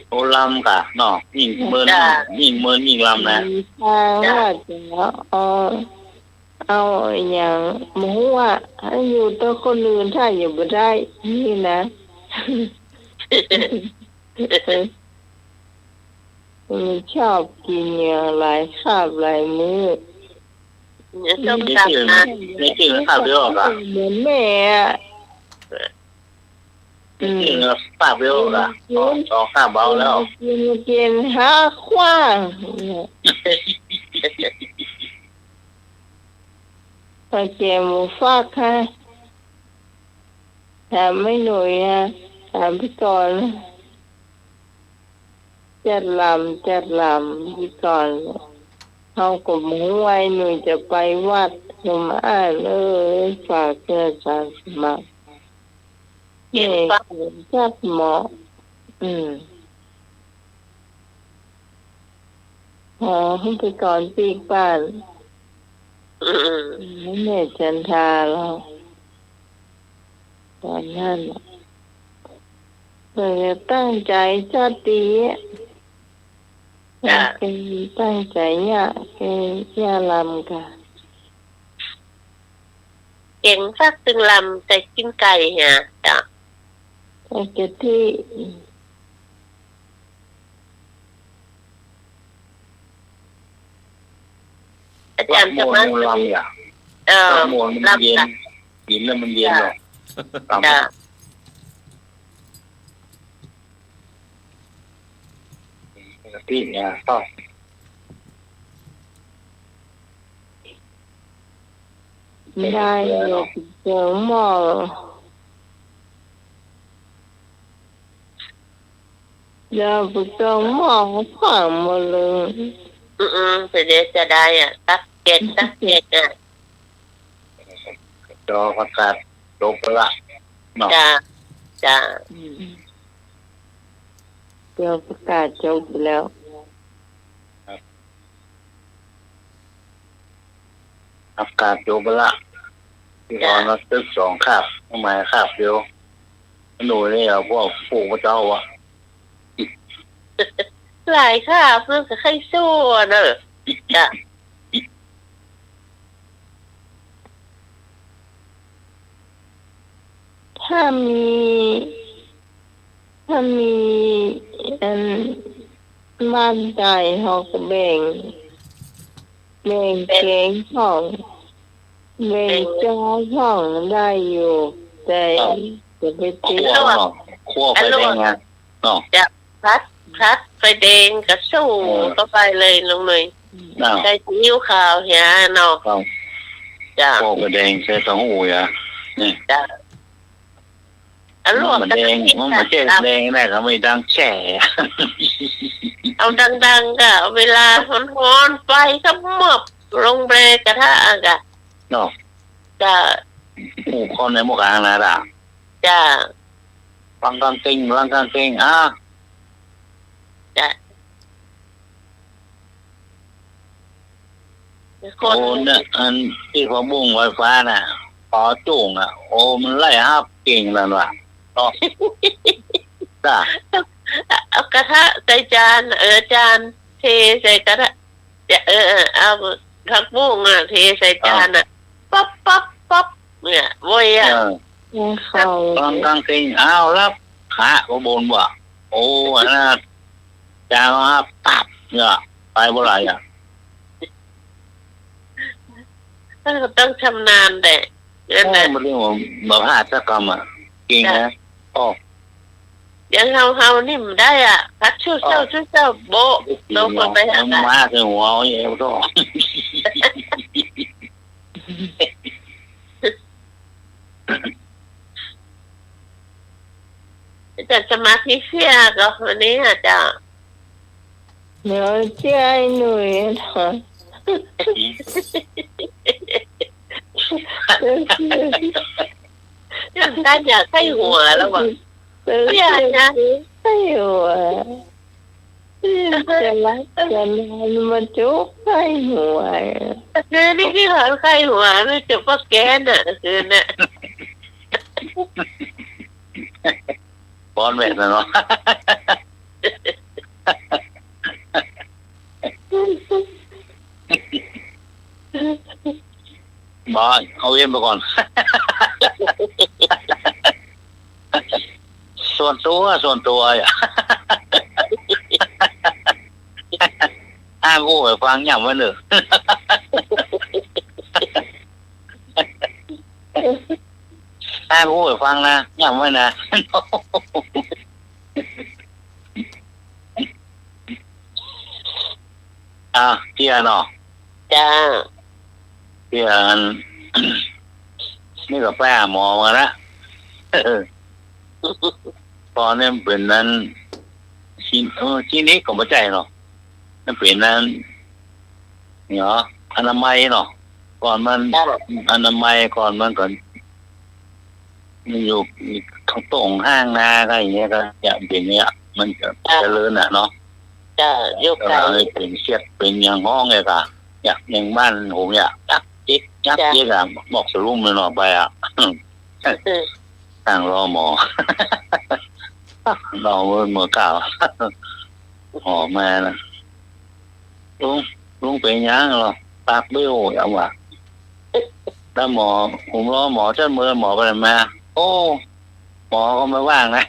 โอ้ ลำกะเนาะ ยิ่งเมิน จ้ะ ยิ่งเมินยิ่งลำนะ อืม ทาง จ้ะ ว่าจะเอา เอาอะหยัง บ่ฮู้อะ หื้ออยู่ตวยคนอื่น ถ้าอยู่บ่ได้ นี่นะ มันชอบกิ๋นอย่างหลายคาบหลายมื้อ เนี่ย ส้มต๋ำนะ ในจื้อ ในจื้อคาบเดียวกะ เหมือนแม่อะ ในจื้อคาบเดียวกะ อืม สอง สองคาบเบาแล้ว กิ๋น กิ๋นห้าขว้าง ปลาแจมหมูฟักฮะ ถามแม่หนุ่ยอะ ถ ถามไปก่อน จัดลำ จัดลำไปก่อน เฮาก็บ่ฮู้ว่าหนูจะไปวัด ก็มาอ่าน เออ ฝากเสื้ออาสาสมัคร เก่ง เก่ง จัดเหมาะ อืม ขอให้ไปก่อนปีกบ้าน อืม แม่จันทาแล้ว ตอนนั้นน่ะ เปิ้นก็ตั้งใจ๋จัดดีอะ จ้ะ เปิ้นตั้งใจ๋เยียะ เปิ้นเยียะลำก่ะ เก่งสักตึงลำ ใส่ตีนไก่เหีย จ้ะ ใส่กะทิ อาจ๋ารย์ สักโมงหนึ่งลำอย่า เออ สักโมงหนึ่งมันเย็น ลำจ้ะ กิ๋นแล้วมันเย็น จ้ะ เนาะ ลำ จ้ะ กะทิเนี่ย ต้อง ได้อยู่ เจิงหม้อ เดี๋ยวไปเจิงหม้อ ขว้างหมดเลย อืมๆ เดี๋ยวจะได้อะ ตักเก็ด ตักเก็ดอะ จอประกาศจบไปละเนาะ จ้ะ จ้ะ อืม จอประกาศจบไปแล้ว ครับ ประกาศจบไปละ ตี้ จ้ะ ก่อนนะ ตึกสองคาบ ทำไมคาบเดียว หนูนี่อะ พวก พวกพระเจ้าอะ หลายคาบ มันก็ใค่สู้อะเนอะ จ้ะ ถ้ามี ถ้ามี อัน บ้านใจ๋เฮาก็แบ่ง แบ่งแกงพ่อง แบ่ง แบ่ง จอพ่องได้อยู่ แต่ ครับ จะไปติด คั่วเนาะ คั่วไฟแดงนะ เนาะ จะผัด ผัดไฟแดงก็สู้ เออ เข้าไปเลยลุงหนุ่ย น่ะ ใส่ซีอิ๊วขาวเหียเนาะ ครับ จ้ะ คั่วไฟแดงใส่เต้าหู้เหีย นี่ จ้ะ เอาลวก มันบ่แดง กะทิ มันบ่ใจ้ จ้ะ แดงนะ ก็ไม่ดังแช่ เอาดังๆ ก็เวลาฮ้อนๆ ไฟก็มอบลงไปกระทะอะกะ เนาะ จ้ะ โอ้ คนในหมู่กลางนะล่ะ จ้ะ ฟังกางเกง ฟังกางเกง อ่ะ จ้ะ คน โอ้ เนี่ย อันตี้ผักบุ้งไฟฟ้าน่ะ ปอจุ่งอ่ะ โอ้ มันไล่ฮับเก่งนั่นว่ะ เนาะ จ้ะ เอากระทะใส่จาน เออ จานเทใส่กระทะ จะ เออ เออ เอาผักบุ้งอ่ะ เทใส่จานอ่ะ อ่า ปั๊บปั๊บปั๊บ เนี่ย โว้ยอ่ะ เออ กิ๋นข้าว ตอนกางเกง อ้าว รับ ขะก็บ่นว่า โอ้ อันนั้น จานก็ฮับ ตับ เนี่ย ไปบ่ไหลอ่ะ เออ ต้องชำนาญแหละ นั่นแหละ โอ้ มันเรื่องว่าบ่พลาดสักกำอ่ะ จริงนะ จ้ะ โอ้ อย่างเฮา เฮานี่มันได้อ่ะ ผัดชู่เจ้า ชู่เจ้า โบ๊ะ ลงไป หัว หัว หัว หัว หัว แต่สมาธิเสียก็วันนี้อาจารย์ เดี๋ยวเสียไอ้หนุ่ยถอน อย่างนั้นอยากใค่หัวแล้วว่ะ เสียนะ ใค่หัว จะรักจะนอนมาจุกใค่หัว คือนี่พี่ถอนใค่หัว นี่จะปักแกนน่ะ คืนน่ะ ป้อนแม่นน่ะเนาะ บ่ เอาเว้นไปก่อน ส่วนตั๋ว ส่วนตั๋วอ่ะ อ้างอู้หื้อฟังย้ำไว้เน่อ อ้างอู้หื้อฟังนะ ย้ำไว้นะ อ่ะ เตี้ยเนาะ จ้า เตี้ยอัน นี่ก็ไปหาหมอมาละ เออ ก่อนเนี่ยมันเป๋นนั้น คลิ เออ คลินิกก็บ่ใจ้เนาะ มันเป๋นนั้น เนาะ อนามัยเนาะ ก่อนมัน จ้ะ อนามัยก่อนมันก็ มันอยู่ตรงห้างนาก็อย่างเงี้ย ก็อย่างเป๋นเนี่ย มันก็ จ้ะ เจริญน่ะเนาะ จ้ะ อยู่ไก๋ เออ เป๋นเสี้ยด เป๋นอย่างฮ้องเนี่ยก็ อย่าง อย่างบ้านผมเนี่ย ยักเจ๊ก ยักเจ๊กอะ บอกสรุปมันออกไปอะ อืม นั่งรอหมอ รอเมื่อ เมื่อเก้า หมอมานะ ลุง ลุงเป๋นหยังเหรอ ปากเบี้ยว อย่างว่า แล้วหมอ ผมรอหมอจนเมื่อ หมอไปไหนมา โอ้ หมอก็ไม่ว่างนะ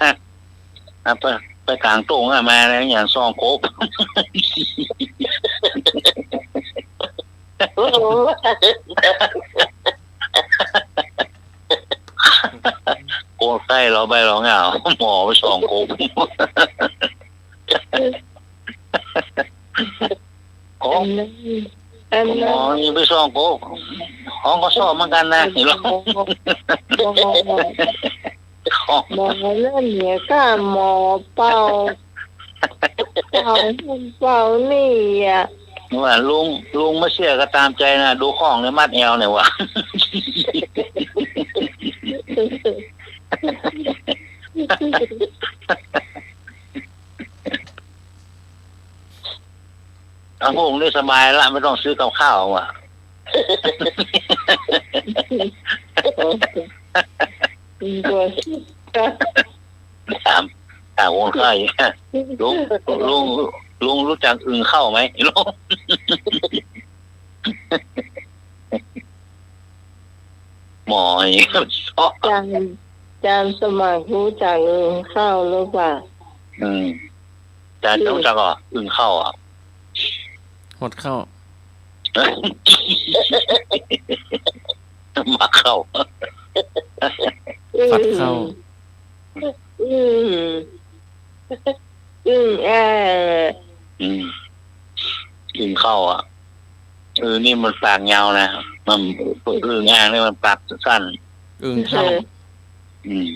อ่ะ ไป ไปก๋างต้งอะ มาแล้วอย่างส่องกบ โอ้โห คนไข้เราไปเราเหงา หมอไปส่องกบ โอ้ อันนั้น อันนั้น หมอนี่ไปส่องกบ ของก็ชอบเหมือนกันนะ หมอ หมอ หมอนั่นเนี่ย ก็หมอเป่า เป่านู่นเป่านี่อะ ว่าลุง ลุงไม่เชื่อก็ตามใจนะ ดูข้องในมัดแอวเนี่ยว่ะ เอาพวกนี้สบายละ ไม่ต้องซื้อกับข้าวว่ะ ถาม ถามคนไข้ ลุง ลุง ลุงรู้จักอึ่งเข้าไหม ลุง หมอ จารย์ จารย์สมัครรู้จักอึ่งเข้าหรือเปล่า อืม จารย์รู้จักเหรอ อึ่งเข้าอะ หดเข้า หมักเข้า ฟัดเข้า อืม อึ่ง เอ่อ อืม อึ่งเข้าอะ อึ่งนี่มันปากยาวนะ มัน อึ่งอ่างนี่มันปากสั้น อึ่งเข้า อืม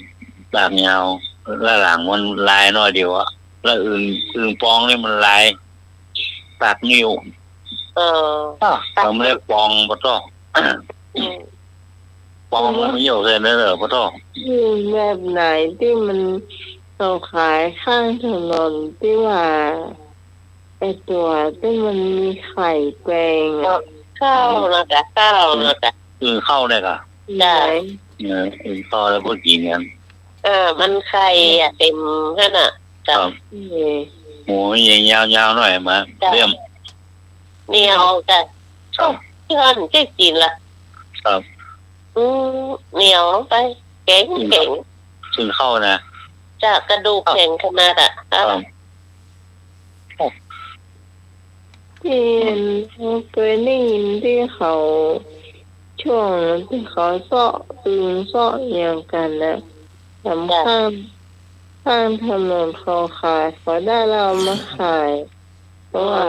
ปากยาว แล้วหลังมันลายน้อยเดียวอะ แล้วอึ่ง อึ่งปองนี่มันลาย ปากนิ้ว เออ อ้าว ปาก ทำไมปองปะโต้ อืม ปองมันไม่อยู่แค่นั้นเหรอปะโต้ อืม แบบไหนตี้มันเขาขายข้างถนนตี้ว่า ไอ้ตั๋วตี้มันมีไข่แปลงอะ เข้านะจ๊ะ เข้านะจ๊ะ อึ่งเข้าเนี่ยก่ะ จ้ะ ไหน เออ อึ่งเข้าแล้วก็กิ๋นกั๋น เออ มันไข่อะ เต็มหั้นน่ะ จ้ะ ครับ เออ หมูมันยังยาวๆ หน่อยมา จ้ะ เลี่ยม เหนียวจ้ะ ครับ ตี้หั้นเจ๊กิ๋นละ ครับ อืม เหนียวไป แข็ง แข็ง อึ่งเข้านะ จ้ะ กระดูกแข็งขนาดอะ ครับ ตี้เฮาเกยได้ยินตี้เขา ช่วงตี้เขาเซาะอึ่งเซาะอะหยังกั๋นนะ ต๋าม จ้ะ ข้าง ข้างถนนเขาขาย เขาได้แล้วเอามาขาย เพราะว่า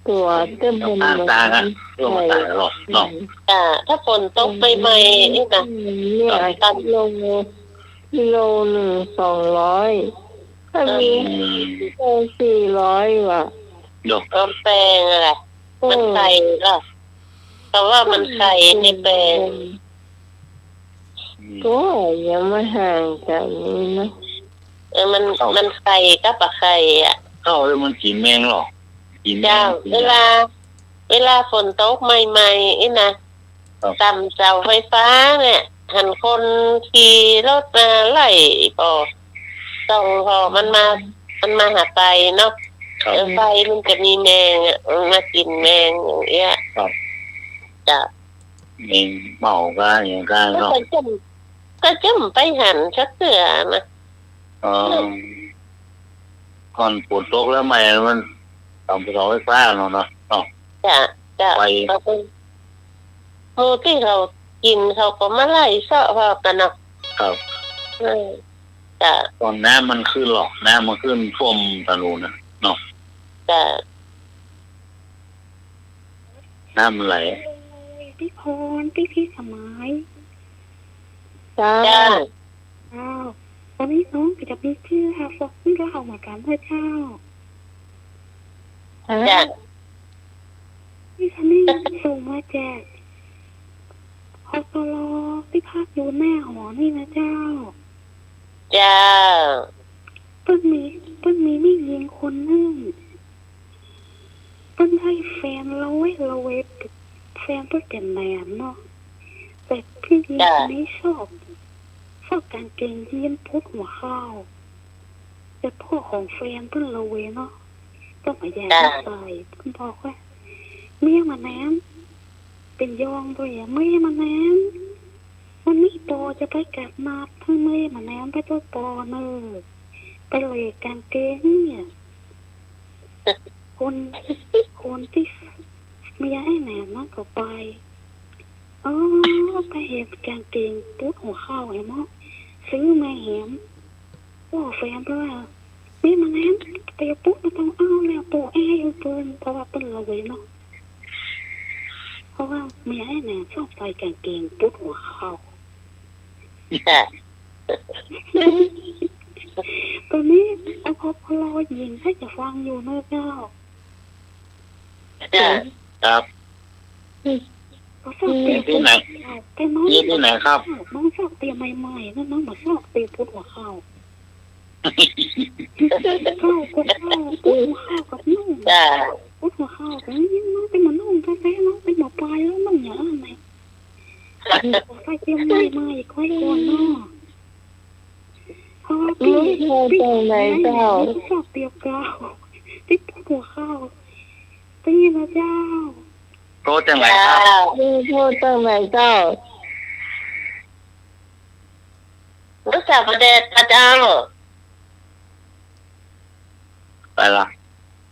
ตั๋วเต็มไปหมด ข้างตางอะ ตั๋วมันตางตลอดเนาะ จ้ะ ถ้าฝนตกใหม่ๆ นี่นะ เนี่ย กิโล กิโลหนึ่งสองร้อย ถ้ามี อืม กิโลสี่ร้อยว่ะ เดี๋ยว มันแปงอะแหละ เออ มันไข่เหรอ เขาว่ามันไข่ในแปง อืม ก็ยังไม่ห่างจากนี้นะ เออ มัน เอ้า มันไข่กับบ่ไข่อะ เอ้า แล้วมันกิ๋นแมงเหรอ กิ๋นแมง เจ้า กิ๋น เวลา เวลาฝนตกใหม่ๆ นี่นะ ครับ ต๋ามเสาไฟฟ้าเนี่ย หันคนขี่รถมาไล่ ก็ส่อง พอมันมา มันมาหาไฟเนาะ ครับ เออ ไฟมันจะมีแมงอะ มันมากิ๋นแมงอย่างเงี้ย ครับ จ้ะ แมงเม่าก้าอย่างก้า ก็ เนาะ ก็จะ ก็จะไปหันสักเตื้อนะ อ๋อ ก่อนฝนตกแล้วใหม่มันต๋ามเสาไฟฟ้าเนาะ เนาะ เนาะ จ้ะ จ้ะ ไฟ เขาก็ หมู่ตี้เขากิ๋นเขาก็มาไล่เซาะพอกั๋นเนาะ ครับ เออ จ้ะ ต๋อนน้ำมันขึ้นเหรอ น้ำมันขึ้นท่วมตะหลูนน่ะ เนาะ จ้ะ น้ำไหล พี่พร พี่พิสมัย เจ้า เจ้า อ้าว วันนี้น้องก็จะมีเจื้อฟอกเล่าเหมือนกั๋นนะเจ้า จ้ะ นี่ค่ะ นี่ส่งมาจาก ฮ.ป.ล. ตี้พักอยู่แม่ฮ่อนี่นะเจ้า เจ้า เปิ้นมี เปิ้นมีแม่ญิงคนนึ่ง เปิ้นได้แฟนละเว ละเว แฟนเปิ้นเป๋นแหนมเนาะ แต่แม่ญิงคนนี้ชอบ ชอบก๋างเกงยีนส์ปุ๊ดหัวเข่า แต่ป้อของแฟนเปิ้นละเวเนาะ ก็บ่อยากจะใส่ เปิ้นบอกว่า เมียหมาแหนม เป๋นยองบ่อยอะ เมียหมาแหนม วันนี้ปอจะไปกัดนัด หื้อเมียหมาแหนมไปตวยปอเน่อ ไปเลาะก๋างเกงเนี่ย คน คนตี้เมียไอ้แหนมนั้นก็ไป อ๋อ ไปหันก๋างเกงปุ๊ดหัวเข่าแหมเนาะ ซื้อมาแหม ป้อแฟนเปิ้นว่า เมียหมาแหนม ไปเอาปุ๊ดมาตวย เอาแล้ว ป้อแอ่อยู่เปิ้น เพราะว่าเปิ้นละเวเนาะ เพราะว่าเมียไอ้แหนมชอบใส่ก๋างเกงปุ๊ดหัวเข่า ค่ะ ต๋อนนี้ อ.พ.ป.ล. หญิงถ้าจะฟังอยู่นะเจ้า จ้ะ ครับ ก็ซอกเตีย ตี้ไหน แต่น้อง ตี้ไหนครับ น้องซอกเตียใหม่ๆ นะ น้องบ่ซอกเตียปุ๊ดหัวเข่า เข่าก็เข่า ปุ๊ดหัวเข่ากับนุ่ง จ้ะ ปุ๊ดหัวเข่ากับนุ่ง น้องเป๋นหมอนุ่งแต๊ๆ น้องเป๋นหมอปลายแล้วนุ่งอย่างนั้นไหม ใส่เตียใหม่ๆ ค่อยก่อนเนาะ เพราะว่าตี้ ตี้ไหนเจ้า ตี้ซอกเตียเก่า ตี้ปุ๊ดหัวเข่า ตี้นะเจ้า โทษจังไหนครับ เจ้า โทษจังไหนเจ้า ลูกสาวประแดนะเจ้า ไปละ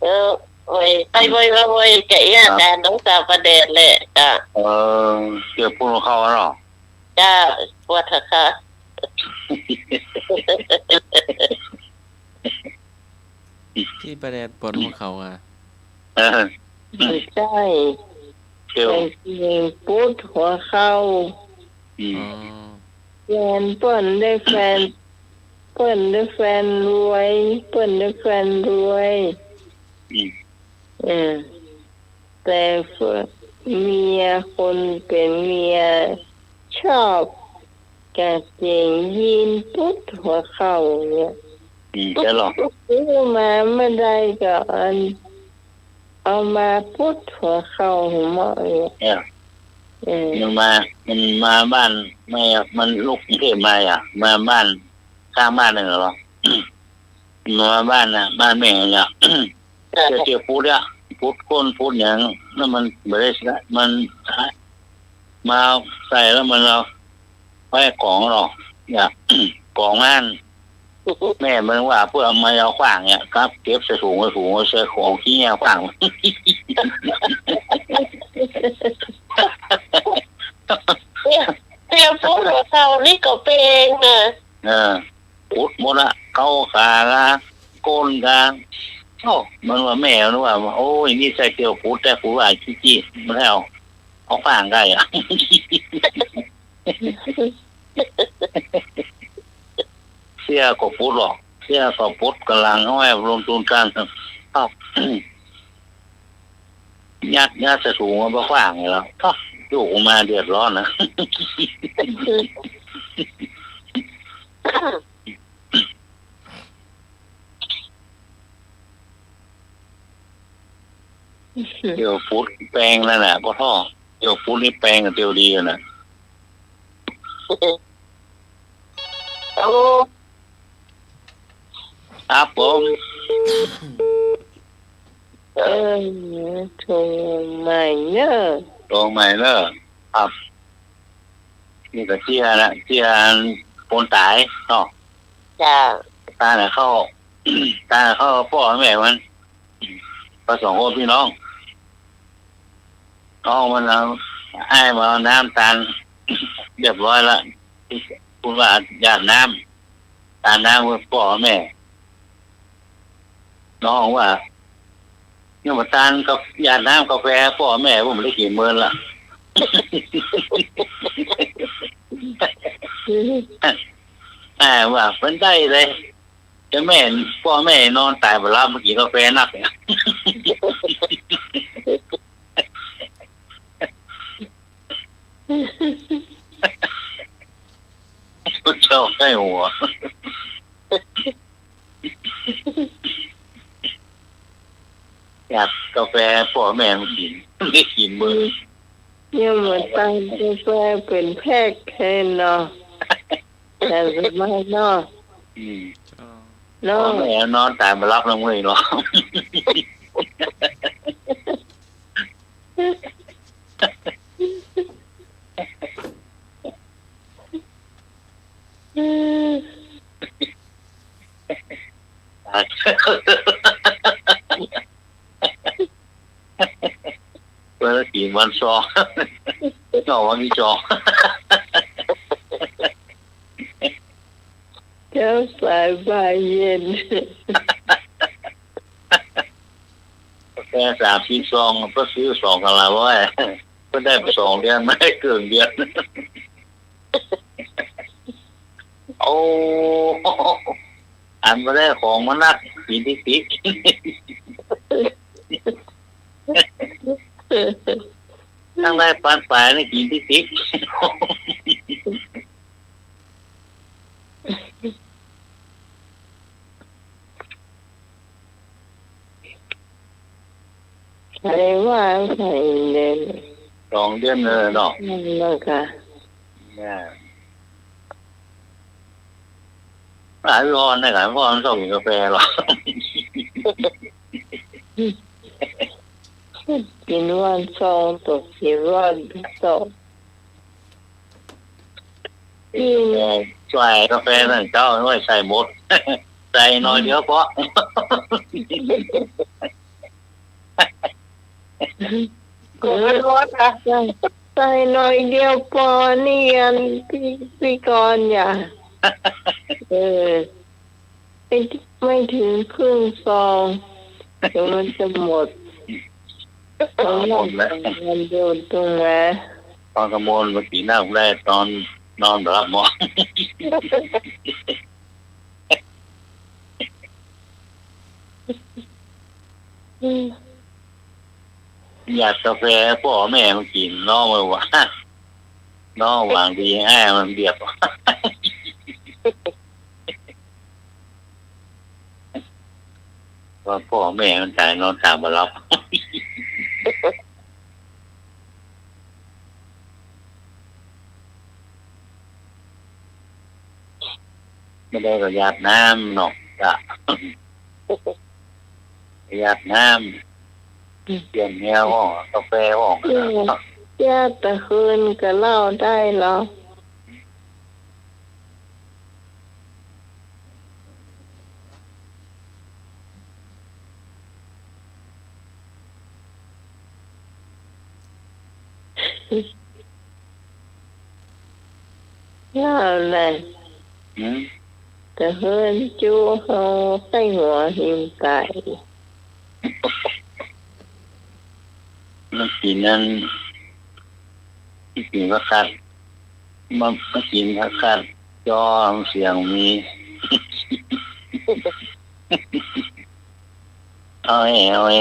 เออ โอ้ย ไปโวยมาโวยกะเอี้ย ครับ แต่ลูกสาวประแดดแหละ จ้ะ เออ เตี้ยปุ๊ดหัวเข่าเนาะ จ้ะ ปวดหัวเข่า ตี้ประแดดปวดหัวเข่าอะ เออ ใช่ เตี้ย ก๋างเกงปุ๊ดหัวเข่า อืม อ๋อ แฟนเปิ้นได้แฟน เปิ้นได้แฟนรวย เปิ้นได้แฟนรวย อืม เออ แต่เมียคนเป๋นเมียชอบก๋างเกงยีนส์ปุ๊ดหัวเข่าเนี่ย อืม ใช่หรอ ซื้อมาเมื่อใดก็อัน เอามาปุ๊ดหัวเข่าหัวเหมาะเนี่ย เนี่ย เออ มันมา มันมาบ้านแม่ มันลุกกรุงเทพฯมาอะ มาบ้าน ข้างบ้านนี่เหรอ มาบ้านน่ะ บ้านแม่น่ะ เตี้ย เตี้ยปุ๊ดอะ ปุ๊ดก้นปุ๊ดหยัง แล้วมันบ่ได้ มัน มาใส่แล้วมันเอาไว้ก๋องเนาะ เนี่ย ก๋องอั้น แม่มันว่าเปื้อเอามาเอาขว้างเนี่ย กับเก็บใส่ถุง ใส่ถุง ใส่ของขี้เหี่ยขว้าง เตี้ย เตี้ยปุ๊ดหัวเข่านี่ก็เป๋นนะ เออ ปุ๊ดหมดละ เก๊ากาละ ก้นกา โอ้ มันว่า แม่มันว่า โอ้ย นี่ใส่เตี้ยปุ๊ด แต่กูว่าขี้จี้ มันให้เอา เอาขว้างได้อะ เสี้ยก็ปุ๊ดหรอก เสี้ยก็ปุ๊ดก๋ำลังเอาไว้รวมทุนกั๋น เอา ยัด ยัดใส่ถุงเอาไปขว้างนี่แล้ว โธ่ ลูกออกมาเดือดร้อนนะ เตี้ยปุ๊ดแปงนั่นน่ะ ก็โธ่ เตี้ยปุ๊ดนี่แปงกับเตี้ยดีอะน่ะ ฮัลโหล ครับผม เออ โทรใหม่เน่อ โทรใหม่เน่อ ครับ นี่ก็เจื้อนะ เจื้อคนต๋ายเนาะ จ้า ต๋ายน่ะเข้า ต๋ายน่ะเข้าป้อแม่มัน ก็สองคนพี่น้อง น้องมันเอา อ้ายมาเอาน้ำตานเรียบร้อยละ พูดว่าหยาดน้ำ ตานน้ำป้อแม่ น้องว่า ยังบ่ตานกับหยาดน้ำกาแฟป้อแม่ ผมได้กิ๋นเมินละ เอ อ่า ว่าเปิ้นได้เลย จะแม่ ป้อแม่นอนต๋ายบ่หลับ มากิ๋นกาแฟนักเนี่ย เจ้าใค่หัว อยากกาแฟป้อแม่มากิ๋น ได้กิ๋นมื้อ เนี่ยเหมือนตังกาแฟเป๋นแพ็คแทนเนาะ แต่สบายเนาะ อืม เจ้า เนาะ ป้อแม่นอนต๋ายบ่หลับแล้วเมื่อยเนาะ อืม เปิ้นละกิ๋นวันซอง นอกวันมีซอง เช้าสายบ่ายเย็น กาแฟสามสิบซอง เปิ้นซื้อสองกะละร้อย เปิ้นได้ไปสองเดือน บ่ได้เกินเดือน โอ้ อันบ่ได้ของมานัก กิ๋นติ๊กๆ ตั้งได้ปานป๋ายนี่กิ๋นติ๊กๆ ใครว่าใครเดือน สองเดือนเลยเนาะ นั่นแหละค่ะ เนี่ย หลายวันเนี่ย หลายวันต้องกิ๋นกาแฟหรอก กิ๋นวันซอง ตกกิ๋นวันซอง อืม เออ ใส่กาแฟนั่นเจ้า ไว้ใส่หมด ใส่หน่อยเดียวพอ ก็ไม่รู้นะ ใส่ ใส่หน่อยเดียวปอ นี่อันพี่ พี่กรณ์อย่า เออ ไม่ ไม่ถึงครึ่งซอง เดี๋ยวมันจะหมด หมดแล้ว มันโดนตรงนั้น ตอนกลางวันเมื่อกี้นั่งได้ ตอนนอนบ่หลับหมอ อยากกาแฟป้อแม่มากิ๋น น้องมันว่า น้องหวังดี อ้ายมันเบียด ว่าป้อแม่มันต๋าย นอนต๋ายบ่หลับ บ่ได้ก็หยาดน้ำเนาะ จ้ะ หยาดน้ำ เปลี่ยนแนวห้อง กาแฟห้อง เออ หยาดตะคืนก็เล่าได้เหรอ เล่าอะไร หืม ตะเฮือนจู้เฮาใต้หัวหิมไก่ เมื่อกี้นั้น เมื่อกี้ผักขาด มา มากิ๋นผักขาดจ้อ เสียงมี เอาแอ เอาแอ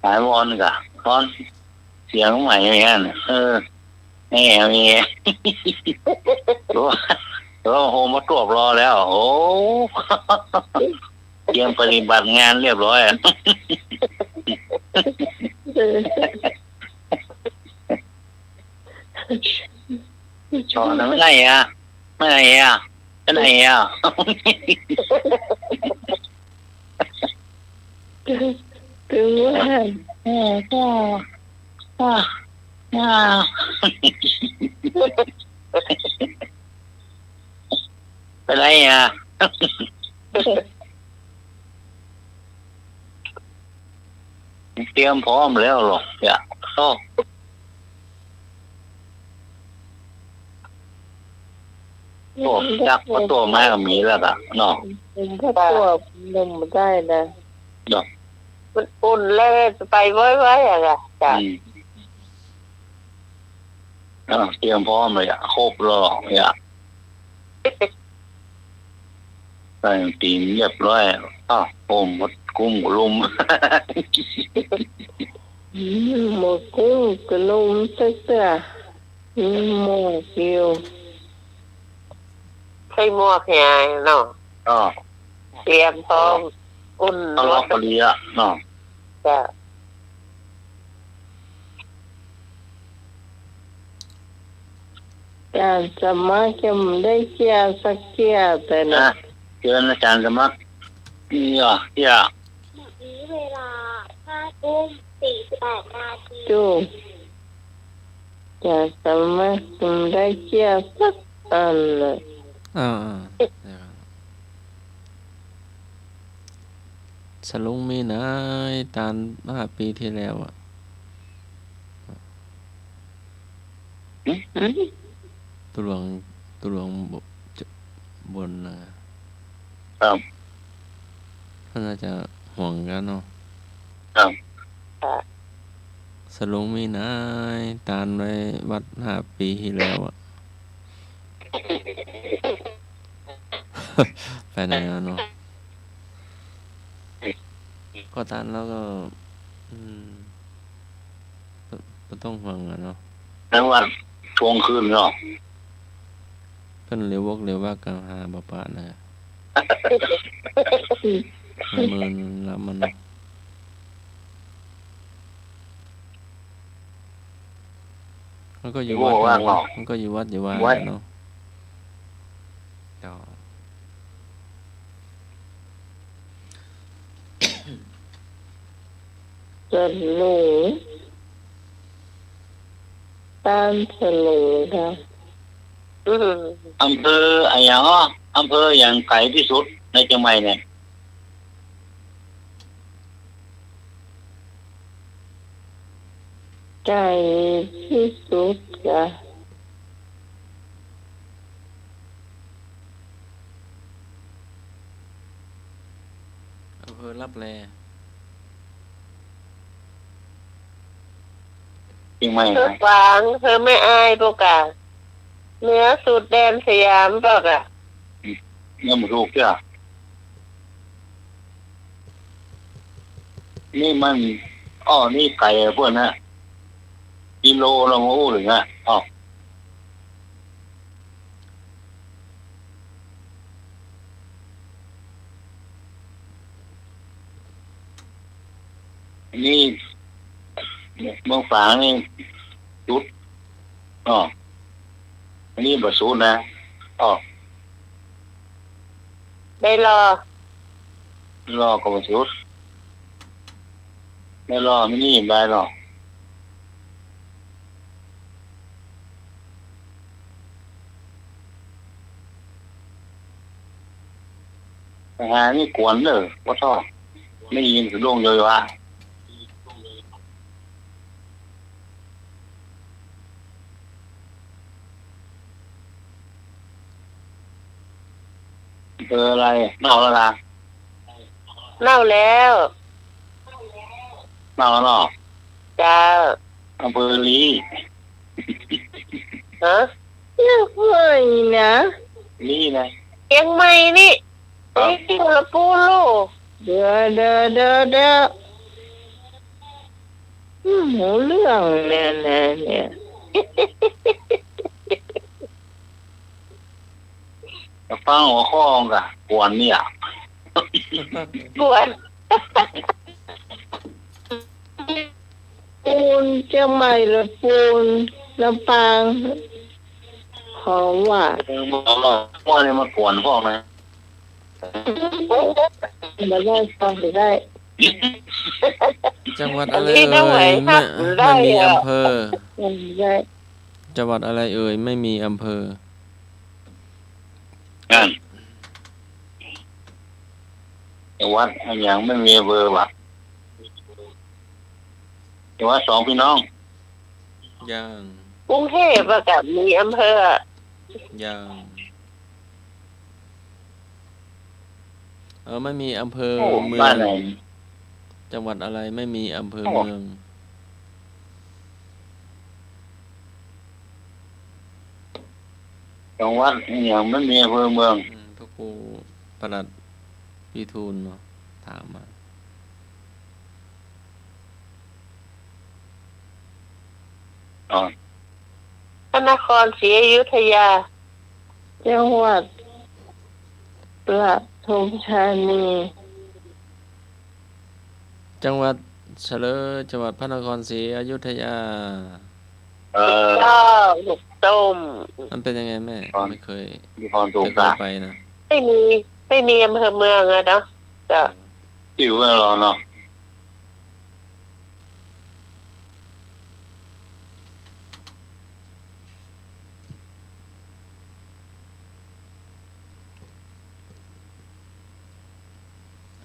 หลายวอนก่ะ ตอนเสียงใหม่อย่างเงี้ย เออ แอ มี โอ้ โอ้โห มาตรวจรอแล้ว โอ้ เตรียมปฏิบัติงานเรียบร้อยอะ สอนไม่ได้อะ ไม่ได้อะ ไม่ได้อะ ถึงว่า เออ ก็ ก็ ก็ ไปไหนอะ เตรียมพร้อมแล้วเหรอ เนี่ย โอ้ โอ้ จักรพระตัวไม้ก็มีแล้วอะเนาะ ผมก็ตัวหนุ่มได้นะ เนาะ มันอุ่นแล้วไปไวๆอะค่ะ จ้ะ อืม ไป อ่า เตรียมพร้อมเลยอะ ครบแล้วเนี่ย ใส่ตี๋นเรียบร้อย อ้าว โอ้ หมดกุ้งกะลุม อืม หมดกุ้งกะลุมตึ๊กเตื้อ อืม หมวกอยู่ ใส่หมวกใหญ่เนาะ อ้อ เตรียมพร้อม อุ่น เอา รถ พอดีอะเนาะ จ้ะ อาจ๋ารย์สมัครยังบ่ได้เจียสักเตื้อแต่นะ อ่ะ เจิญอาจ๋ารย์สมัคร นี่อ่ะ เจีย เวลาห้าทุ่มสี่สิบแปดนาที จุ๊ อาจ๋ารย์สมัครยังบ่ได้เจียสักอันเลย อ่าๆ เดี๋ยวก่อน สลุงมีไหน ตานห้าปี๋ตี้แล้วอะ หืม หืม ตุ๊หลวง ตุ๊หลวงบ่ บ่นนะ ครับ เปิ้นน่าจะห่วงกั๋นเนาะ ครับ สลุงมีไหน ตานไว้วัดห้าปี๋ตี้แล้วอะ ไปไหนแล้วเนาะ ก็ตานแล้วก็ อืม บ่ บ่ต้องห่วงอะเนาะ แล้วว่าทวงคืนเนาะ เปิ้นเหลียววกเหลียววักกั๋นหาบ่ปะนะ หาเมินลำมันเนาะ มันก็อยู่วัด อยู่วัดเนาะ มันก็อยู่วัดอยู่วาเนาะ เจ้า สลุง ตานสลุงค่ะ อืม อำเภออะหยังอ้อ อำเภออะหยังไก๋ตี้สุดในเจียงใหม่เนี่ย ไก๋ตี้สุดกะ อำเภอลับแล เจียงใหม่ อำเภอฝาง อำเภอแม่อาย ปะกะ เหนือสุดแดนสยาม ปะกะ ยังบ่ถูกเตื้อ นี่มัน อ้อ นี่ไก๋เปิ้นนะ กิโลละบ่ฮู้เถิงนะ อ้อ นี่ เมืองฝางนี่สุด อ้อ อันนี้บ่สุดนะ อ้อ แม่ล่อ แม่ล่อก็บ่สุด แม่ล่อ แม่นี่บ่ได้หรอก ไปหานี่กวนเน่อ บ่ชอบ ได้ยินสะดุ้งเลยว่า อำเภออะไร เน่าแล้วนะ เน่าแล้ว เน่าแล้วเนาะ เจ้า อำเภอลี ฮะ เจียงใหม่นะ ลีนะ เจียงใหม่นี่ ครับ นี่คนละปูนลูก เดี๋ยว เดี๋ยว เดี๋ยว เดี๋ยว อืม หูเรื่องแน่ๆ เนี่ย จะฟังหัวข้อก่ะ กวนเนี่ย กวน ปูน เจียงใหม่ละปูน ลำปาง เพราะว่า เออ บ่ บ่ได้มากวนพวกนะ บ่ได้ ฟังบ่ได้ จังหวัดอะไรเอ่ย อันนี้น้องไหวครับ ไม่ บ่ได้ ไม่มี อ่ะ อำเภอ ฟังบ่ได้ จังหวัดอะไรเอ่ย ไม่มีอำเภอ นั่น จังหวัดอะหยังไม่มีอำเภอวะ จังหวัดสองพี่น้อง ยัง กรุงเทพฯอะ ก็มีอำเภอ ยัง เออ ไม่มีอำเภอ โอ้ เมือง บ้านไหน จังหวัดอะไรไม่มีอำเภอ โอ้ เมือง อ จังหวัดอะหยัง มันมีอำเภอเมือง อืม พระครูปลัดวิทูลเนาะ ถามมา อ๋อ พระนครศรีอยุธยา จังหวัดปทุมธานี จังหวัดเฉลย จังหวัดพระนครศรีอยุธยา เออ ถูกต้อง ถูกต้อง มันเป็นยังไงแม่ นคร ไม่เคย นครถูก ไม่เคย จ้ะ ไปนะ ไม่มี ไม่มีอำเภอเมืองอะเนาะ จ้ะ อยู่เมืองเราเนาะ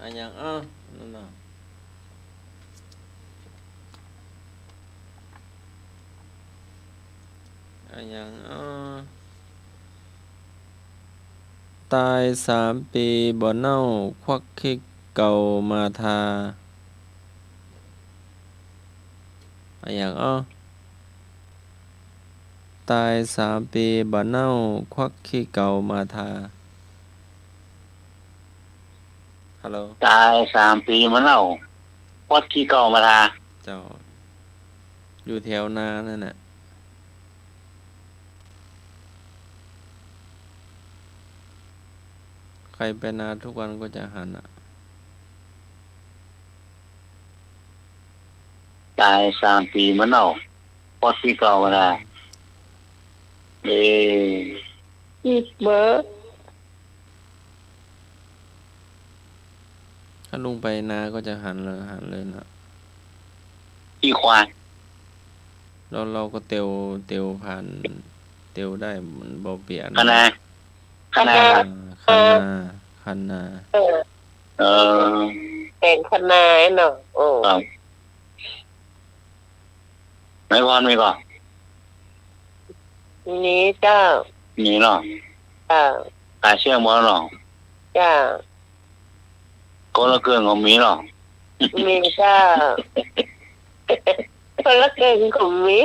อะหยัง อ้อ นั่นน่ะ อะหยัง อ้อ ต๋ายสามปี๋บ่เน่า ควักขี้เก่ามาทา อะหยัง อ้อ ต๋ายสามปี๋บ่เน่า ควักขี้เก่ามาทา ฮัลโหล ต๋ายสามปี๋บ่เน่า ควักขี้เก่ามาทา เจ้า อยู่แถวนานั่นน่ะ ใครไปนาทุกวันก็จะหันอะ ต๋ายสามปี๋บ่เน่า ควักขี้เก่ามาทา เอ๊ะ อีกเบอร์ ถ้าลุงไปนาก็จะหันเลย หันเลยนะ ขี้ควาย แล้วเราก็เตียว เตียวผ่าน เตียวได้ มันบ่เปียกนะ คะนา คะนา อ่า คะนา คะนา เออ เออ แปลงคะนาเนาะ โอ้ ครับ แม่พรมีก่อ มีเจ้า มีเนาะ เจ้า ขายเสื้อหมดเนาะ เจ้า คนละเกิ่งก็มีเนาะ มีเจ้า คนละเกิ่งก็มี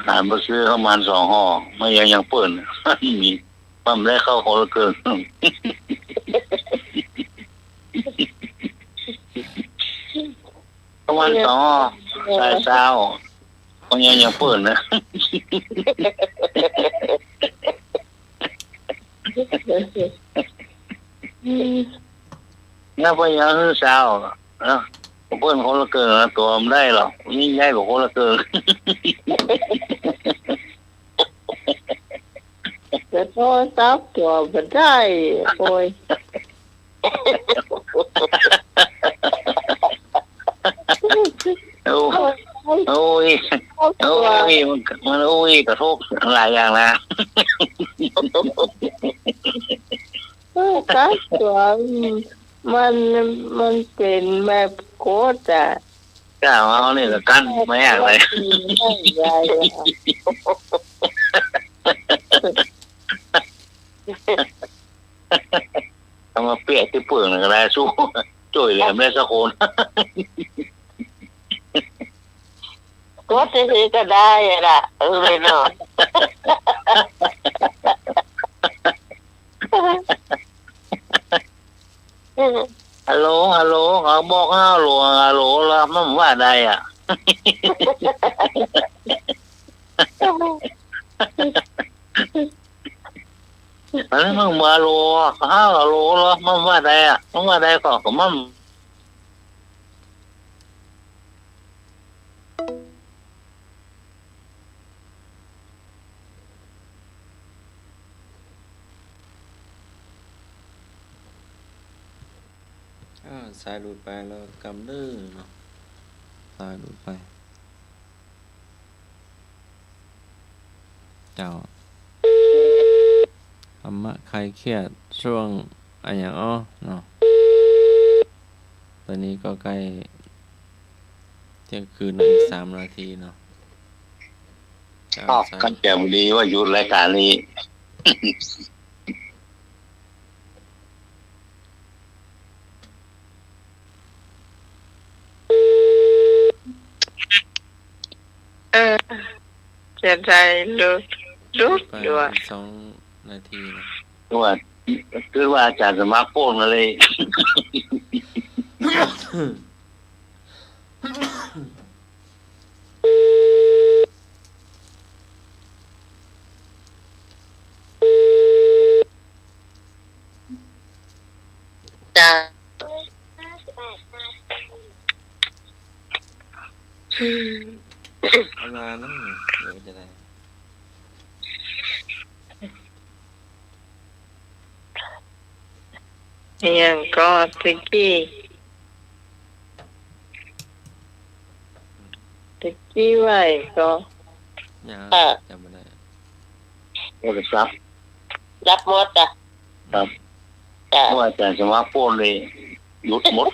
หาบ่ซื้อข้าวมันสองห่อ มันยัง ยังเปิ้น มี มันได้เข้าคนละเกิ่ง ข้าวมันสองห่อ ใส่ซาว มันยัง ยังเปิ้นนะ อืม แล้วพอยังหื้อซาว เอ้า เปิ้นคนละเกิ่งนะ ตั๋วบ่ได้หรอก ยิ่งใหญ่กว่าคนละเกิ่ง แต่โทรศัพท์ตั๋วบ่ได้ โอ้ย โอ้ โอ้ย โอ้ย มัน มันโอ้ย กระทบหลายอย่างนะ โทรศัพท์ตั๋ว มัน มันเป๋นแบบโค้ดอะ เจ้า เอานี่ละกั๋น บ่ยากเลย เอามาเปียกตี้เปิ้นก็ได้ สู้ จ้วยแหลมได้สักคน โค้ดซื่อๆก็ได้อะล่ะ เออ แม่เนาะ ฮัลโหล ฮัลโหล เขาบอกฮัลโหล ฮัลโหล แล้วมันว่าใดอะ อันนี้มึงว่าฮัลโหล ฮัลโหล แล้วมันว่าใดอะ มันว่าใดก็ ก็มัน อ่า สายหลุดไปแล้วกำเด้อเนาะ สายหลุดไป เจ้า ธรรมะคลายเครียดช่วงอะหยังอ้อเนาะ ต๋อนนี้ก็ใก้เที่ยงคืนแล้ว อีกสามนาทีเนาะ เจ้า อ้าว สาย คันแจ๋วดีว่าหยุดรายก๋านนี้ จะได้หลุด หลุด ไป ด้วย สองนาทีนะ คือว่า คือว่าอาจ๋ารย์สมัครโป้นมาเลย จ้า เอามานั่ง เดี๋ยวจะได้ อย่างก็ตะกี้ ตะกี้ว่าก็ ยัง อ่ะ จ๋ำบ่ได้ โทรศัพท์ รับหมดอ่ะ ครับ จ้ะ เพราะว่าอาจ๋ารย์สมัครโป้นเลย หลุดหมด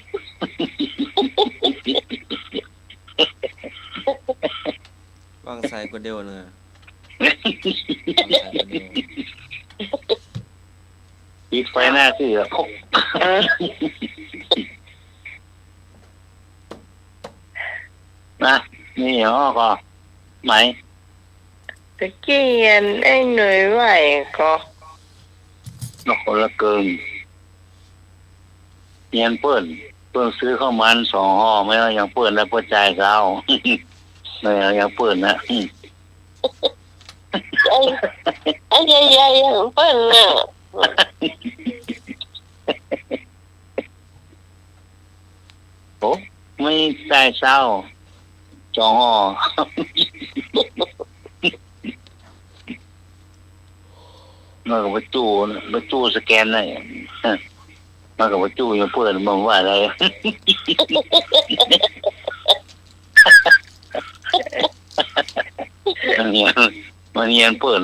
วางสายก๋อนเดียวนะ วางสายก๋อนเดียว ปิดไฟหน้าซื่ออะ เออ นะ นี่หรอก็ ไหม ตะกี้อันไอ้หน่วยไหวก็ นอกคนละเกิน เฮียนเปิ้น เปิ้นซื้อข้าวมันสองห่อ แม่ว่ายังเปิ้นได้ เปิ้นจ่ายซาว แม่ว่ายังเปิ้นนะ อืม ไอ้ ไอ้ใหญ่ๆ ยังเปิ้นน่ะ โอ้ ไม่จ่ายซาว สองห่อ มันก็ไปจู้นะ ไปจู้สแกนน่ะ มันก็ไปจู้อยู่เปิ้น มันว่าอะไร มันเฮียน มันเฮียนเปิ้น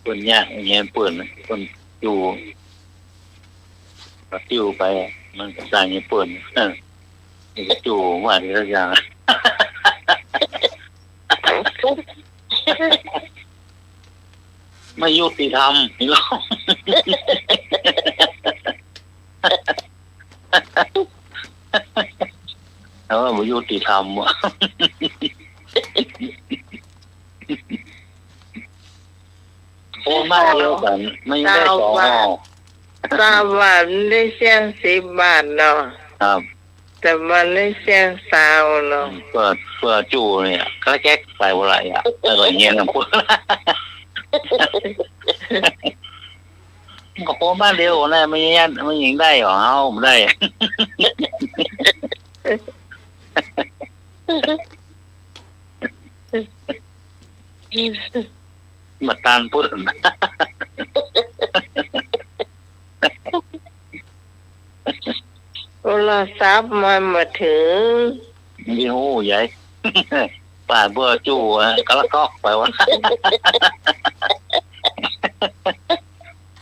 เปิ้นยากเฮียนเปิ้น เปิ้นจู้ ก็ติ้วไป มันก็สร้างเฮียนเปิ้น เออ นี่ก็จู้ว่าทีละอย่าง ไม่ยุติธรรม นี่หรอ เออ ไม่ยุติธรรมว่ะ โอนมาเดียวกัน มันยังได้สองห่อ ซาวบาท ซาวบาทมันได้เสี้ยงสิบบาทเนาะ ครับ แต่มันได้เสี้ยงซาวเนาะ อืม เปิ้น เปิ้นจู้เนี่ย กระแจ๊กไปบ่ไหลอ่ะ แล้วก็เฮียนกันปุ๊บ ก็โอนมาเดียวนะ มันยัง มันยังได้หรอ เฮาบ่ได้ มาต้านเปิ้น โทรศัพท์มันบ่เถิง นี่ฮู้ใหญ่ ป้าเปิ้นจู้อะ กะละก๊อกไปวะ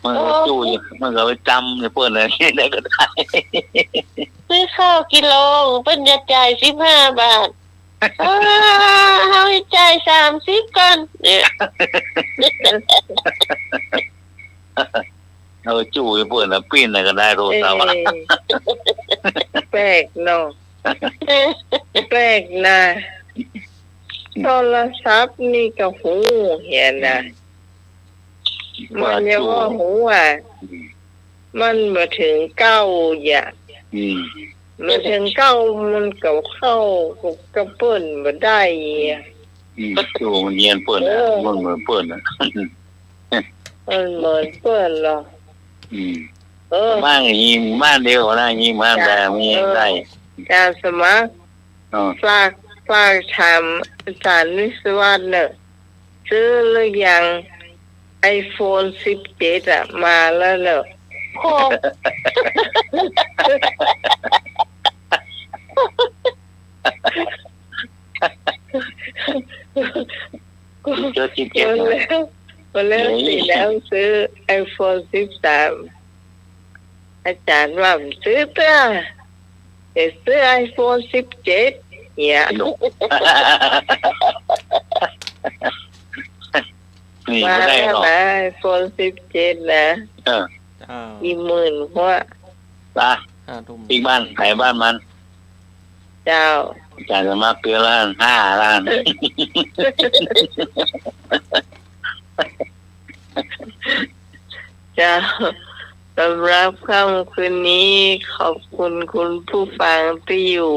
มันก็จู้อยู่ มันก็ไปจำอยู่เปิ้นเลย ได้ก็ได้ ซื้อข้าวกิโล เปิ้นจะจ่ายสิบห้าบาท อ่า เฮาจ่ายสามสิบก่อน เนี่ย เออ จู้อยู่เปิ้นน่ะ ปิ้นน่ะก็ได้โทรศัพท์อะ เออ แปลกเนาะ แปลกนะ โทรศัพท์นี่ก็ฮู้เหียนะ มันยังว่าฮู้อ่ะ อืม มันบ่เถิงเก้าอย่า อืม บ่เถิงเก้า มันก็เข้ากับเปิ้นบ่ได้อ่ะ อืม โอ้ มันเฮียนเปิ้นน่ะ เออ มันเหมือนเปิ้นน่ะ มันเหมือนเปิ้นเหรอ อืม เออ บ้านก็ยิงบ้านเดียวนะ ยิงบ้านแดง เออ มีได้ อาจ๋ารย์สมัคร อ๋อ ฝาก ฝากถามอาจ๋ารย์วิศวะเน่อ ซื้อหรือยัง ไอโฟนสิบเจ็ดอะ มาแล้วเน่อ โอ้ เจอสิบเจ็ด วันแล้ว วันแล้ว เฮ้ย สิแล้วซื้อไอโฟนสิบสาม อาจ๋ารย์ว่าบ่ซื้อเตื้อ จะซื้อไอโฟนสิบเจ็ด เนี่ย นี่ มา บ่ได้ แล้ว หรอก นะ ไอโฟนสิบเจ็ดนะ เออ เจ้า กี่หมื่นกว่า ไป ห้าทุ่ม ปิ๊กบ้าน ไขบ้านมัน เจ้า จ่ายสมัครเดือนละห้าล้าน เจ้า สำหรับค่ำคืนนี้ ขอบคุณคุณผู้ฟังตี้อยู่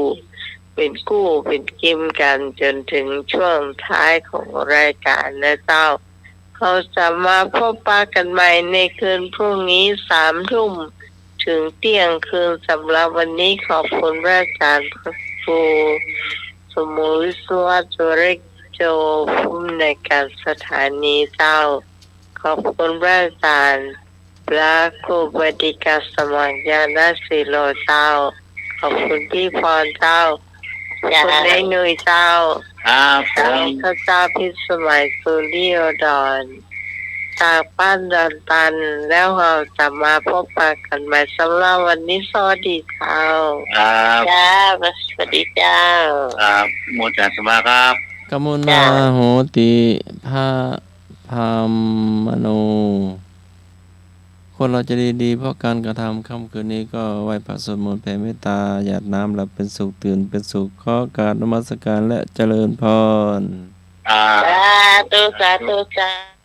เป๋นกู้เป๋นกิมกั๋นจ๋นเถิงช่วงท้ายของรายก๋านนะเจ้า เฮาจะมาพบปะกั๋นใหม่ในคืนพรุ่งนี้สามทุ่มเถิงเตี้ยงคืน สำหรับวันนี้ขอบคุณพระอาจ๋ารย์พระครูสมุทรวิศวะ จุริกโจ ผู้อำนวยก๋านสถานีเจ้า ขอบคุณพระอาจ๋ารย์ พระครูบดินทร์สมัคร ญาณศิโล เจ้า ขอบคุณพี่พรเจ้า เจ้า ขอบคุณนายหนุ่ยเจ้า ครับผม เจ้า ข้าเจ้าพิสมัย สุริโยดร จากบ้านดอนตัน แล้วเราจะมาพบปะกันใหม่ สำหรับวันนี้ สวัสดีเจ้า ครับ ครับ สวัสดีเจ้า ครับ โมทนาสมาครับ กมนา เจ้า โหติ พระ พรหมโน คนเราจะดีๆ เพราะการกระทำ ค่ำคืนนี้ก็ไหว้พระสวดมนต์แผ่เมตตา หยาดน้ำหลับเป็นสุข ตื่นเป็นสุข ขอกราบนมัสการและเจริญพร อ่า สาธุ สาธุ สาธุ